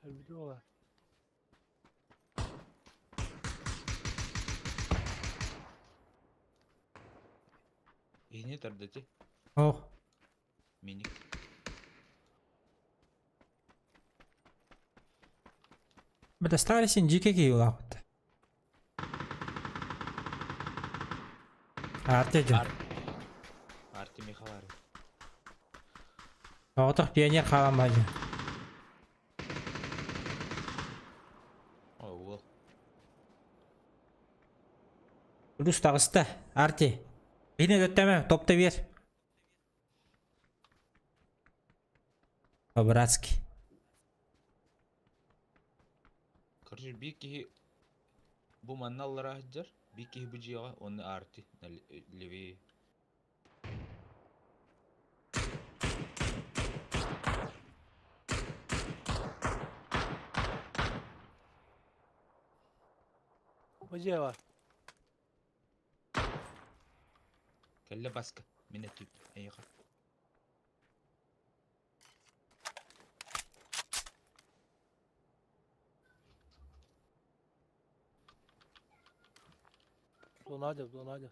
Өлбүтү ола. Иһини тардати. Ох. Миник. Бля, старый син дьике киһи улааппыт. Арти дьон. Арти Михалары. Оҕотох пионер хаалан баайы. О, уол. Плюс таҕыста. Арти. Бини өттөмө, топта бер. По-братски. Короче, биир киһи бу манна аллара сылдьар, биир киһи бу дьиэҕэ, уонна Арти левее. Бу бар. Кэллэ баска. Мин өттүм. Эйиэхэ. Зона зона.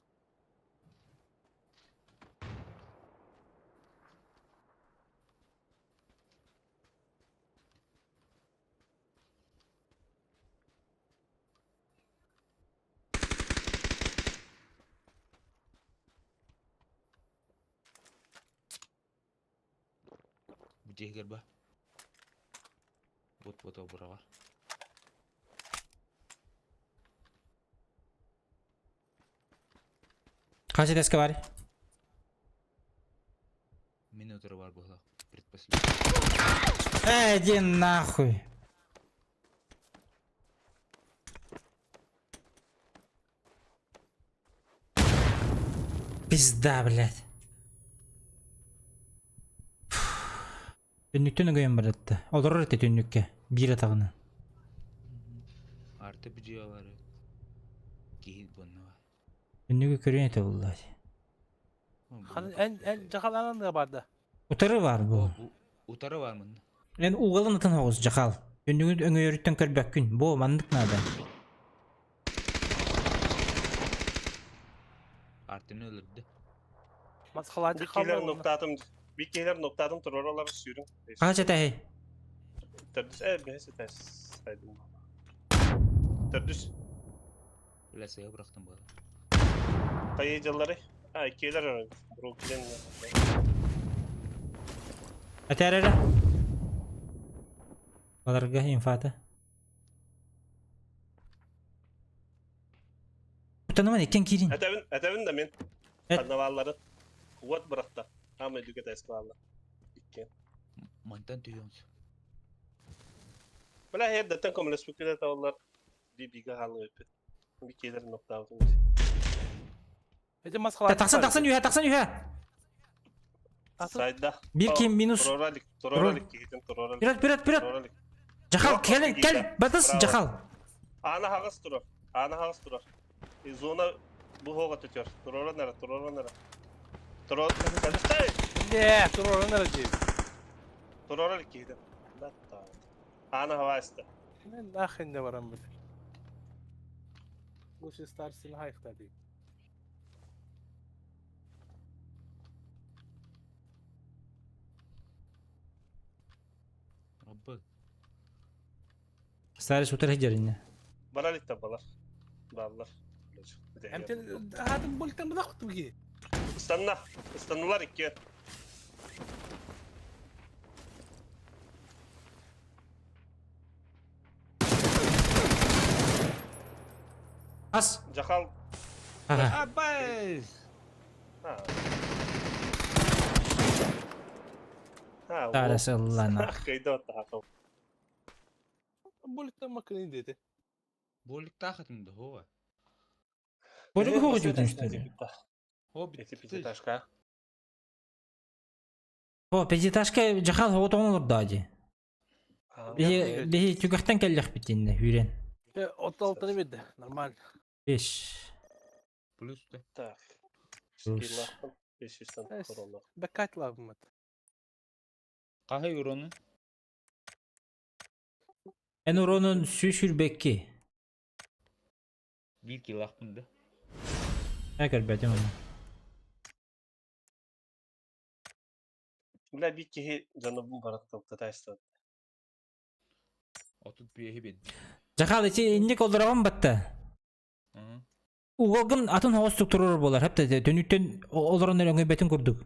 Бу дьиэгэр ба. Вот вот обураҕар. Хас этээскэ бар? Мин өтөрө бар быһылаах. Предпоследний. Эй, иди нахуй. Пизда, блядь. Түннүктэн өгөйөн баратта. Олорор этэ түннүккэ. Биир атаҕынан. Арты бу дьиэ бар. Киһи буонна бар. Түннүгү көрүөн этэ булла. Хан эн эн жахаланан барда. Утары бар бу. Утары бар мында. Эн угалын атын оҕус жахал. Түннүгүн өҥөйөрүттэн көрбөккүн. Бу маннык наада. Артыны өлөрдө. Масхалаачы Bir keyler noktатым. Bir keyler noktатым туроралар сүүрүн. Хаһа этээһий? Төрдүс бэһис этээс сайдым. Төрдүс. Бля, сыа бырахтым буолла. Кайы жыллары. А, иккилер Бруклин. Этээр эрэ. Баларга инфата. Куттаныман иккен киирин. Этэбин, этэбин да мен. Эт. Карнаваллары. Куот бырахта. Ама дүке тәс калла. Икки. Мантан түйөҥ. Бля, хердеттен көмөлөспүккүлер табалар. Би биге халы өпүт. Би кейлер ноктабытым. Эти масхалаачы. Тахсан тахсан үһэ тахсан үһэ. Сайда. Бир ким минус. Туроралик, туроралик кигитим, туроралик. Вперед, вперед, вперед. Туроралик. Жахал, кел, кел, батыс, Жахал. Ана хагас турар. Ана хагас турар. И зона бу хога төтөр. Турора нара, турора нара. Турор, Стай! Не, туроран эрэ Туроралик кигитим. Да, та. Ана хаваста. Мен нахрен не барам бит. Лучше старсин хайхта ди. Рабы. Старый сутар хеджеринне. Баралик та балар. Баллар. Эмтен хатын бултан буда куту ки. Ыстанна. Ыстаннулар икки. Ас. Жахал. Ага. Абай! Ha. Ha. Тарас Аллана. Кайда тахал. Бултан макын деди. Болик тахатым да хова. Болик хоҕу дьүтүн что ли? Хо Эти пятиэтажка. О, пятиэтажка Жахал хоҕу олордо ди. Биһи биһи түгэхтэн кэллэх битинне хүрен. От алтыны бирди. Нормально. Беш. Плюс да. Так. Плюс. Скиллахтан 500-тан корона. Бекат лабымат. Кахай урону? Эн уронун сүүсүрбекки. Бир килахпын да. Ә көрбөтүм оны. Бля бир киһи жаныбын барат талтатайста. Отут биэһи бин. Жахал ити инник олдорогон батта. Уголгын атын хоҕус турар болар. Хепте түнүттен олорон өңөй бетин курдук.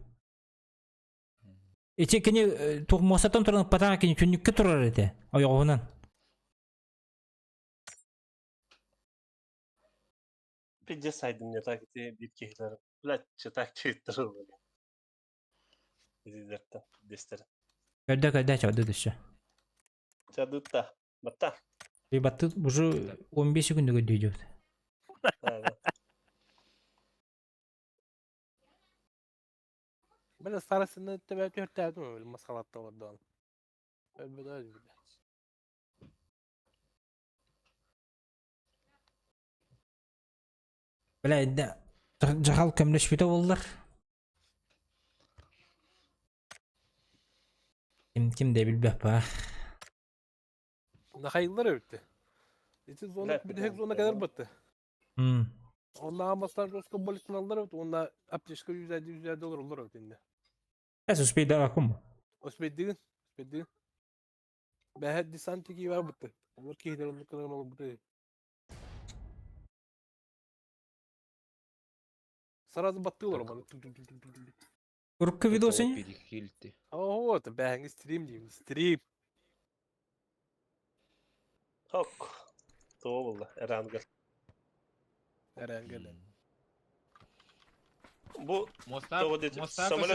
Ити кини тугмосатан туран патаа кини түнүккэ турар эте. Ойоҕунан. Пиздец сайдым не так ити бир киһилер. Бля чытак чыттыр бля. Дидерте дестер. Көрдө көрдө чоду дүшө. Чадытта. Батта. Би батты уже 15 күндө көрдү Да, да. Бля старосыны тебе төртәдим масхалатта олордон. Өлбөдө бile. Бля, дьахал көмлөспүтэ буоллар. Ким ким да билбэт ба. Нахайыллар эбитти. Ити зона бүтэһик зона кэлэр бытты. Онна амастар жестко болисналар эбит, онна аптечка 150 доллар олар эбит инде. Эс успейдагакум. Успейдигин, успейдигин. Бэһэ десант тиги бар бытты. Олар киһилер оннук кылар ол быты. Сразу баттылар маны. Урукку видосын? Перехилти. О, это бэһэҥи стрим деймин, стрим. Хок. Туо булла, Эрангел. Эрангел. Бу самолет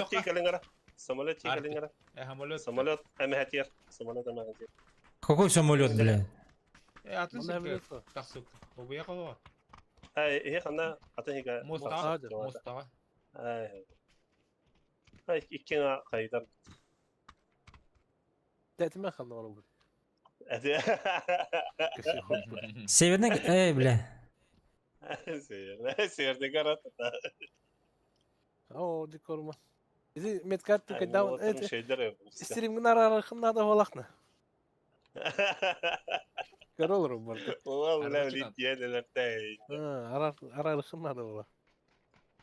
тиикэлиҥ Самолет тиикэлиҥ Самолет. Самолет эмэһэтиэр. Самолет эмэһэтиэр. Какой самолет, бля? Э, атын сиргэ тахсык. Обуйа кого? Ай, ihe ханна атын хига. Мостаҕа, мостаҕа. Ай. Ай, иккиҥа хайдар. Тэтиме ханна бар бу. Северный, эй, бля. Северный, северный город. О, дикорма. Изи медкарту когда это стримгин арарахын надо болахна. Көрөлөр бар. Ола, бля, литьелер тэй. Арарахын надо было.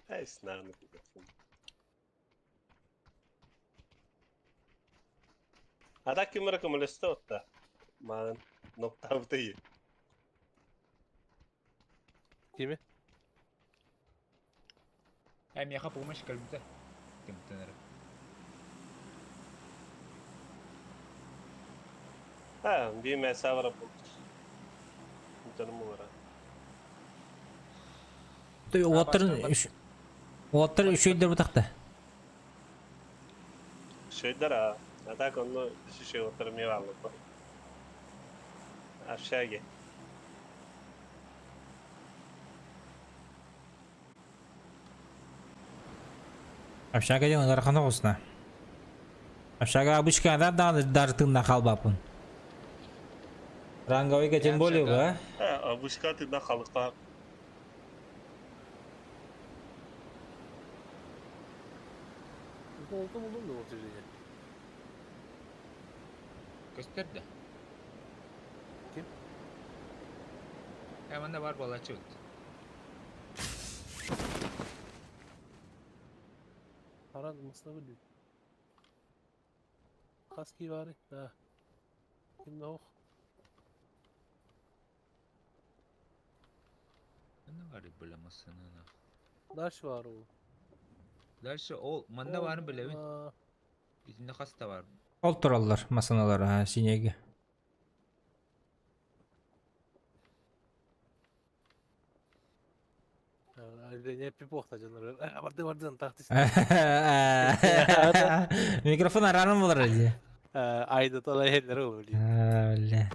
Ай, снаны. Ада кимре көмөлөстө отта. Маан ноктабыты. Кими? Э, миэхэ помощь кэлбитэ. Кимтэн эрэ. Ha, bir mesa var bu. Canım var. Уоттар үчүйдер бутакта. Şeyler ha. А так онно шише оттар ме алып. Общаги. Общага диэн ыарахана оҕусна. Общага обычка адар даҕаны дартыынна хаалбаппын. Ранговыйга тем более ба. А, обычка тыына халыкта. Oldu buldum da otuz Көстөр да. Ким? Э, манна бар буолааччы эбит. Аран масына бүлүү. Хаски бары. Да. Ким ох. Манна бар бля масына. Дальше бар ол. Дальше ол манна баарын билэбин. Итиннэ хаста бар. Ол тураллар масыналар а синеги. Не пипохта жаныр. Барды барды тахты. Микрофон араным болар ди. Айда тола хеллер ол. Бля.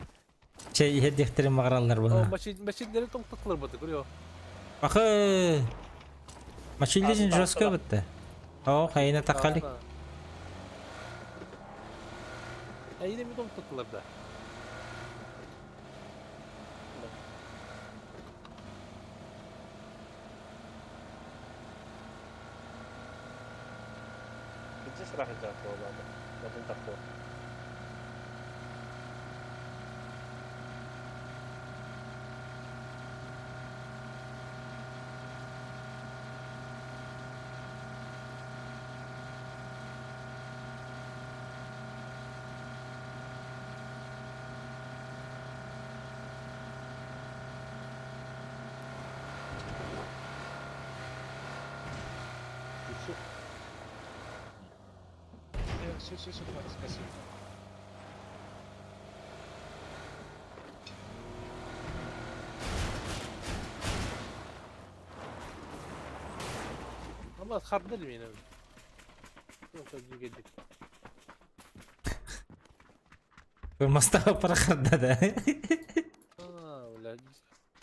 Чей хеддехтерин мағараллар О, буна. машин машиндери тоңтоклар барды көрүө. Бахы. Машилдежин жестко бітті. О, хайына таққалик. Э, yine mi тоңтоклар да? Здесь рахат болады. Потом такой. Все, все, все, хватит, спасибо. Allah хардыр мени. Келдик. Мастағы парахарда да. А, бля.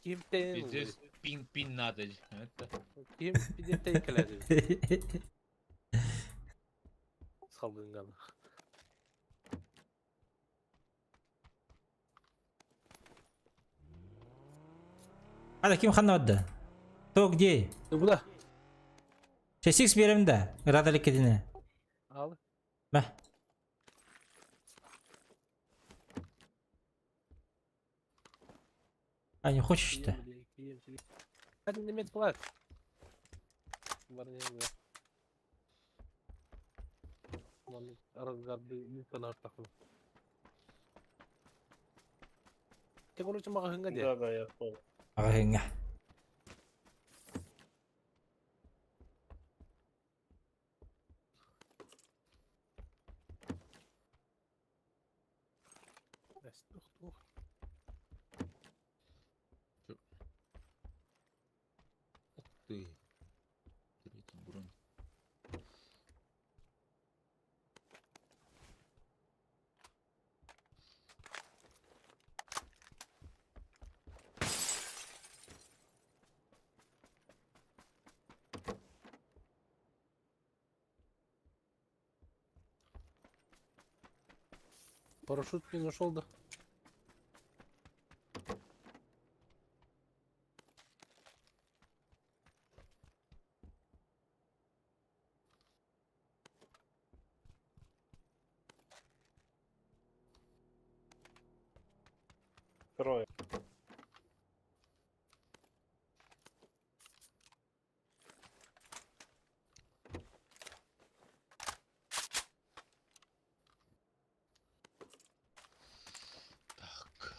Ким тен. Пиздец, пин-пин надо. Это. Ким пиден келеди. Салгынган. Hadi kim ханна бадда? Кто где? Ты куда? Часик берем да. Рада ли кедине? Ал. Мә. А, не хочешь ты? Один немец плат. Барнее. Разгарды мукана тахны. Ты короче магазинга де. Да, да, я понял. Магазинга. Ух ты. Третий бронь. Парашют не нашел, да? Трое. Так.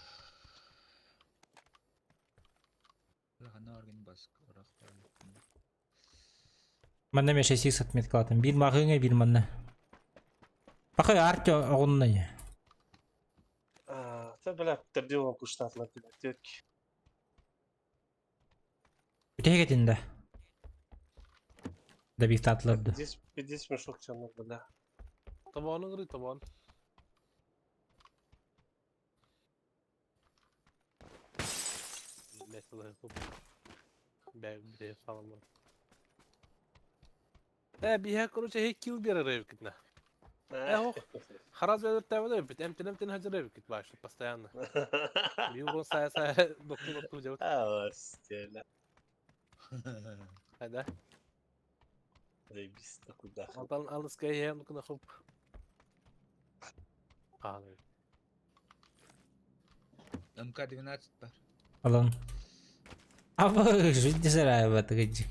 Манна мен 6 отметкалатым. Бир мағыңа, бир манна. Пақай арт оғыннай. А, Та, бля, тердил куштатлар, тетки. Бүтәге кетинде. Да бир татларды. Здесь, здесь мешок темный, бля. Табаны говорит, табан. Блять, Бля, салам. Э, биһэ, короче, хей килл берер эбиккит на. Э, ох. Хараз берер тәбе бит. Эмтен эмтен хажыр эбиккит баш, постоянно. Би урон сая сая доктор доктор делать. А, стеля. Хайда. Заебись, да куда? Алтан алыска ем кына хоп. А, МК-12 бар. Алан. Аба, жизнь сарай батыгыджик.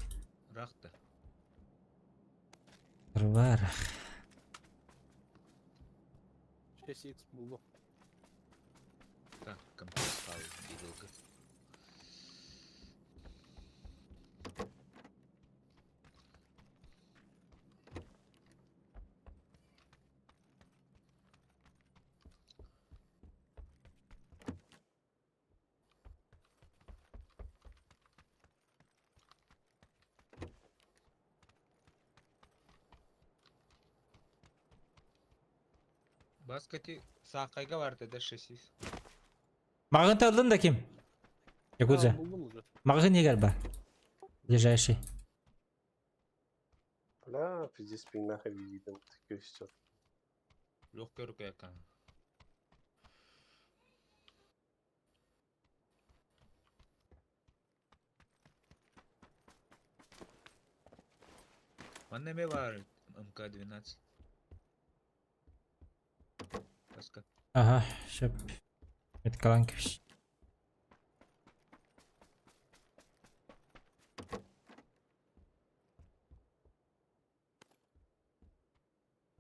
Рахта. Бар. 6x булду. Так, компас бирылгы. Баскати саакайга барды да 6 Мағын талдын да ким? Якудза. Булдум уже. Мағын егер бар. Ближайший. Бля, пиздец, пигнаха видим, такой все. Легкая рука яка. Манна бар МК-12. Баска. Ага, шөп. Меткалан кипш.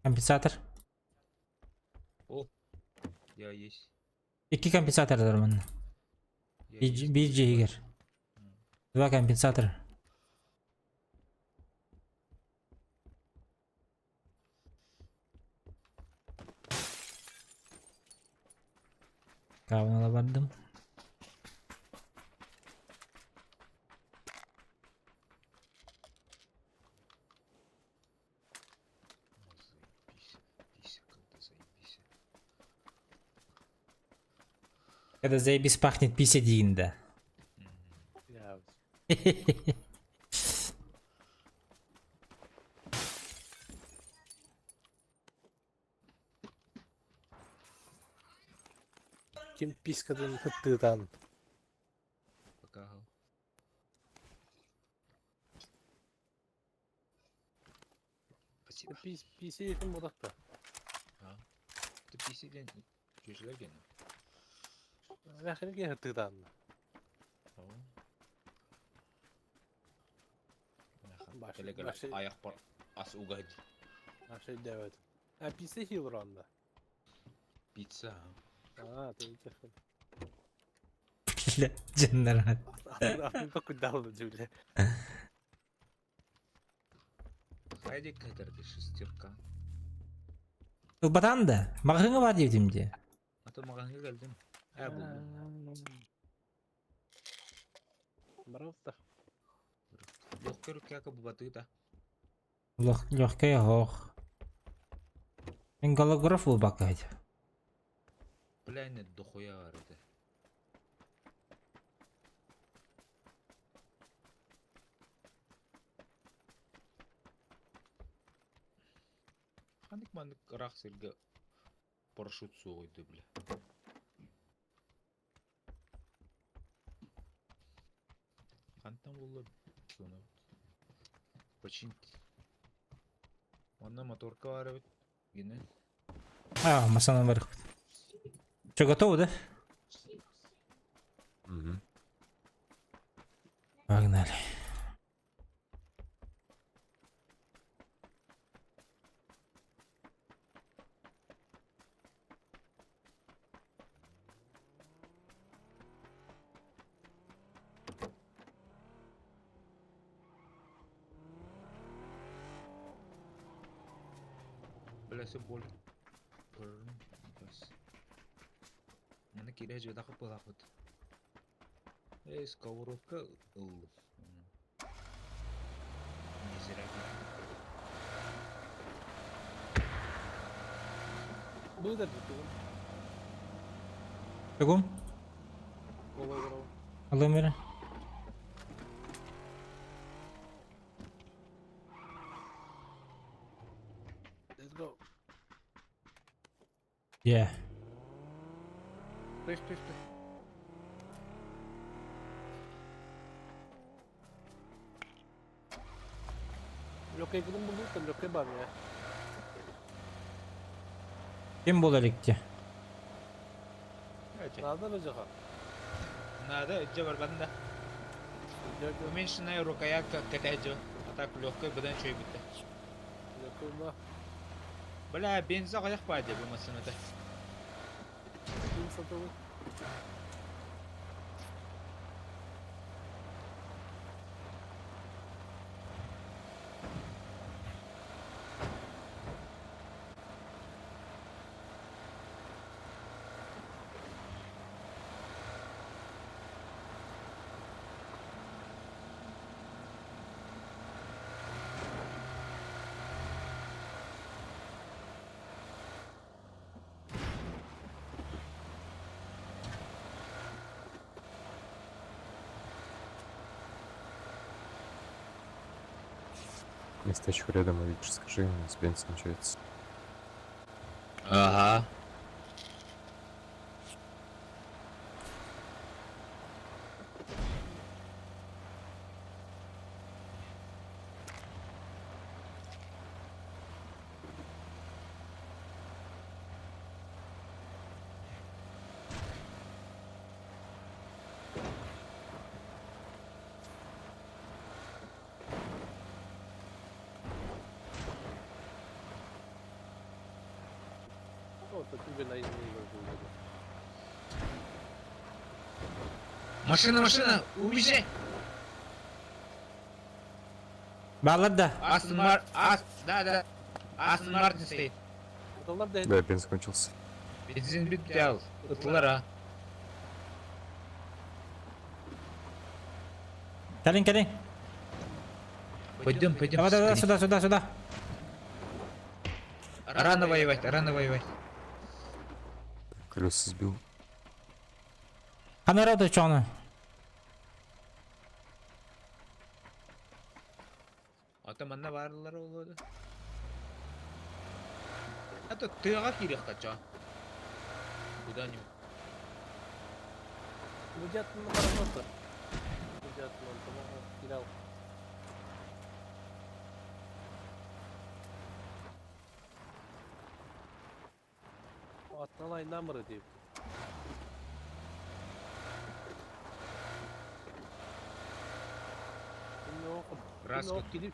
Компенсатор. О, я есть. Iki компенсатор бар манна. Я есть. Бир жегер. Два компенсатора. Кавнала бардым. Заебись. Пися, когда заебись. Когда заебись пахнет пися дейін Я. Ким пискадан хыттыдан. Пока. Спасибо. PC этим бодақта. А. Ты PC ден чүчүлөр ген. Мәхин ке тыданна. Телеграм аяк бар ас угад. Ашы дәвәт. А PC хилыр анда. Пицца. А, ты телефон. Бля, дженнера. Атын кудалды жүле. Хайди кадерди шестерка. Ылбатан да. Мағыңы бар дейдім де. Ата маған келдим. Ә булдум. Барабыста. Лох көрүк яка бу батыта. Легкая хох. Мен голограф был бакать. Бля, не дохуя бар это. Ханнык маннык ыраах сиргэ парашют суоҕуйду бля. Хантан булла соны. Починить. Онна моторка бар эбит. Гине. А, масана бар. Что, готовы, да? Угу. Погнали. Бля, все боль. Бас. Маны кире жада кыпылакыт. Эй, сковородка ыл. Не зря. Быдар житигин. Бегом. Голограф. Алым бері. Let's go. Yeah. Стой, стой, стой. Лөкей гүнүм булду, лөкей бар я. Ким болар икте? Надо бы жаха. Надо, иджа бар банда. Уменьшенная рукоятка катайджо. А так легкой бадан чөй битте. Лөкей ма. Бля, бенза каяк байды бу машинада. Ким сатылы? Местечко рядом увидишь, скажи, у нас бенз кончается. Ага. О, то тебе на измене Машина, машина, убежай! Балар да. Астон Мар... Ас... Да, да. Астон Мартин стоит. Да, бенз кончился. Бензин битти ал. Ытлар а. Кэлин, кэлин. Пойдем, пойдем. Давай, давай, скорее. сюда, сюда, сюда. Рано воевать, рано воевать. Колеса сбил. Камера чоны. Ата манна барлар олоду. А то тыга кирек кача. Куда-нибудь. Будят на работу. Будят на кидал. Аттан айнаан бары диэбит. Краска. Кидип.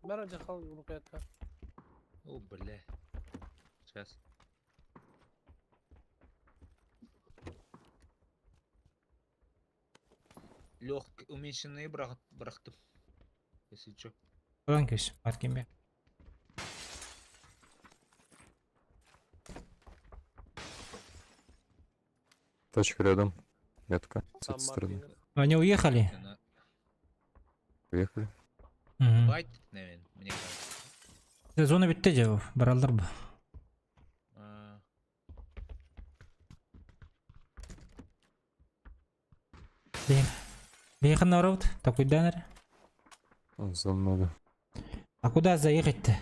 Бара жахал рукоятка. О, бля. Сейчас. Лег уменьшенные бырахтым. Если чё. Ылан кэс, паркинге. Тачка рядом. Метка. С Там этой стороны. Мартин. Они уехали? Она Поехали. Мгм. Байт, наверное, мне кажется. Зона бүттэ дьэ, бараллар бу. А, Бейхан народ, такой данер. За много. А куда заехать-то?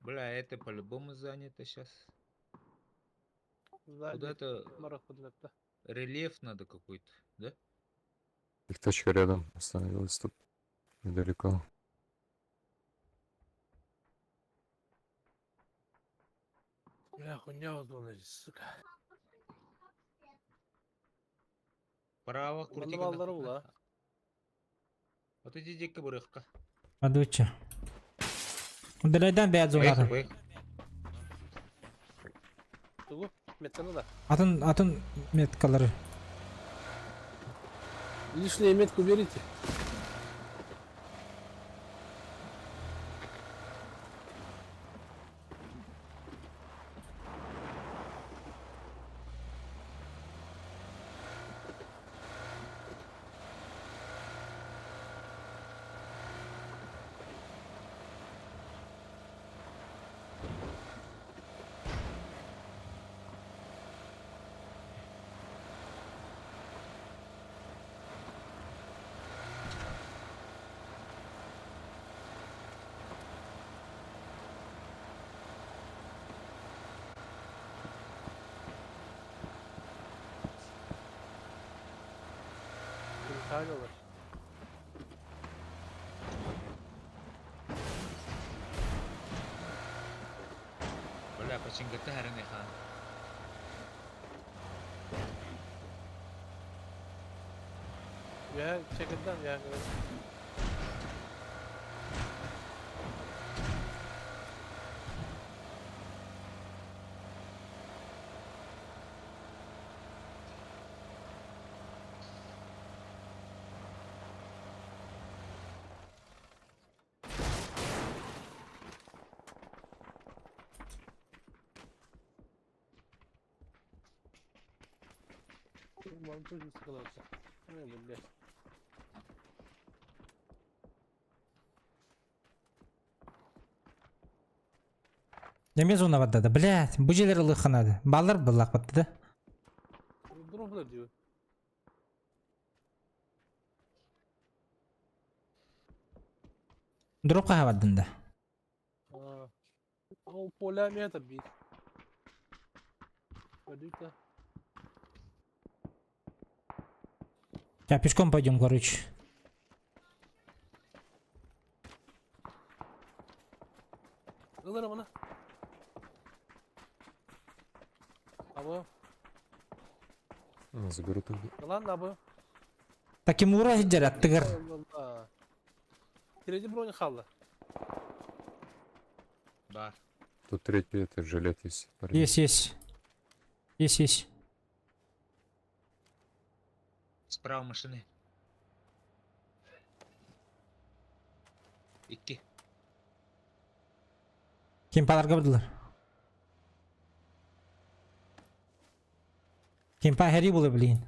Бля, это по-любому занято сейчас. Сзади. Куда-то Марах подлетта. рельеф надо какой-то, да? Их тачка рядом остановилась тут. Недалеко. Бля, хуйня вот зона здесь, сука. Право, крути. Манваллары ула. Вот иди дико барыхка. Адуча. Удаляйдан бэйэ Поехали, зоната. поехали. Тугу, метканы да. Атын, атын меткалары. Лишнюю метку берите. Прикалываешь. Бля, почингата хараны хан. Я чекерден я. Вам тоже сказался. Ой, блядь. Неме зона барда да, блядь, бу жерлер ылыханады. Баллар быллах батты да. Дроблар diyor. Дроп каха бардын да. А, Ол поля метр бит. Пойду-ка. Я пешком пойдем, короче. Ылыр мына. Абы. Ну, Заберу тогда. Ладно, абы. Такимура сидер аттыгар. Третий броня халла. Бар. Тут третий это жилет есть. парни. Есть, есть. Есть, есть. Справа машины. Икки. Кемпаларга бардылар. Кемпа хери булы, блин.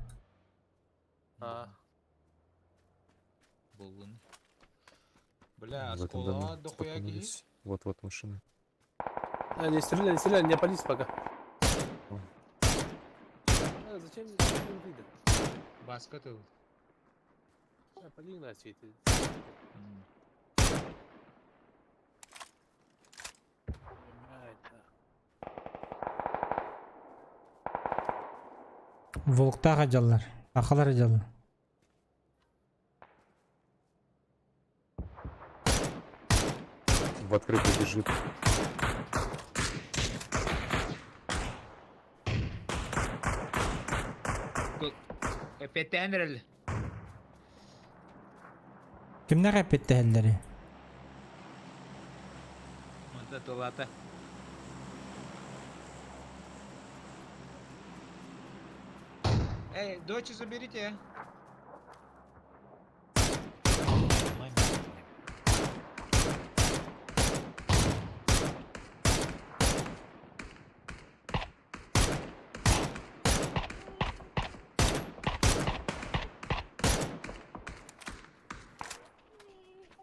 А. Болын. Бля, В этом оскола доме дохуя киһи. столкнулись. Вот-вот машина. А, не стреляй, не стреляй, не пались пока. О. А, зачем зачем выйдет? Баска ты. А, пали на свете. М. Блядь, да. Волктага жаллар. Акалар жаллар. В открытый бежит. Эппиэттээн эрэл. Кимнээх эппиттэһэллэри? Онто тулата. Эй, дочь заберите.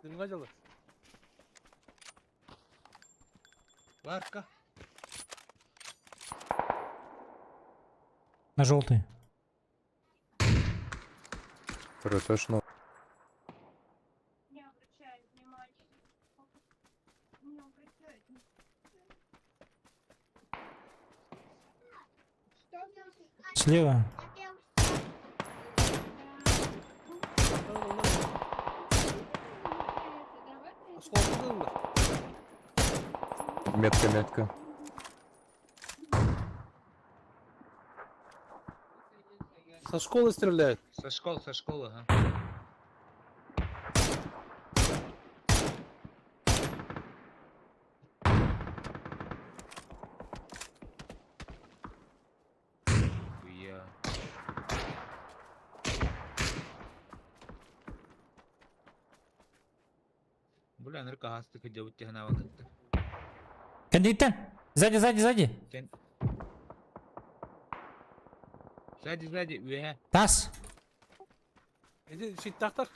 Дымга дьылы. Варка. На желтый. Второй этаж, ну. Слева. Осколку дыллар. Метка, метка. Со школы стреляют. Со школы, ага. Я. Бля, нырка хасты кыдя уттехна вакытты. Кандидаттан! Сзади, сзади, сзади! Сзади, сзади, үөһэ. Тас! Иди, щиттахтар.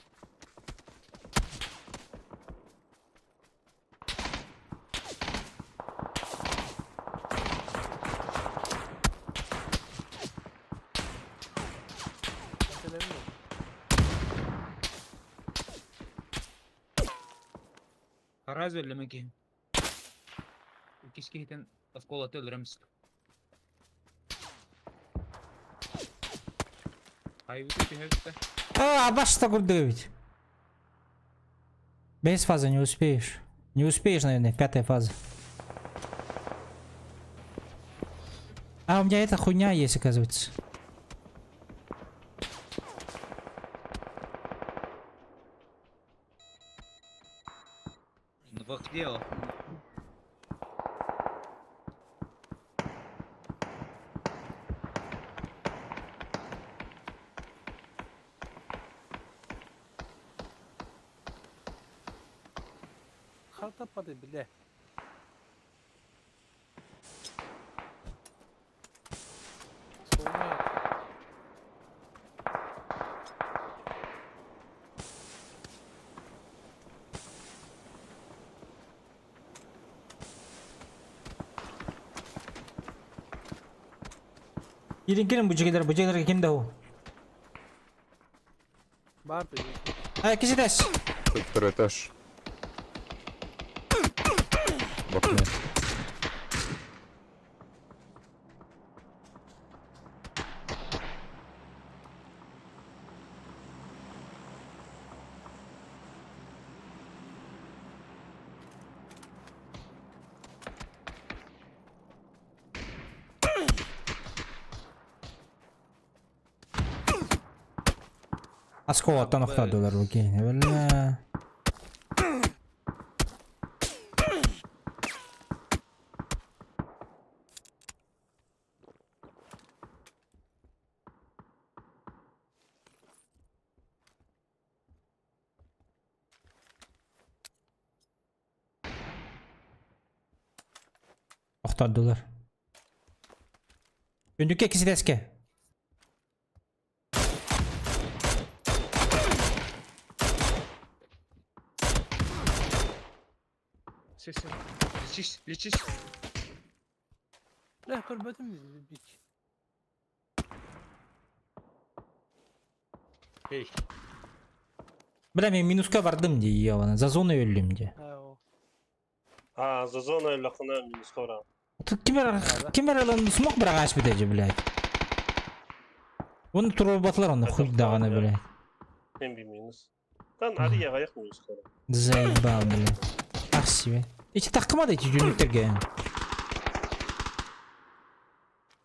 Разве өллөмө киһи? Иккис киһитин осколаты өлөрөмс. Хайбыты түһэбиттэ. А, башта курдук. Без фазы не успеешь. Не успеешь, наверное, пятая фаза. А, у меня эта хуйня есть, оказывается. Ну вот где он? Харта падай, бля. Солнце. Кирин кирин бу жигелер, бу жигелерге ким да ол? Бар ты. А, кисетес. Тут второй этаж. В окне. Осколоттан охтадылар бу киһини, бля. Охтадылар. Үндүкке киситеске. Все, все. Лечись, лечись. Бля, көрбөтүм бич. Эй. Бля, мен минуска бардым ди, ебана. За зону өлдүм ди. А, за зону өллөххүнэ минуска бараҕын. Тут ким эрэ ким эрэ ылан смог быраҕааш бүтэ блядь. Оны туруорбатылар оны хуй даҕаны, блядь. Эн би минус. Тан арыйа аҕыйах минуска бараҕын. Заебал, блядь. Ахс. Красивый. Ичи тахкыма да ичи жүнүктэргэ.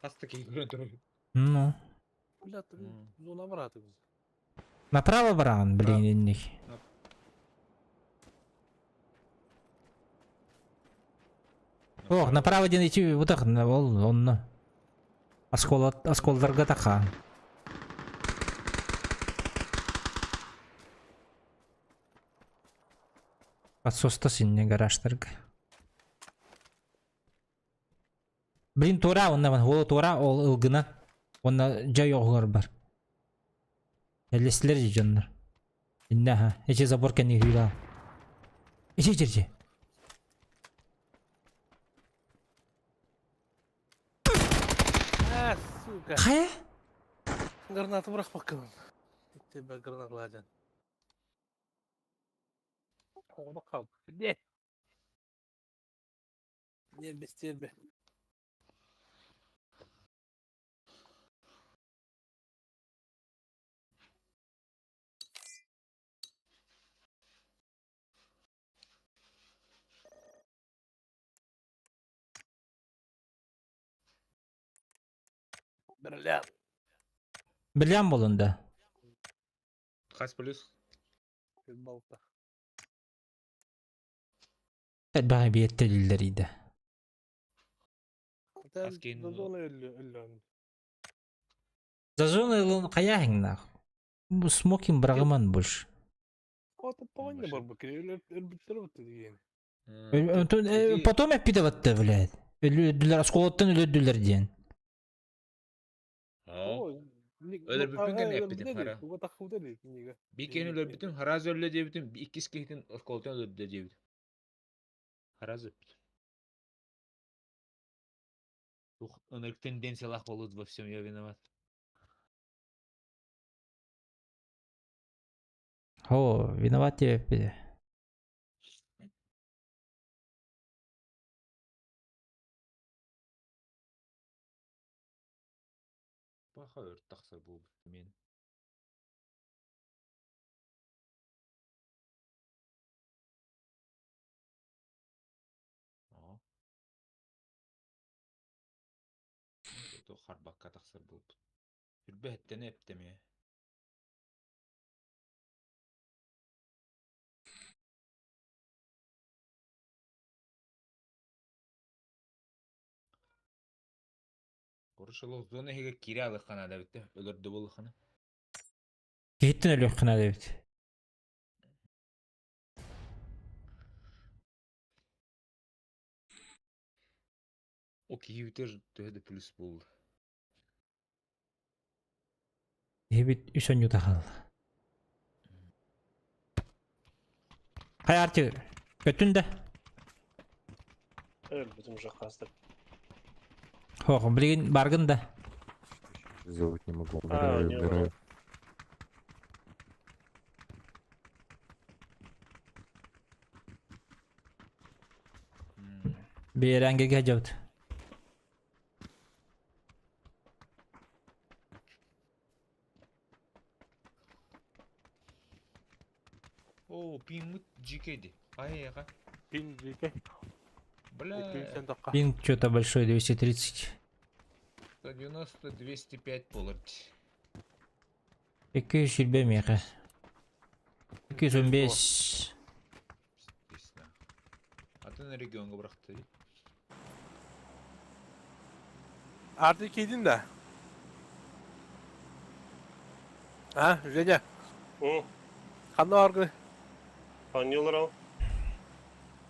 Хаста киһи көрөн турар. Ну. Бля, ты зона браты. Направо бараҕын, блин, инник. Ох, направо диэн ичи бутах, ол онно. Оскола, осколдарга таха. Подсоста синне гаражтарга. Блин, туора, онна ман, ол туора, ол ылгына. Онна жай оҕугар бар. Эллестилер дьоннор. Иннэ аха, эчи забор кэнни хүйла. Эчи эчи эчи. А, сука. Хайа? Гранату бырахпаккын. Тебя гранат ладен. Оҕону хал. Не. Не без тебя. Бриллиант. Билэн болунда. Хас плюс. Балта. Баҕа биэттэлиллэр иде. Хас киһини За зона өллө өллөн. За зона ылын хайаһыҥнаах. Бу смокинг бырагыман больше. Ото тоҕо бар бу кири өлбүттэр бутты деген. Потом эппите батты, блядь. Өлүдүлэр, осколоттан өлүдүлэр диэн. Өлөрбүппүн кэннэ эппитим, хара. Биир киһини өлөрбүтүм, хараас өллө диэбитим, иккис киһитин осколотун өлөрдө диэбитим. Хараас өлбүт. Тух ынырык тенденциялаах буолбут во всем я виноват. О, виноват диэбиппит. Паха өр тахсар буолбут мен. Оо. Харбакка тахсар буолбут. Үрбэ эттene эптеме. Короче, зона иһигэр киирэ алыххана да битте, өлөрдө буоллаххына. Киһиттэн өлүөххүнэ диэбит. О, киһи бүтэр төһө да плюс буолла. Киһибит үс онньута хаалла. Хайа Арти, көттүн да? Өлбүтүм уже хастык. Хох, билигин баргын да. Сделать не могу. А, Умираю, не, умираю. Биэрэнгеге дьабыт. О, пингмут GK Ай, ага. Пин GK. Бля. Пинг что-то большой, 230. 190, 205 болар. 220 меха. 215. Атын регионга бырахты. Арты кийдин да? А, Женя? Ханна аргы? Анньылар ол.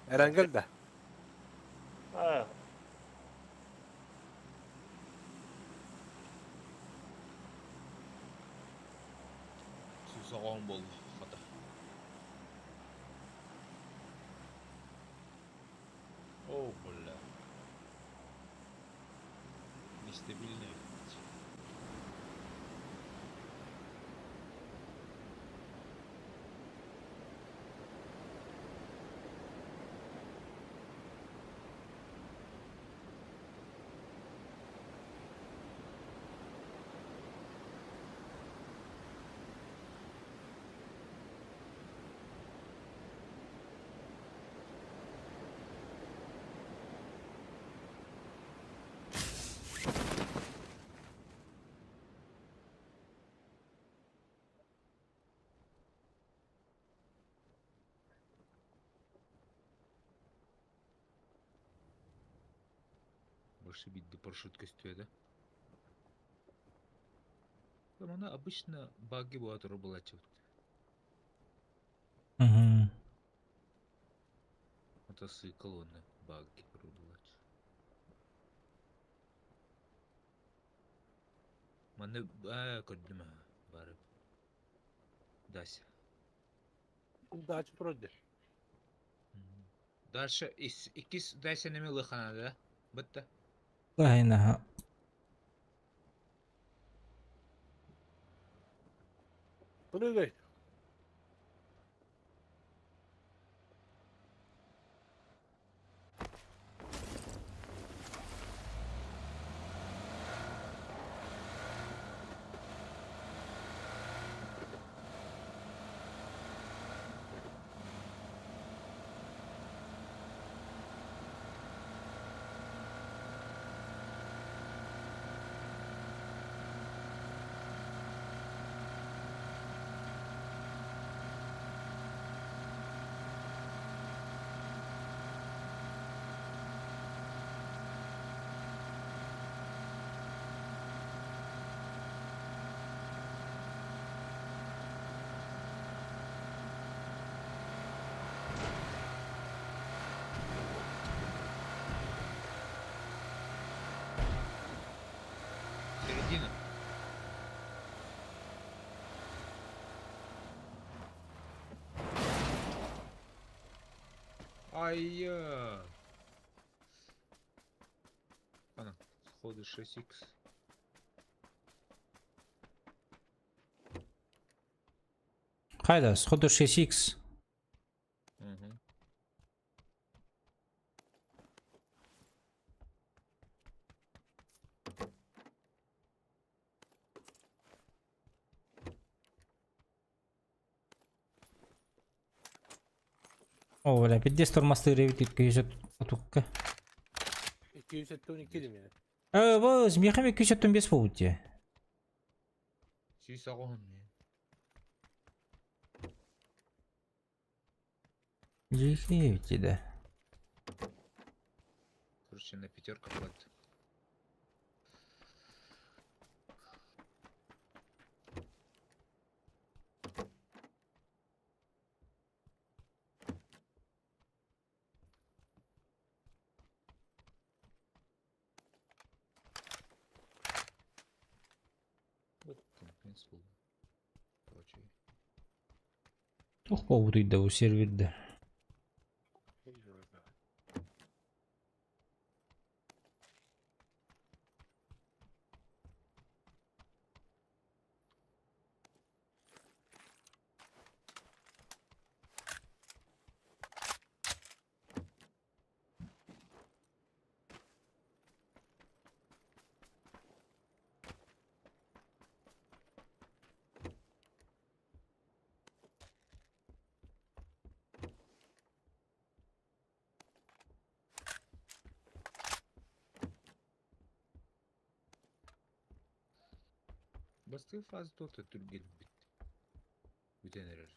Эренгел да. А. Сусаҕаң болду хата. О, бля. Нестабильный. Больше бидди парашют көстүө да. Там она обычно баги була туру булачы. Угу. Мотоцикл онно баги булачы. Маны аа көрдүм аа барып. Дася. Дача вроде. Дальше иккис Дася неме лыхана да? Бытта. Лайнаха. Прыгай. Середина. Ай-я. Ана, сходу 6х. Хайда, сходу 6х. Угу. О, бля, пиздец тормозты ревит 230. 212 дим yani. Бу, мехами 235 болуп. Сүй сағын мен. Жихи да. Короче, на пятерках хватит. Вот компенс был. Короче. Тух болуп да у серверде. Басты фаза тота түрген бит. Бүтен эрер.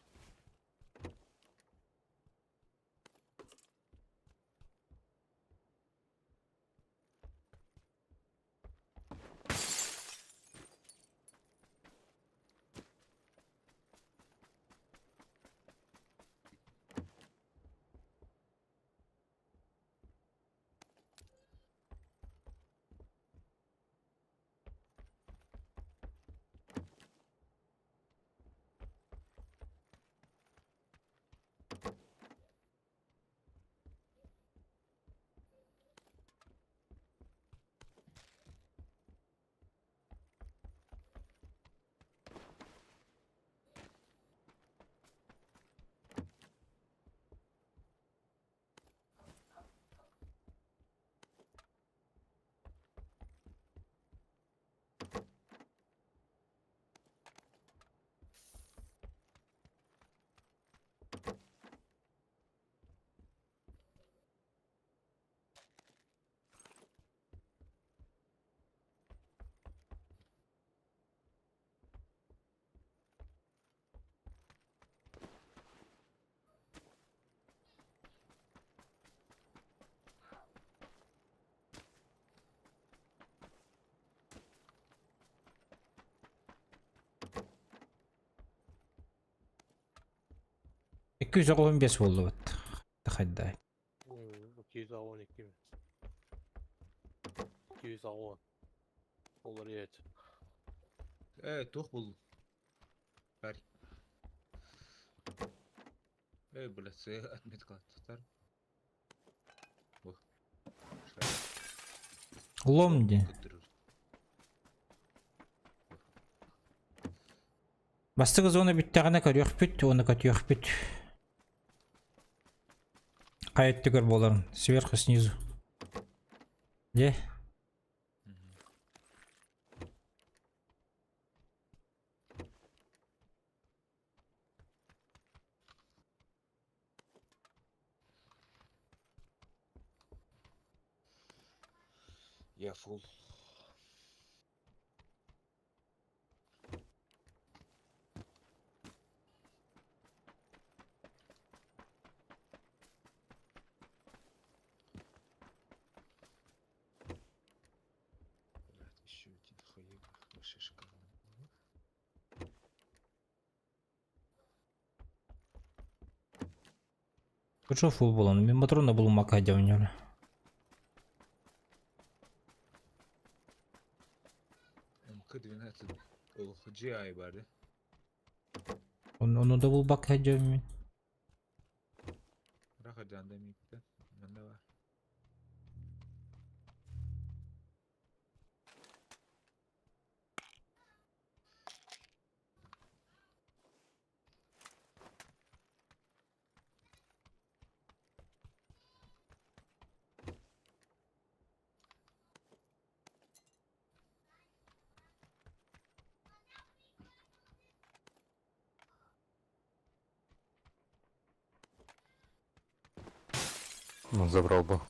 295 буоллубут. Хайда. 212 mi? 210. Olur evet. Э, туох буллум. Бар. Э, блядь, отметка тутар. Бу. Лом ди. Бастыгы зона бүттэҕинэ көрүөхпүт, уонна көтүөхпүт. Хайа өттүгэр буоларын, сверху снизу. Дьэ. Я фул. Блядь, еще один хуёвый, вообще шикарно. Кучу фул буолан, мин патрона булуммакка сылдьабын МК-12 ол GI барды. Ону да булбакка сылдьабын мин. Раха жанда микте. Манда бар. Ну, забрал бы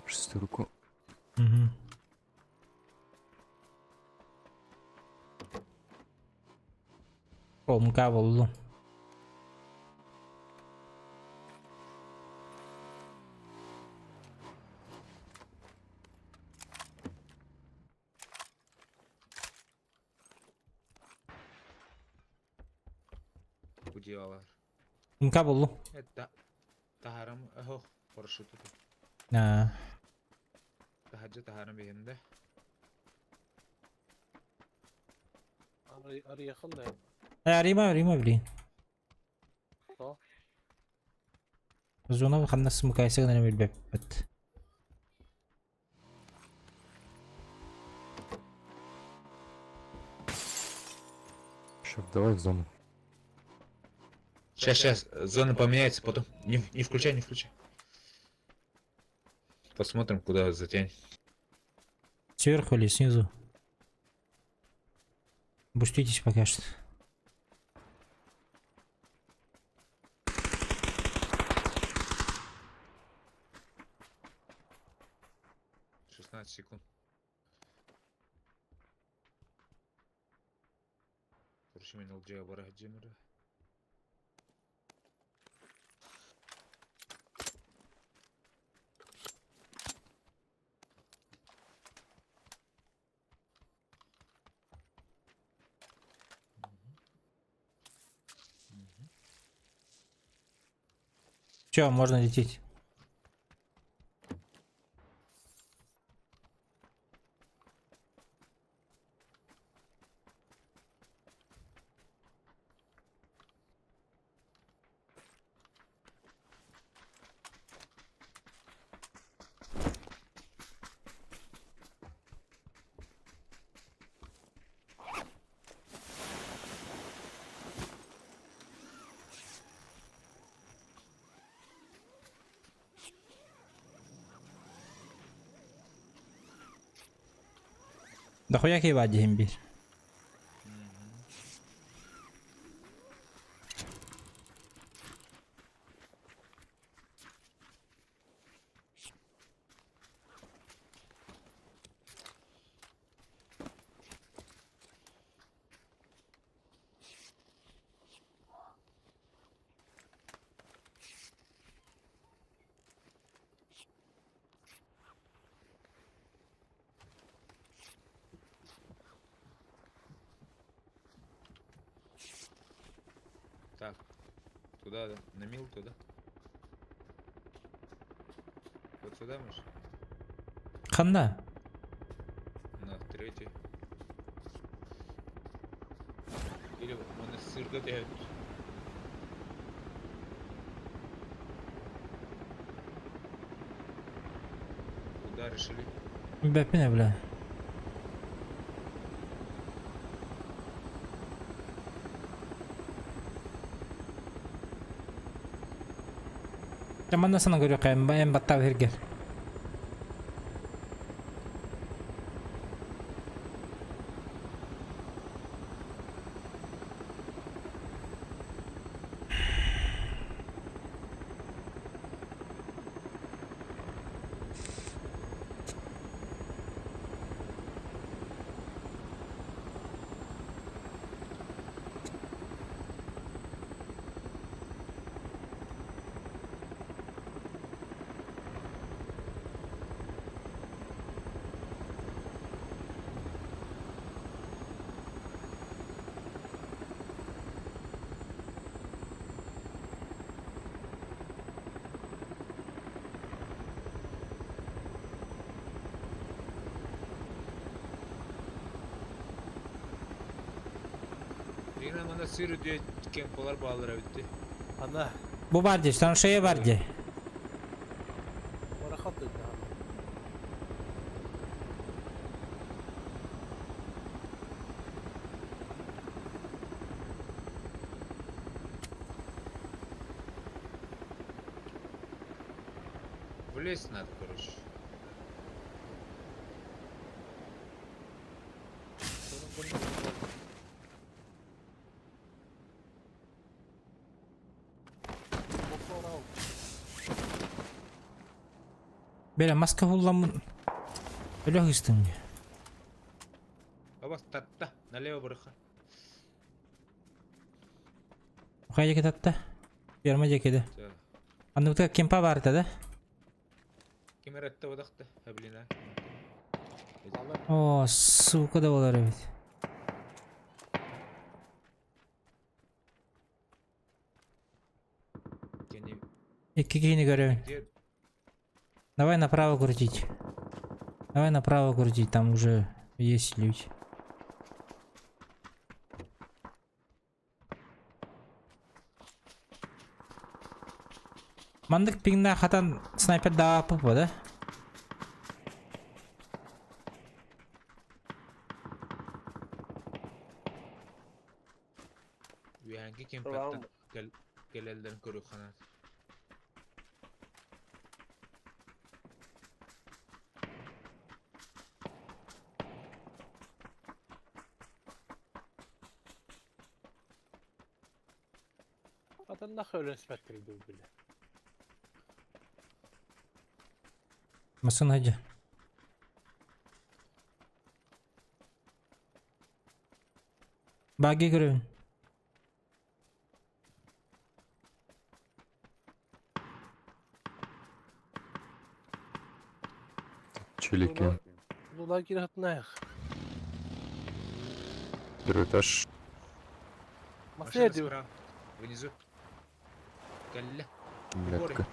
шестерку. Угу. Омка буоллум. Удиалар. Омка буоллум. Это таһарам ох парашют. Аа. Таһаджа таһарам бэһинде. Арыйахын да. Э, Рима, блин. То. Зона ханна смыкайся гына билбэппит. Шеф, давай в зону. Сейчас, сейчас, зона поменяется потом. Не включай, не включай. Посмотрим, куда затянет. Сверху или снизу? Буститесь пока что. 16 секунд. Короче, мен ЛД бара Джимера. Все, можно лететь. Да хуя киба диэн биир. Туда, да. На мил туда. Вот сюда, может? Ханна? На третий. Или он из сырга дает. Куда решили? Бэппине, бля. Манна сана көрүөххэ эн баттаабы сиргэр. Yine bana sır diye kempolar bağlar bitti. Ана. Бу бар дии, траншея бар дии. Барахат дойду. В лес надо, короче. Бля, маска хулламмын. Өлө хыстым дии. Аба татта, налево бырыха. Хайа кетатта. Ферма декеде. Да. Анныбытыга кемпа бар да? Ким эретте бодахта, блин, а. О, сука да болар эбит. Кени Икки киһини көрөбүн. где Давай направо крутить. Давай направо крутить, там уже есть люди. Мандык пиңна хатан снайпер да пупа, да? Үһәнки кемпаттан кел келелдерин көрүк ханат. Атын нахуй өлөн спектр били. Масын хадя. Баги көрөбүн. Челики. Лула кире хатнаях. Первый этаж. Машина Машина диyor. справа. Внизу. Калля. Метка.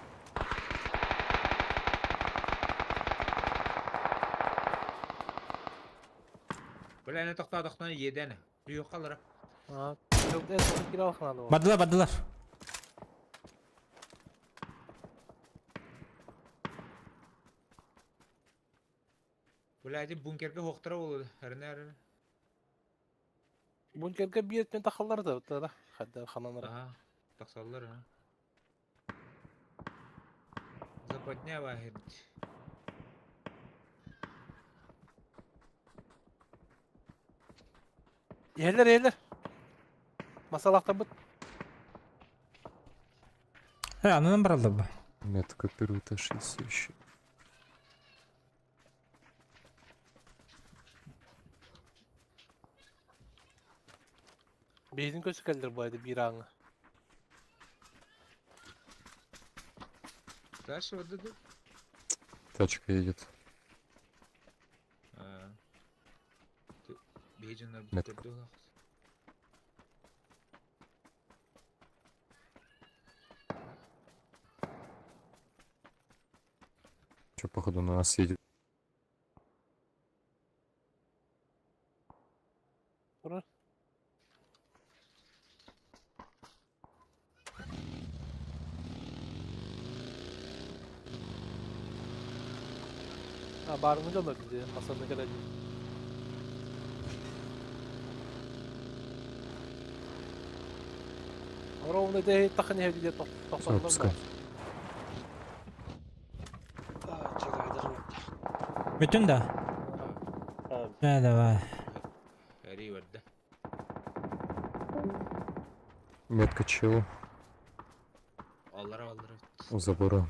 Бля, не тохта тохта еден. Büyük kalır. А, yok en son kira alханады. Бардылар, бардылар. Бля, один бункерге хоқтыра болады. Әріне әріне. Бункерге bir тахаллар да да. Хадда хананар. Ага. Тақсаллар, а. Западня вахир. Yerler yerler. Masalakta бит. Э, анынан баралды бу. Метка первый этаж есть еще. Бейдин көсү келдир бу айды бир аңы. Дальше вот это. Тачка едет. А. Бейджинлар Метка. бутырды. походу, на нас едет. Ура. А, барымы жолда dedi. Hasan'la geleceğim. Ровно де тахны хедиде Всё, тохтоллор. пускай. Бүтүн да? Да, давай. Эри барда. Метка челу Аллара аллара. у забора.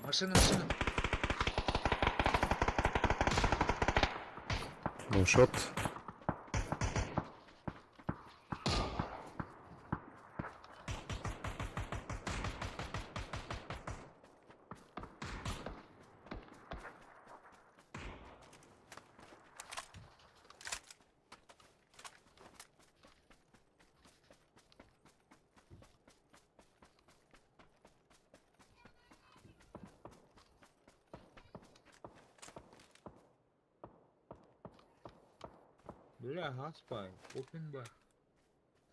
Машина, машина. Шот. Бля, гаспай. Open bar.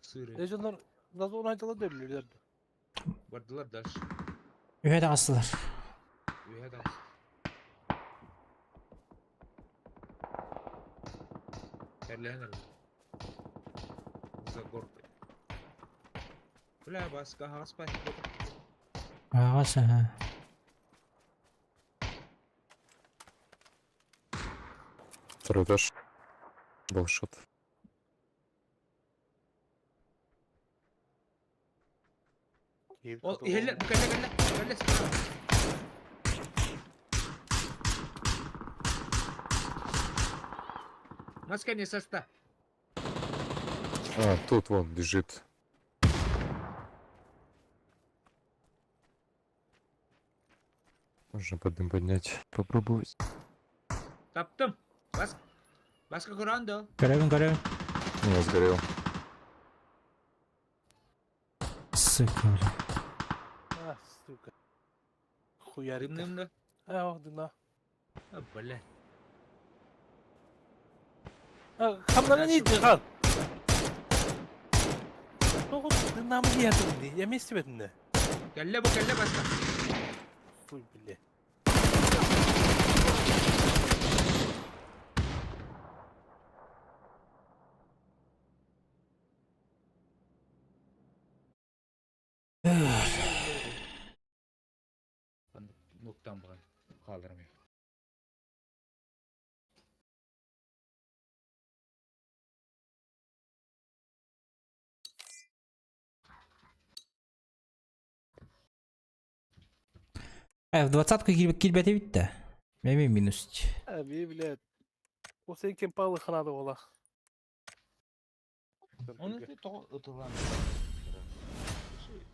Сыры. Lejyonlar nasıl oynayacaklar da bilirler. Бардылар дальше. Үһэ тағыстылар. Үйе дальше. Эрленер. За горкой. Бля, баска, гаспай. Ағас, аха. Второй этаж. Был шот. Ол, иһэллэр, бу кэллэ, кэллэ, кэллэ. Маска не соста. А, тут вон лежит. Можно под дым поднять. Попробовать. Таптым. Бас... Баска көрөндө. Көрөбүн, көрөбүн. Не, сгорел. Сука, бля. А, сука. Хуярит. Дымнымды. А, о, дымна. А, бля. А, хамнара не хан. Тоғыз дымнамы не ятым Я месте бетінде. Кэллэ бу кэллэ баска. Хуй, бля. Нуктан буган. Калдырмай. В двадцатку килбәте битті. Меме минус. Abi, блядь. O senin kempalı kanadı ola. Оны тоҕо ытылаан.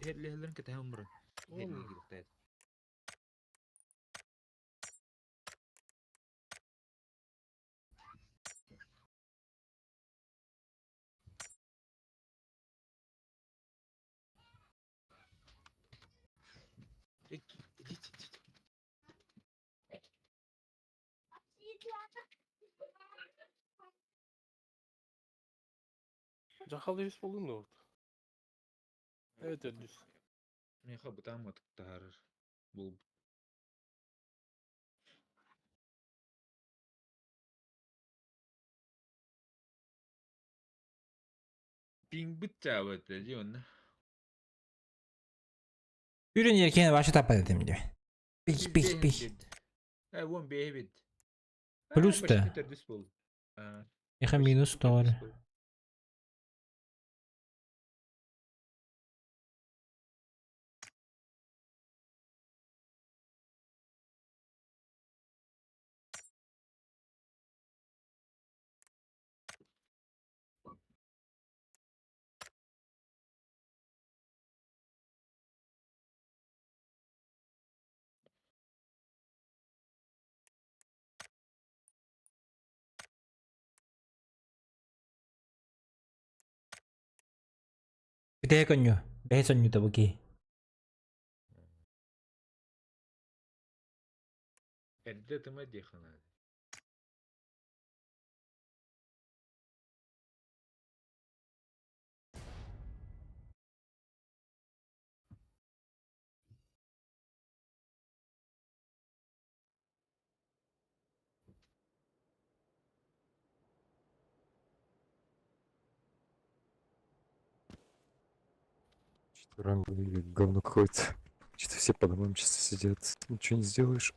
Херлэхэлэрин кэтэһэн баран. Херлэхэлэр Жахал yüz buldun da orada. Evet öldüz. Меха бытаам ытыктаһарар. Бул Пиңбит чаабат дии онна. Үрін еркені башы таппа дедім де. Пих, пих, пих. Э, вон бэйбит. Плюс та. Эха минус тоғыр. Бүтэһэ көнньү. Бэһи сонньута бу киһи. Эрдэ тыма диэххэ наада. Что-то ранговый говно какое-то. Что-то все по домам чисто сидят. Ничего не сделаешь.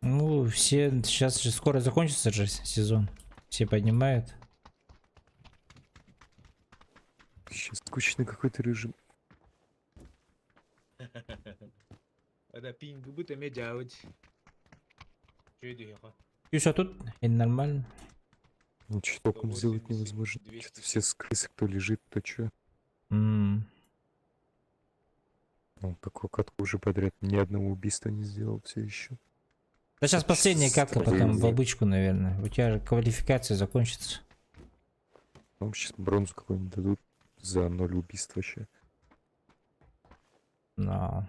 Ну, все сейчас же скоро закончится же сезон. Все поднимают. Сейчас скучный какой-то режим. Это пингубы эмиэ дьаабыт. Үчүгэй диэхэ. И что тут? И нормально. Ничего толком сделать невозможно. Что-то все с крысы, кто лежит, то чё. М. Он такую катку уже подряд ни одного убийства не сделал все еще. Да сейчас последняя катка, потом в обычку, наверное. У тебя же квалификация закончится. Нам сейчас бронзу какую-нибудь дадут за ноль убийств вообще. Но.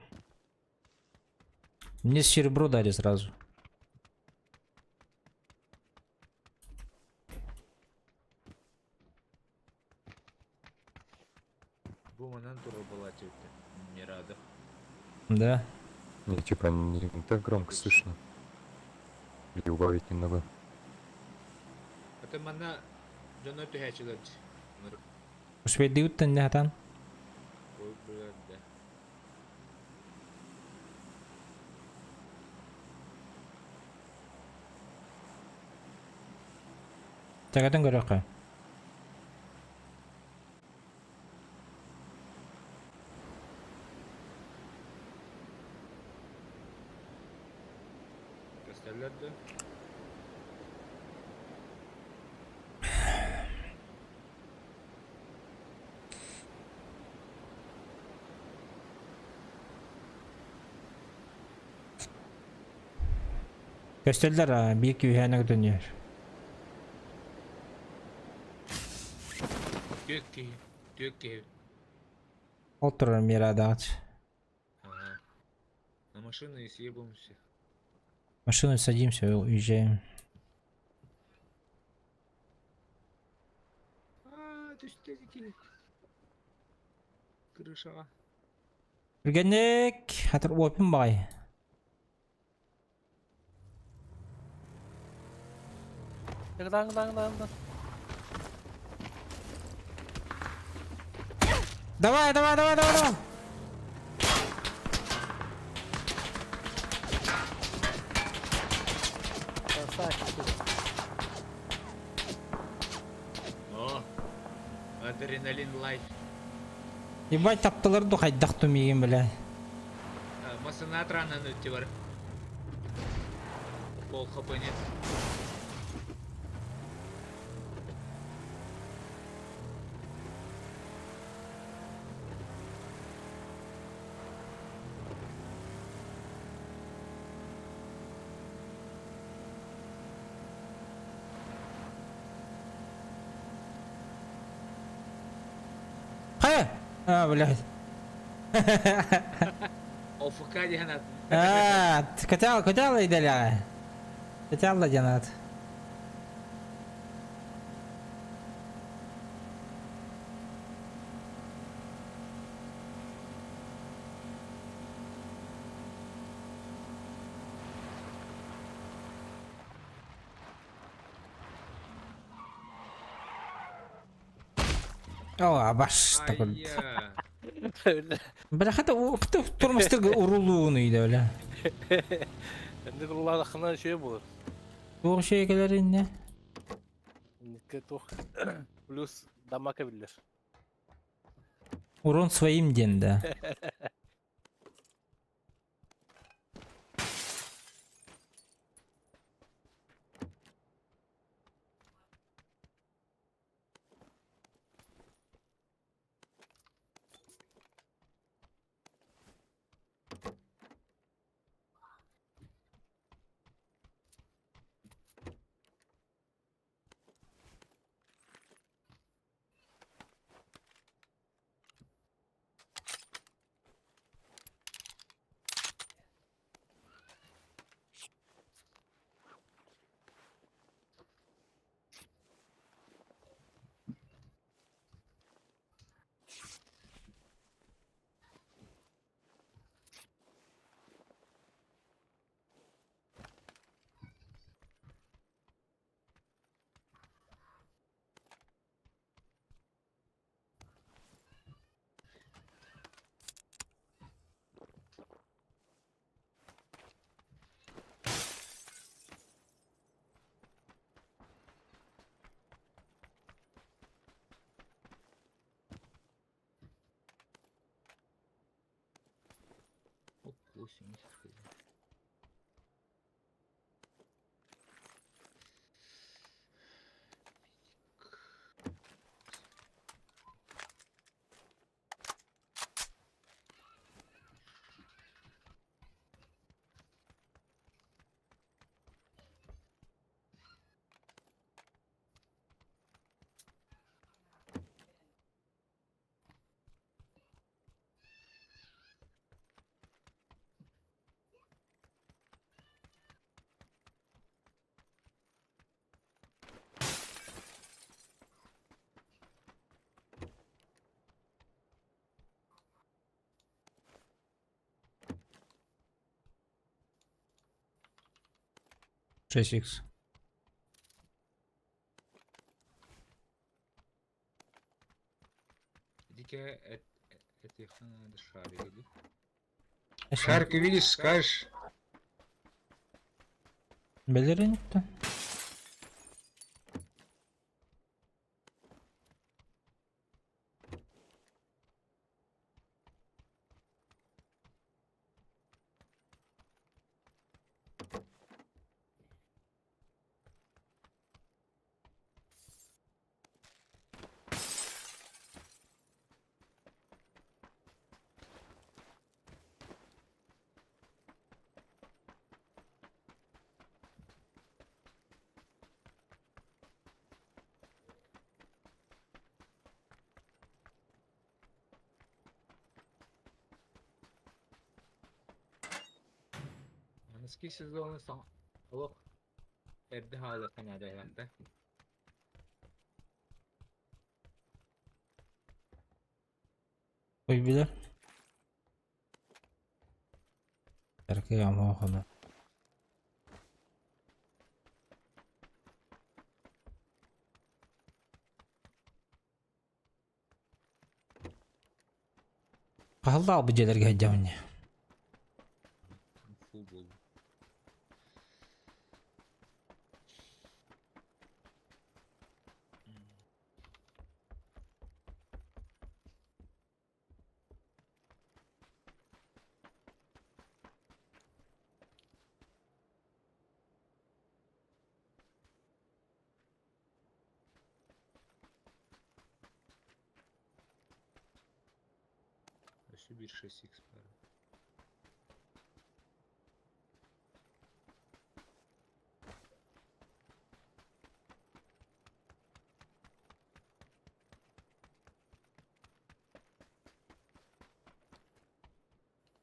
Мне серебро дали сразу. Бу манан турар буолааччы эбит Мирадов. Да. Не, типа не так громко слышно. Или убавить немного. Это манна дьоно түһээччилэр Успейдыут не хатан. Ой, блядь, да. Тагатын көрөккө. Көстөллөр да. Көстөллөр биир күүһээнэ көтөнүөр. Түөрт киһи. Түөрт киһи. Ол турар Мирадаҕыт. Ага. На машину и съебаемся. В машину садимся и уезжаем. А, түстэ киһи. Крышаҕа. Түргэнник хатыр уоппун баҕай. Даң даң даң даң. Давай, давай, давай, давай, давай. Красавчик. О, адреналин лайф. Ебать таптылар ду хайдах тумигин бля. Масына транан өтте бар. Пол хп нет. Хайа! А, блядь. ОФК диэн ат. А, котял, котял иделя. Котял дянат. О, абаш такой. Айя. Бля, хата хата тормозтырга урулууну иде бля. Энди курулаахына үчүгэй буолар. Туох шей келеринне. Инникке туох плюс дамаг эбиллэр. Урон своим диэн да. 80 хз. 6 икс. Иди-ка, это их надо шарик, иди. Шарик увидишь, скажешь. Белеринікті. Аныски сезоны сан олох эрдэ хаалыахха наада Ой, билэр. Эркэ амоохону. Хаһалда албы дьиэлэргэ сылдьабын дии. Фу буоллум. Өссө биир 6x баар.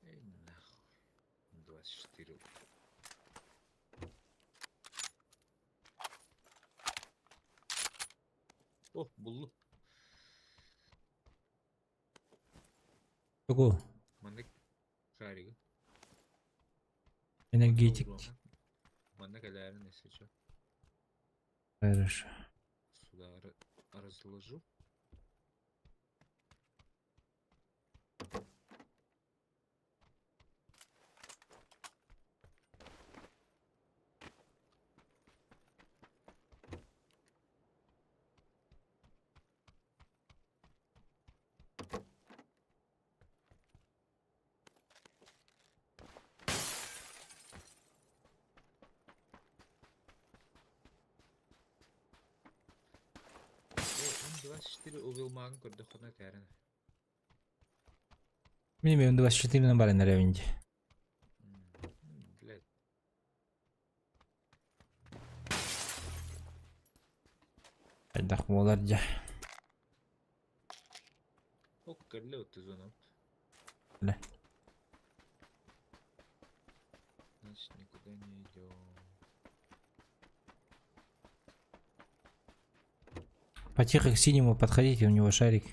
Эй, нахуй. 24. О, буллум. Тугу? Маннык шаригы. Энергетик. Манна кэлээрин если чё. Хорошо. Сюда разложу. О, М24 увилмагын көрдөххүнэ этээрин. Мин М24 баран эрэбин дии. Блядь. Хайдах буолар дьэ. Ок, кэллэ отты зона. Бля. Значит, никуда не идем. Потихо к синему подходите, у него шарик.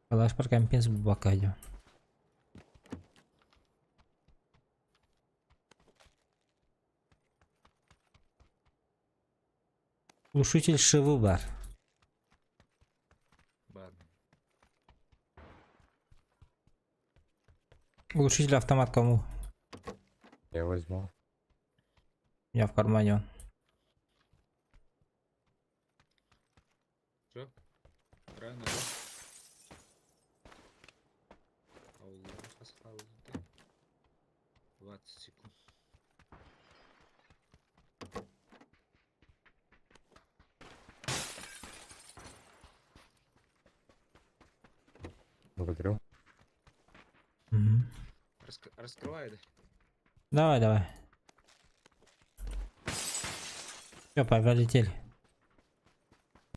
Калаш паркампинс бубака идем. Глушитель шивы бар. Бар. Глушитель автомат кому? Я возьму. У меня в кармане он. Все? Правильно, да? Алла, осталось, 20 секунд. Благодарю. Мгм. Раскрывай, да? Давай, давай. Все, полетели.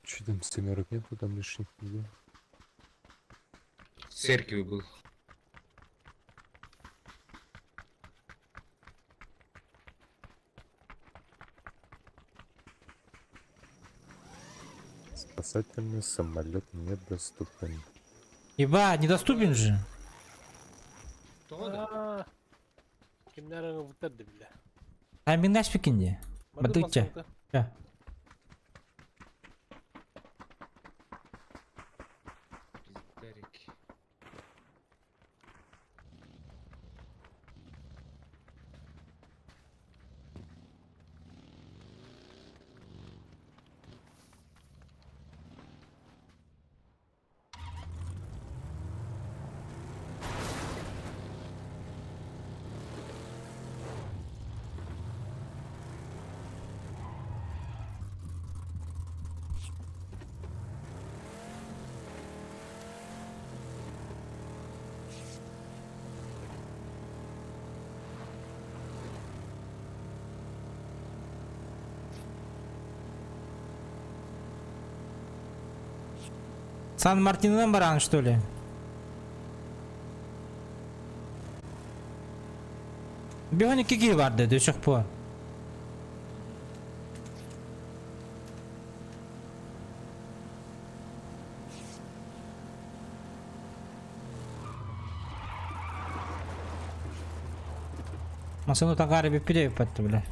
Че там семерок нету, там лишних нигде? В церкви был. Спасательный самолет недоступен. Ебать, недоступен же. Аа. Кимнер ыңыбыттар бile. А минаш пекинде. Бадыча. Ча. Пиздарик. Сан-Мартин баран, что ли? Бионик какие барды до сих пор. Масыну тагары bir pide yapattı bile.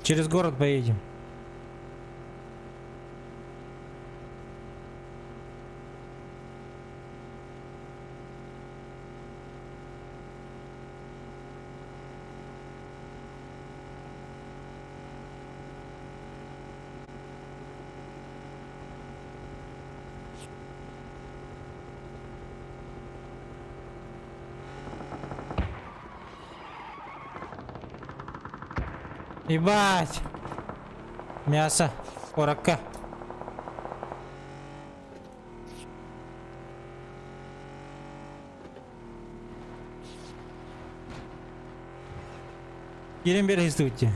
Через город поедем. Ебать! Мясо. Куракка. Кирен бер издуйте.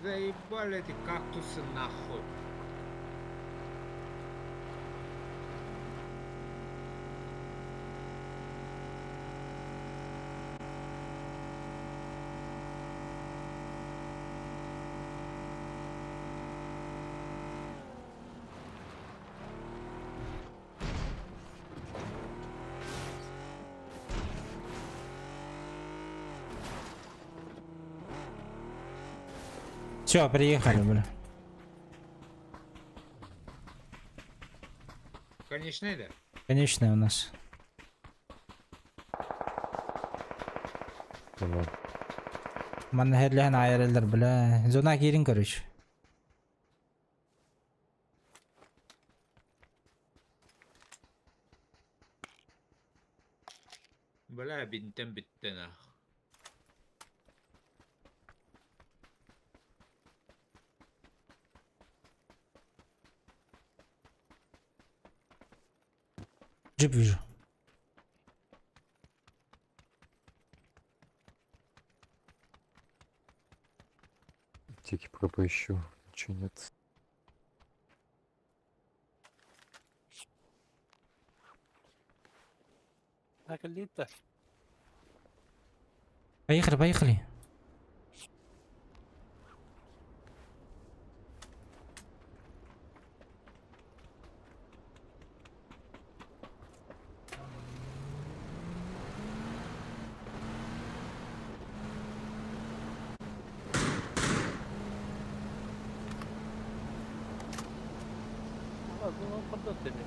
Заебали эти кактусы нахуй. Все, приехали, бля. Конечно, да? Конечная у нас. Tamam. Манна херлэхэн айралар, бля. Зона кирин, короче. Бля, бинтен битте нах. Джип вижу. Аптеки пока поищу. Ничего нет. Накалита. Поехали, поехали. Ол курдук дemi.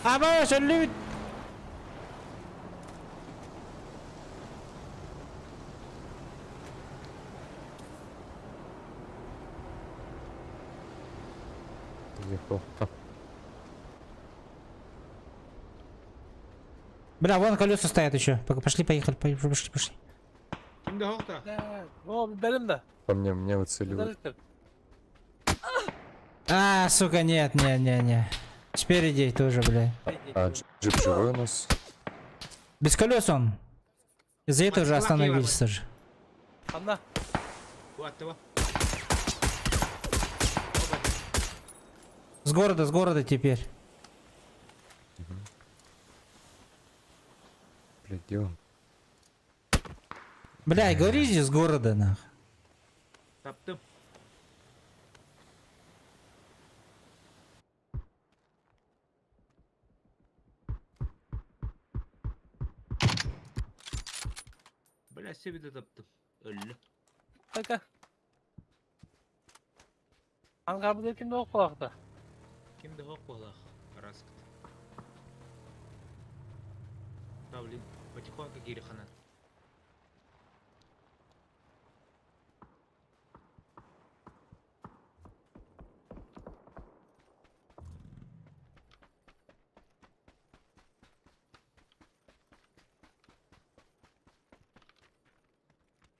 Аба, сөллүбүт! Ехал. Бля, вон колеса стоят еще. Пошли, поехали, пошли, пошли. Ким да хоқта? О, benim de. По мне, мне выцеливают. А, сука, нет, не, не, не. Спереди тоже, бля. А, джип живой у нас? Без колес он. Из-за этого же остановился же. Anla. Бу аттыба. С города теперь. Блядь, где он? Бля, говори с города, нах. Таптым. Бля, себе таптым. Өллө. Taka. Hangar kimde o kulakta? Ким да хоқ болақ. Раскыт. Да, блин, потихоньку кири ханат.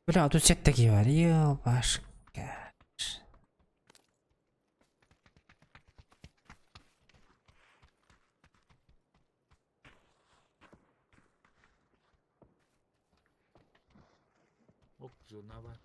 Бля, а тут все такие варил, башка. Ок, зона бар.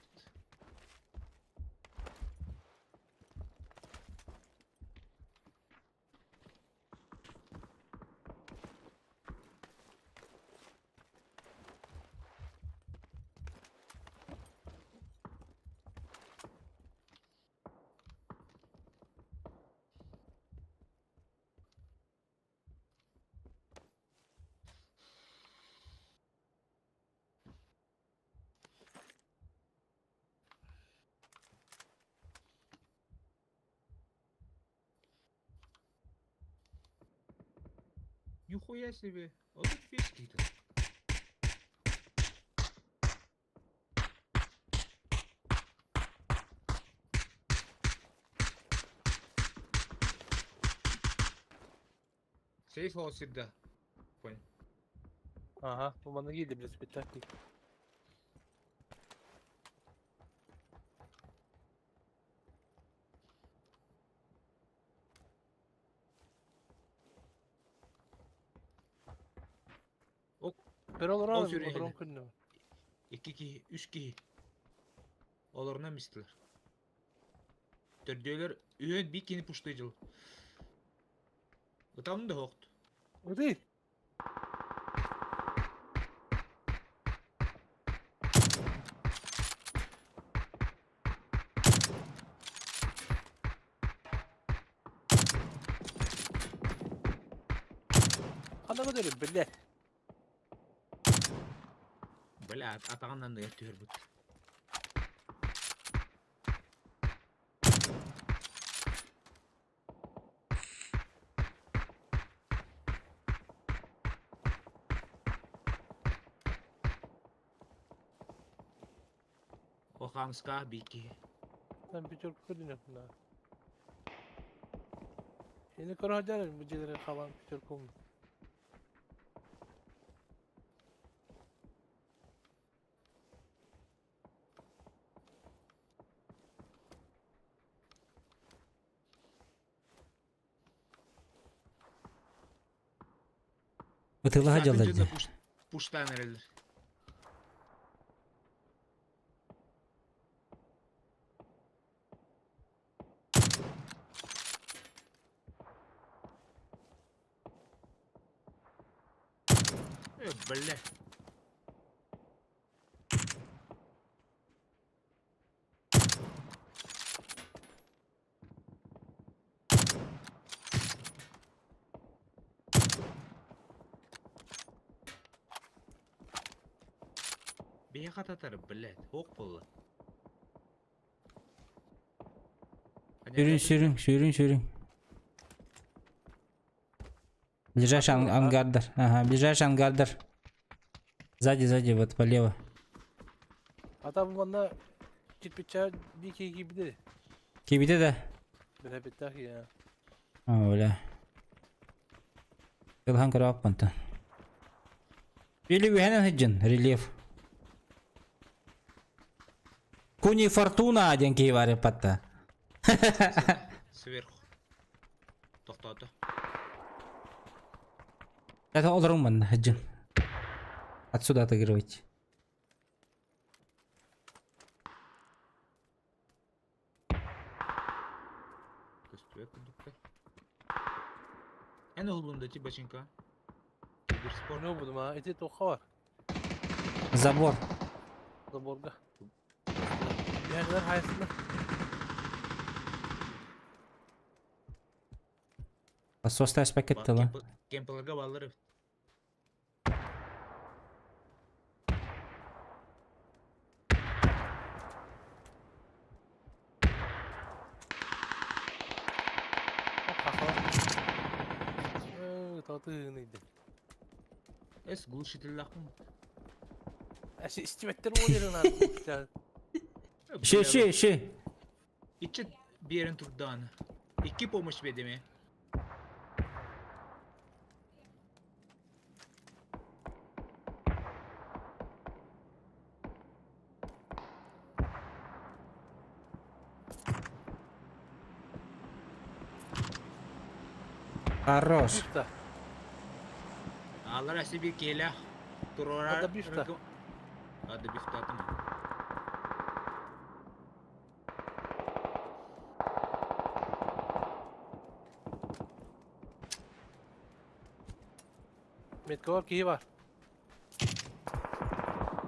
Нихуя себе. А тут фишки-то. Сейф ол всегда. Понял. Ага, bu bana geldi biraz bir taktik. Ок. Bir olur Ол abi, сюррейлі. oturum күнү. Екі ки, үш ки. Оларына мистілер. Төрдөйлер үйен бикини пушты жыл. Ытамын да хоқты. Öyle. Anlamadım öyle bile. Бля, атағаннан да түһөр бұт. Охамска бики. Ben bir çok kötü yaptım daha. Yeni kara bu celere kalan bir Türk olmuş. Ытыла дьаллар. Пуштан эрелер. Э, бля. Бейха татар, блядь, ок болла. Сүүрүн, сүүрүн, сүүрүн, сүүрүн. Ближайший ангардар. Ага, ближайший ангардар. Сзади, сзади, вот полево. Ата бу манна кирпиччэ биир киһи киирбитэ. Киирбитэ да? Бэрэбиттээх киһи. О, бля. Кылахан көрөппүн Или үһэнэн сылдьын, рельеф. Куни Фортуна диэн киһи бар эппатта. Сверху. Тохтоото. Это олорун манна сылдьын. Отсюда отыгрывайте. Көстүбэт курдуктар. Эн уһуллун да ти бачыҥка. Киберспорт. Не буду ма, ити туохха бар? Забор. Заборга. Биһиэннэр хайысына. Состав спакет тыла. Кемпелерге баллар эбит. Эс глушительлахпын. Эс истибэттэр буоларын Ши, ши, ши. Иччи биэрэн турдааны. Икки помощь биэдеме. Хорош. Алар себе келях. Турора. Ада бифта. Ада бифта Метка бар, киһи бар.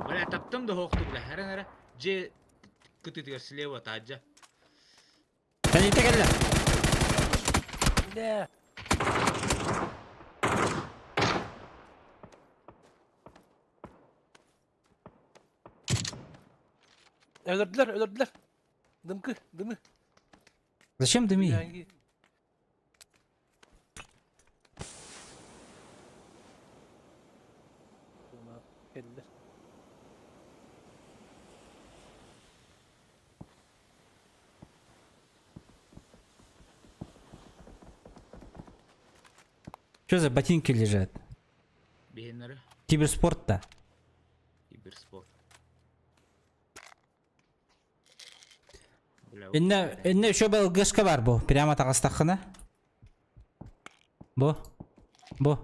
Бля, таптым да хоқту, бля. Хәрен әрі. Же кытытыгар слева таджа. Кәлите кәлле. Бля. Өлөрдүлэр, өлөрдүлэр. Дымкы, дымы. Зачем дымы? Что за ботинки лежат? Киберспорт-то. Киберспорт. Инне, инне еще был ГШК бар бу. Прямо таҕыстаххына. Бу. Бу.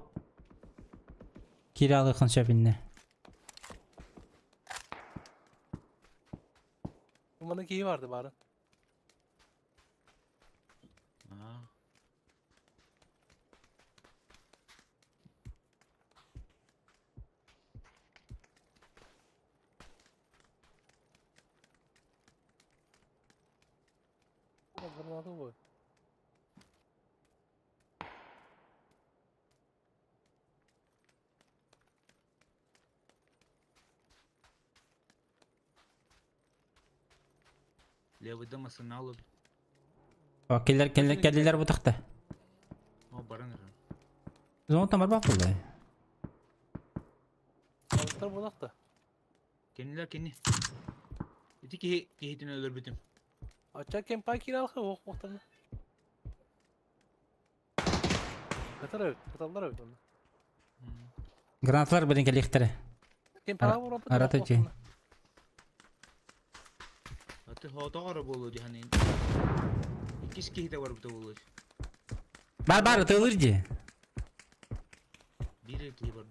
Киирэ алыаххын сөп инне. Манна киһи барды бары. Граната бой. Левый дом арсенал. О, келлер, келлер, келлер бу тахта. О, баран эрэ. Зона там барбах буллай. Алыттар булакта. Кенилер кени. Ити киһи киһитин өлөрбүтүм. Ача кемпай киралхы ох охтаны. Катар эбит, каталлар эбит онно. Гранаталар билин кэлиэхтэрэ. Кемпай буропут. Арата дии. Аты хотоҕор буолуо диһанин. Иккис киһитэ барбыта буолуо. Бар бар ытыалыыр дии. Биир киһи бар.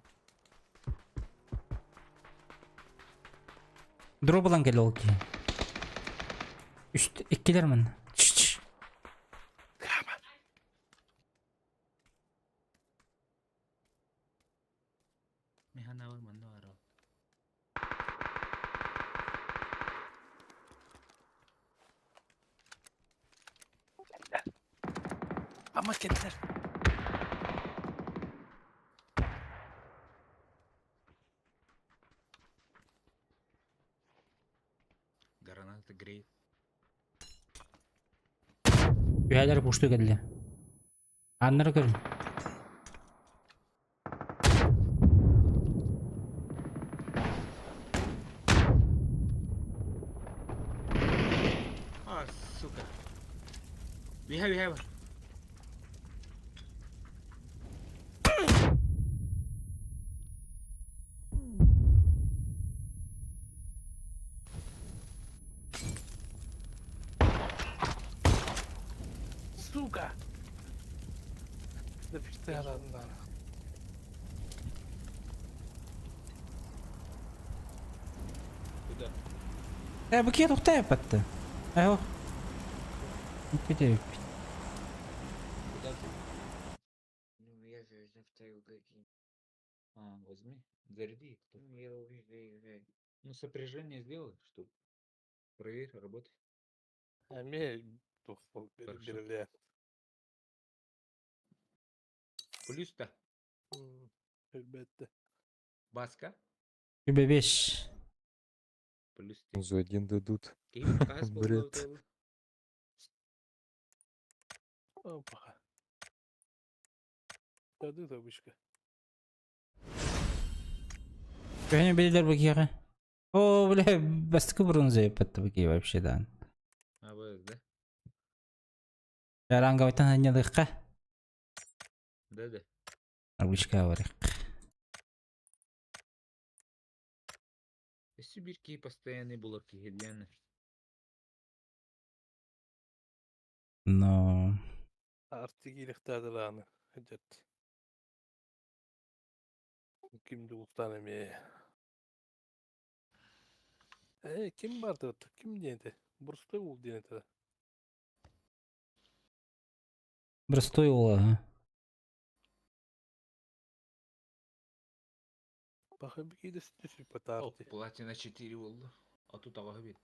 Дроп ылан кэлэ ол киһи. Үст иккилэр манна. Чш-чш. Механабар манна баар. Ама кеттер. Граната греет. Үһэлэр пушту кэллэ. Аннары көрүн. А, сука. We have. Сука! Да пизда, да. Куда? Э, бу киһи тохтоо эппэтте. Э, Бит. Куда ты? Ну, я же завтра угодим. А, возьми, заряди их. Ну, я уже играю. Ну, сопряжение сделай, чтобы проверь, работает. Эмиэ туох Хорошо. бирилэ. Плюс-то. Элбэтте. Баска. Бебеш. Плюс ты. За один дадут. Ким хас Бред. Опа. Дады табышка. Көһөнө билдер бу киһи. О, бля, бастыкы бронза эппэтте бу киһи вообще да. А, вот, да? Ранговайтан ханнядыкка. Да, да. Арбышка барык. Сибирки постоянный булар киһилиэн. Но Артигилихтадылааны. Хыджат. Ким дуултан эмиэ. Э, ким барды? Ким диэнте? Бурстой уул диэнте. простой ол, ага. Баха бикиде сүтү О, патарти. платина 4 болду. А тут ага бит.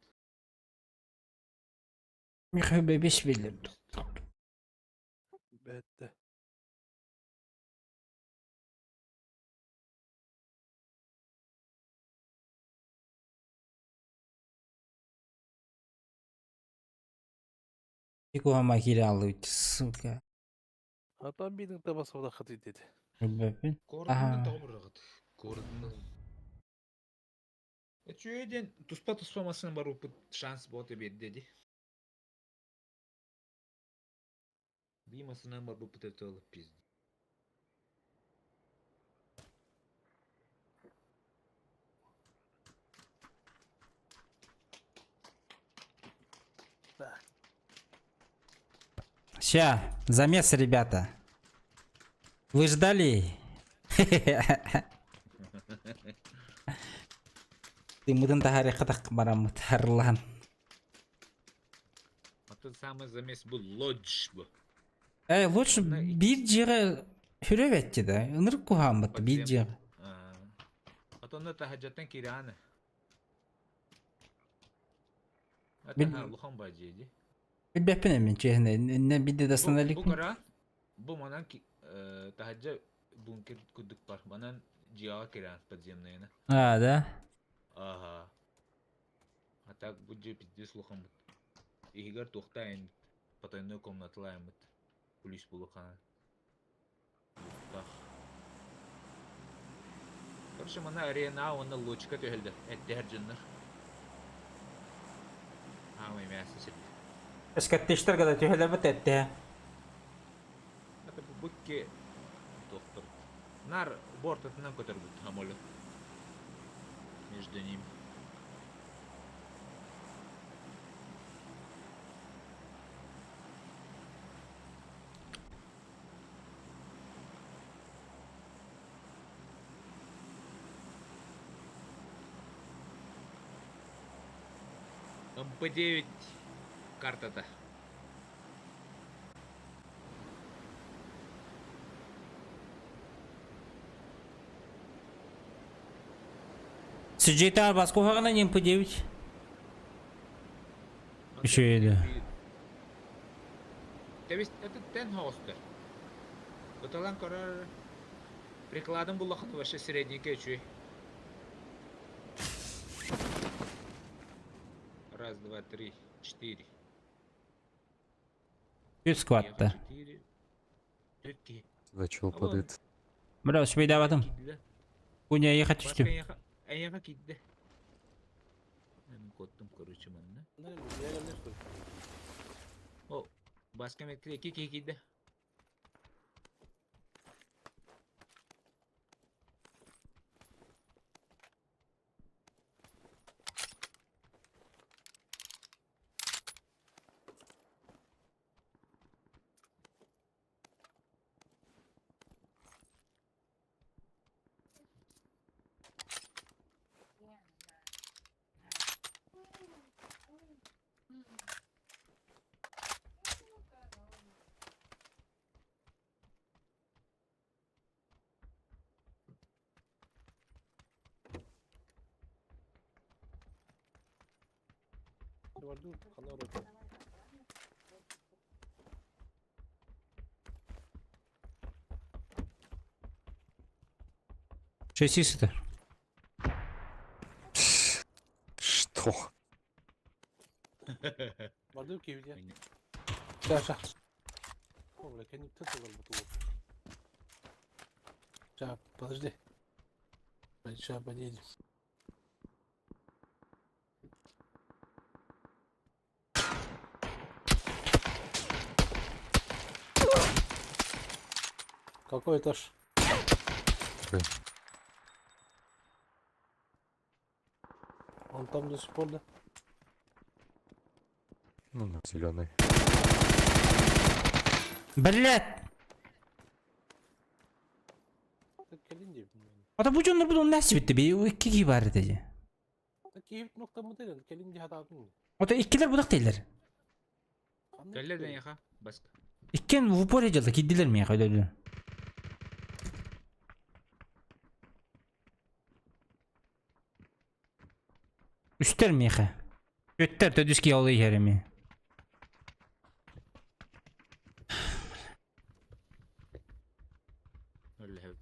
Михаил Бебеш билер. Бетте. Тикуа махиралы, сука. Атан бидин табасыбыда хаты деди. Бебен. Кордундан Ага. тоғырғыт. Кордундан. Чүйеден туспа туспамасын бар опыт шанс боты бер деди. Бимасынан бар опыт өтө алып пизди. Ща, замес, ребята. Вы ждали? Ты мытын тахари катак барам тарлан. А тот самый замес был лодж бу. Э, лучше бир жире хүрөбетти да. Ыныр кухамбат бир жире. А то на тахаджаттан кираны. Бил- Это лухан бажеди. Билбеппин эми чехне. Не бидде дастан Бу элик. кара бу манан тахаджа бункер кудук бар. Манан жиага киран подземный. А, да. Ага. А так будет пиздец лухам. Игорь тухтайын потайной комнаталаймыт. Плюс булухана. Так. Короче, мана арена, онна лучка төһөлдө. Эттер жыннар. А, мой мясо сидит. Эскаттештер гада төхелер бит этте. Это букки доктор. Нар борт атынан көтөрбүт самолет. Между ними. МП9 картата. Сюжета баску хагана МП9. Еще или. Тебис это тен хостер. Буталан корар прикладом булахын вообще средненький чуй. Раз, два, три, четыре. Үс скватта. Төрт киһи. Сюда чел падает. Бля, успейдаабатым. Куня ехать түстүм. Эйиэхэ киирдэ. Мен куоттум, короче, манна. О, Баска меткэ икки киһи киирдэ. Шесть сытар. Что? Бардым киһи Саша. О, бля, кэнник Сейчас, подожди. Сейчас подъедем. Какой этаж? Блин. Он там до сих пор, да? Ну, на зеленый. Блядь! Кэлин диэбитим. Ата бу дьоннор бу nässi bitti би икки киһи баар этэ. Киһи нуктаммыт кэлин дии хатаатын. Ото иккилэр будак дейлер. Кэллэ да эйиэхэ, Баска. Иккен в упоре дьалла киирдилэр миэхэ өлөлү. Үстэр миэхэ. Үттэр төдүс киһи ол иһэр эми. Өллөһөбүт.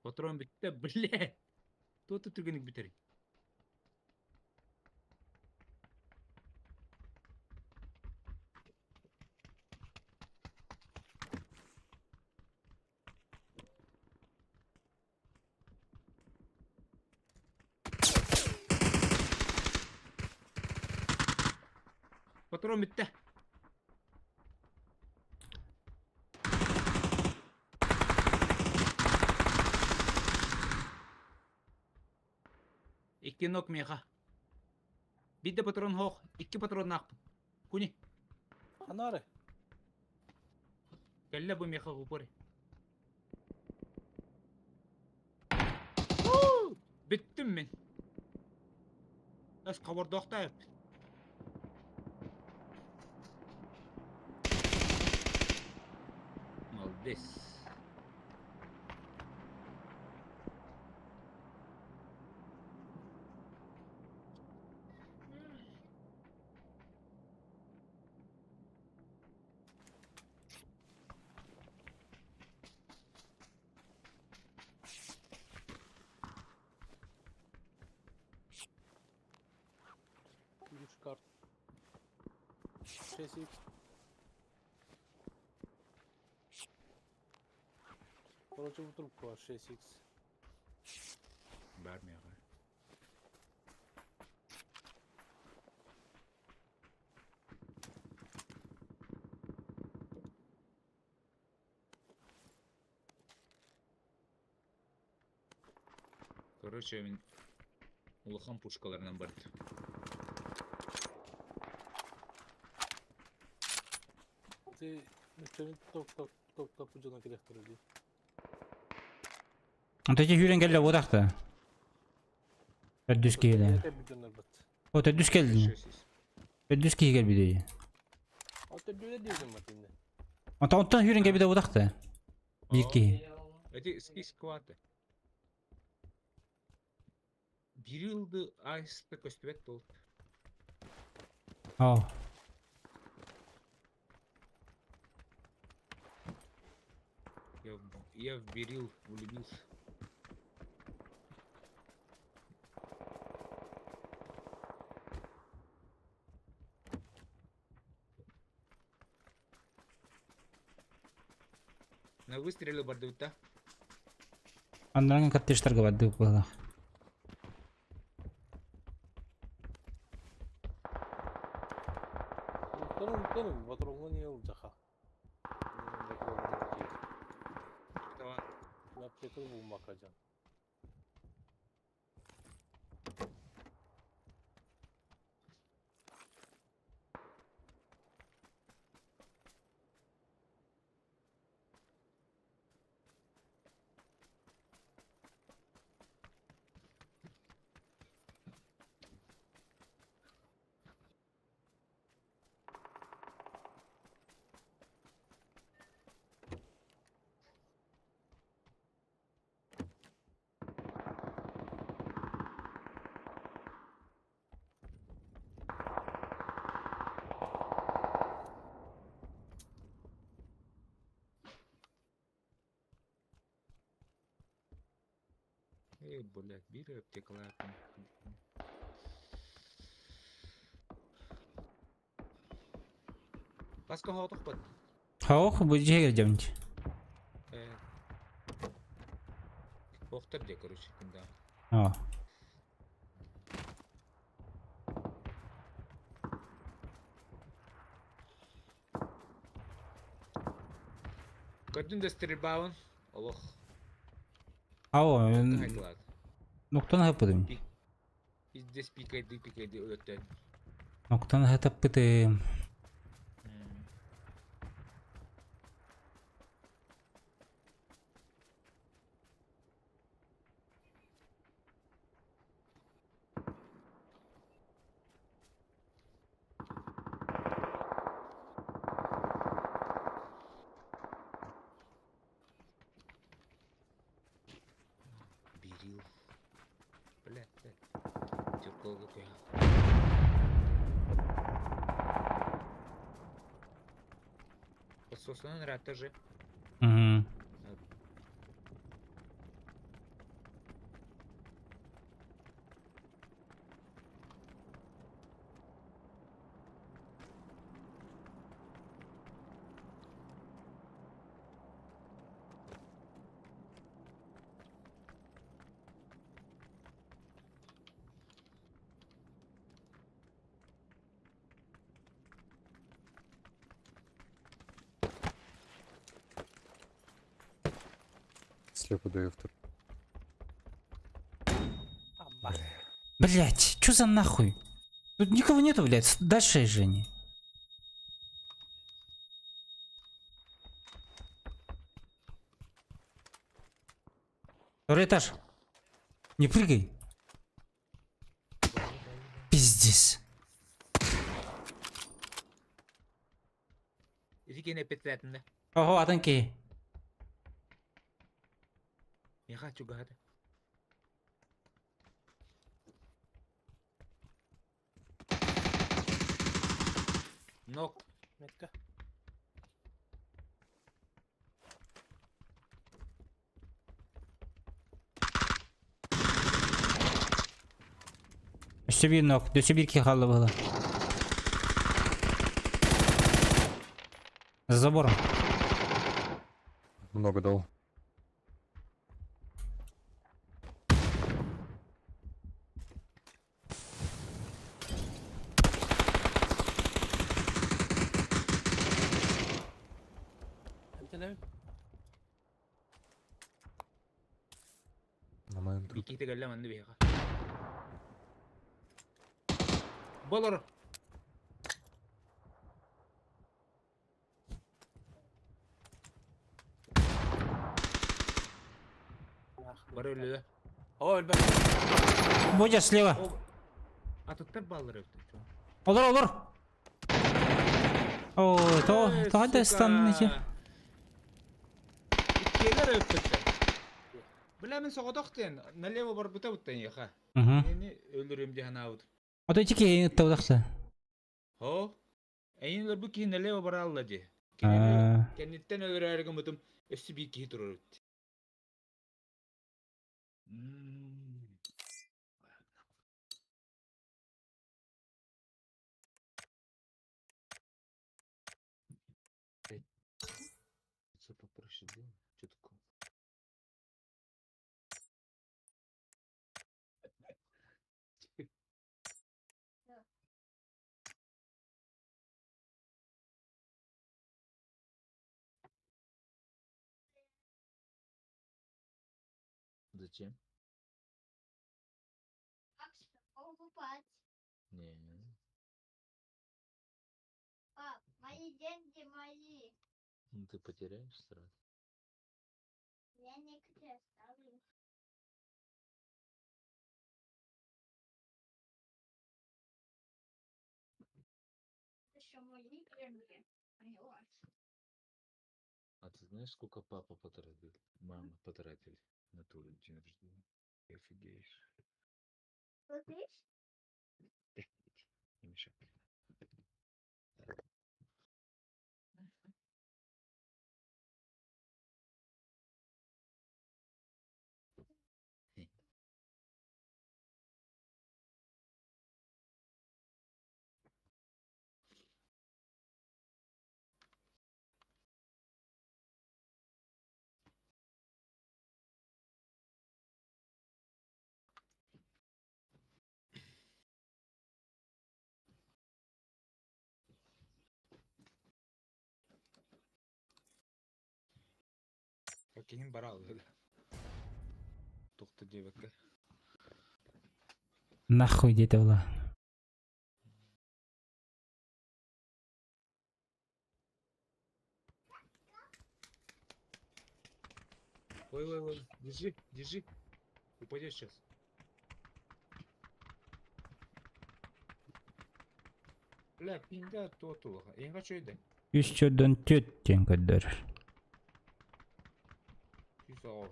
Патрон бүттэ, блядь. Туох түргэнник бүтэрий? Патрон бүттэ. Икки нок миэхэ. Биир да патрон суох, икки патроннаахпын. Куни. Ханары. Кэллэ бу миэхэ в упоре. Бүттүм мин. Эс хобордоохтой эбиппин. Молодец. Üç kart. 6x. Короче, в трубку 6x. Баар миэхэ. Короче, мин улахан пушкаларынан бардым. Ты топ топ топ топ дьоно кэлиэхтэрэ дии. Ото сүүрэн кэллэ буотахта. Төрдүс киһилэ. О төрдүс кэллин. Төрдүс киһи кэлбит Ото дүлэ диэбитим матинне. Онтон онтон сүүрэн кэлбитэ буотахта. Биир киһи. Эти скваты. Биир ылды айста көстүбэт буолт. О. Я в, я в Берил влюбился. На выстрелы бардыбыта. Аннаран коттеджтарга бардыбыт буоллах. Тонун тонун батроҥҥа не ылдьаха. Давай. Аптеканы булмакка дьон. Эй, блядь, бир аптекалар. Баска хоотох бат. Хаух бу дьиэ кирдэммит. Охтар де, короче, кында. О. Көрдүн да стрельбабын. Олох. Ау, Хайдылаад. Ноктон хаппытым. Пиздец пикайды пикайды өлөттөн. Ноктон хатаппытым. Берил. Бля, бля. Тюрколга куя. Подсосанан рата же. Угу. Слепо даю второй. Блять, чё за нахуй? Тут никого нету, блядь. Дальше, Жени. Второй этаж. Не прыгай. Пиздец. Ити петлятында. Ого, атанки. Я хочу гада. Нок. Метка. Өссө bir нок, өссө bir ки халлы было. За забором. Много дал. Эмтенебин. На моем трупе. Биките галла манны беха. Болор. Бар өлі. О, өлбөт. Бодя слева. Атыттар баллар өттü. Олор, олор. О, то, то ханта станныйчы. Иккелер өттү. Биле мен соғодох тен, налево бар бута буттан яха. Угу. Мени өлүрүм диһан аут. А то ити тавдахта. Хо? Эйнлер бу кихи налево бар алла ди. А. Кенниттен өлүрәргә мутум өссү би кихи турар өттү. Попроще делать. Зачем? Покупать. Не. Пап, мои деньги мои. Ну ты потеряешь сразу. Я некоторые оставлю. Это мои деньги, а не ваши. А ты знаешь, сколько папа потратил? Мама потратили на твой день рождения? Ты офигеешь. 100 тысяч? Да, иди, не мешай. Киһим барал Тухта диэбэккэ. Нахуй диэтэ буолла. Ой, ой, ой, держи, держи. Упадешь сейчас. Бля, пинда то тулаха. Я хочу иди. Үс чөрдөн түт диэн көрдөрөр. Жүз.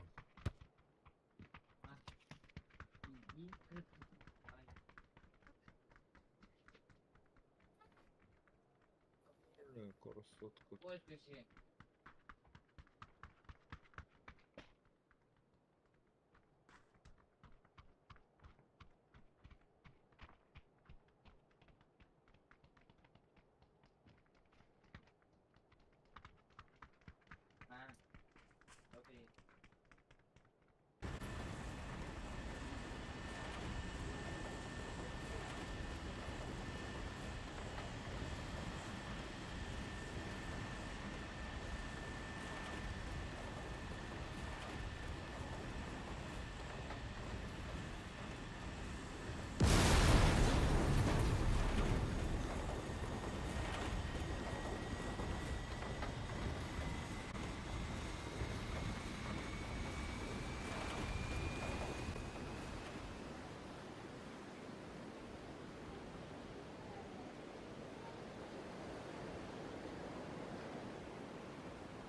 Красотку.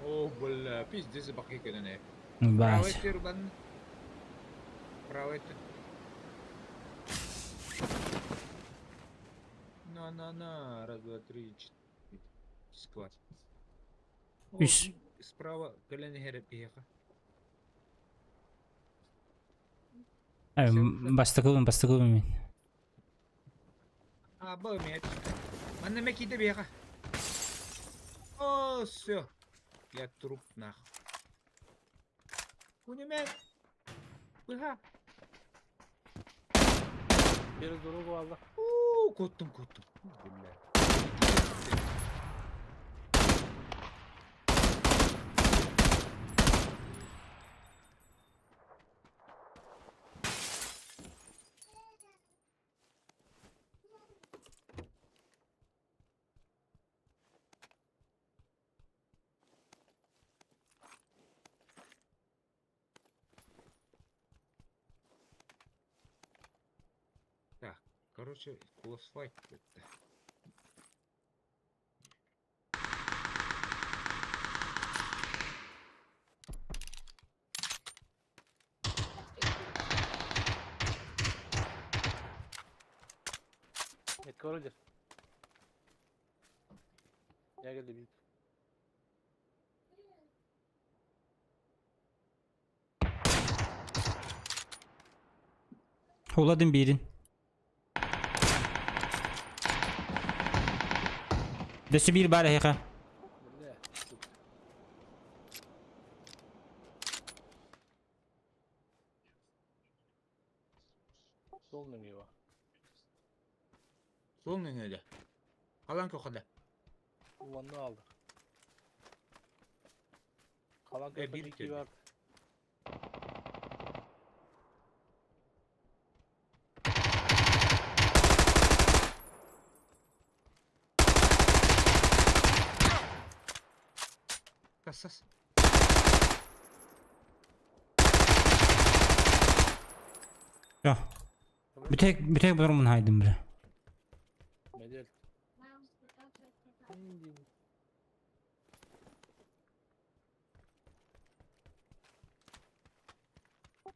О, бля, пиздец, баки кедене. Бась. Правый тюрбан. Правый. На-на-на, раз, два, три, четыре. Склад. Үс. Справа кэлэн иһэр биһиэхэ. Бастакыбын, бастакыбын мин. А, был мяч. Манна мэкиде биһиэхэ. О, все. Я труп нах. Кунемен. Быха. Bir durugu aldı. Уу, коттум, коттум. Бля. Так, короче, close fight это. Metko. Ya geldi büyük. Уладым биирин. Дөссө биир баар эһиэхэ. Бля. Sol nöngüyor. Сол нөңөдө. Калан кохода. Ulanını aldı. Kalan E, bir köpek kere. var. Сас. Все. Бүтэк бүтэк бұрмын хайдым бля. Медель.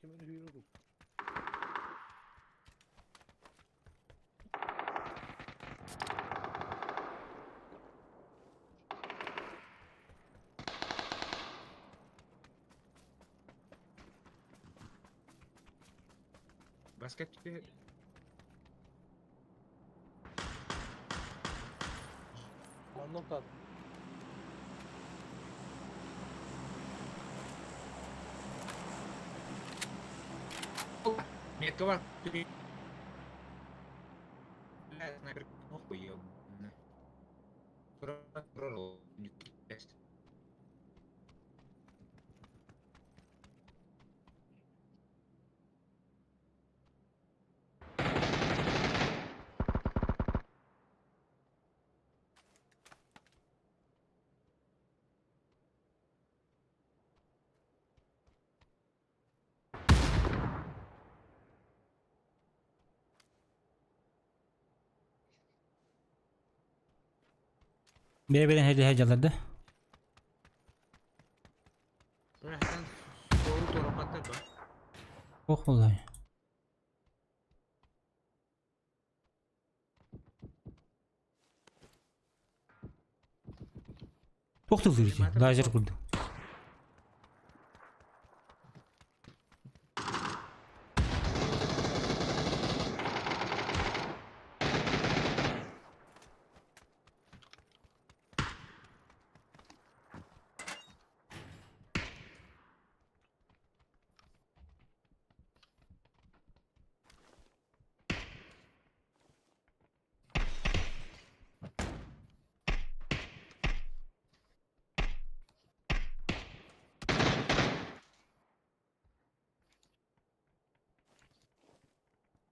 Ким hüyürü Basket bir Manok at. Метка бар. Бля, снайпер. Ох, ебаный. Бere-берен хәлі хәҗаларды. Sen soğuk torapatlar bak. Ох, vallahi. Тоқтылды лазер курду.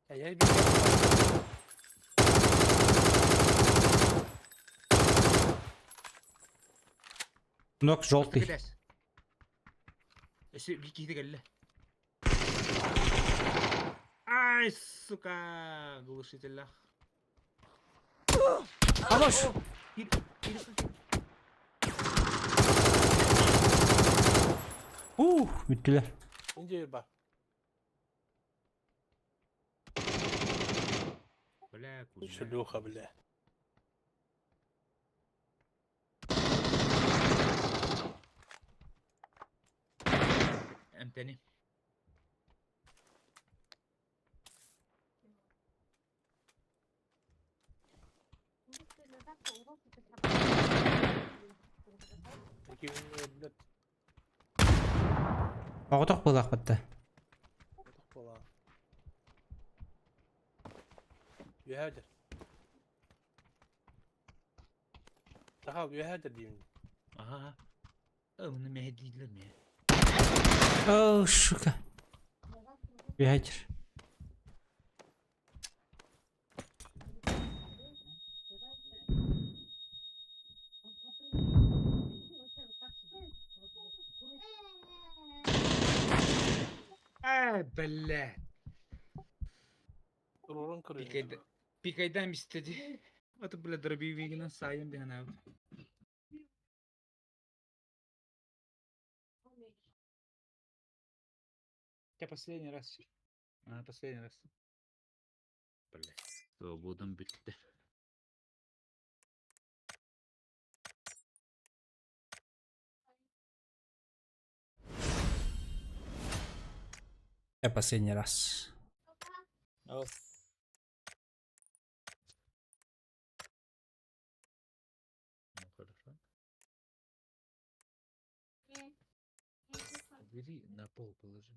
Я bir Нок желтый. Өсө bir кихи келле. Ай, сука, глушителях. Хорош! Ух, бүттүлөр. İnce bir bak. Бля, куда? Шлюха, бля. Эмтени. İki gün блядь. Оғытық болақ бітті. Бола. Ühədir. Daha ühədir deyim. Aha. Bunu mehdiler mi? О, сука. Бегайтер. Ай, бля. Dururun kırıyor. Пикайда, пикайдам istedi. Atı бля дробивигина sayın bir abi. Я последний раз. А, последний раз. Бля. Свободом bitti. Я последний раз. Al. Ну, хорошо. Убери, на пол положи.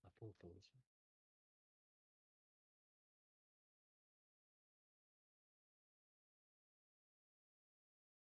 На пол положи.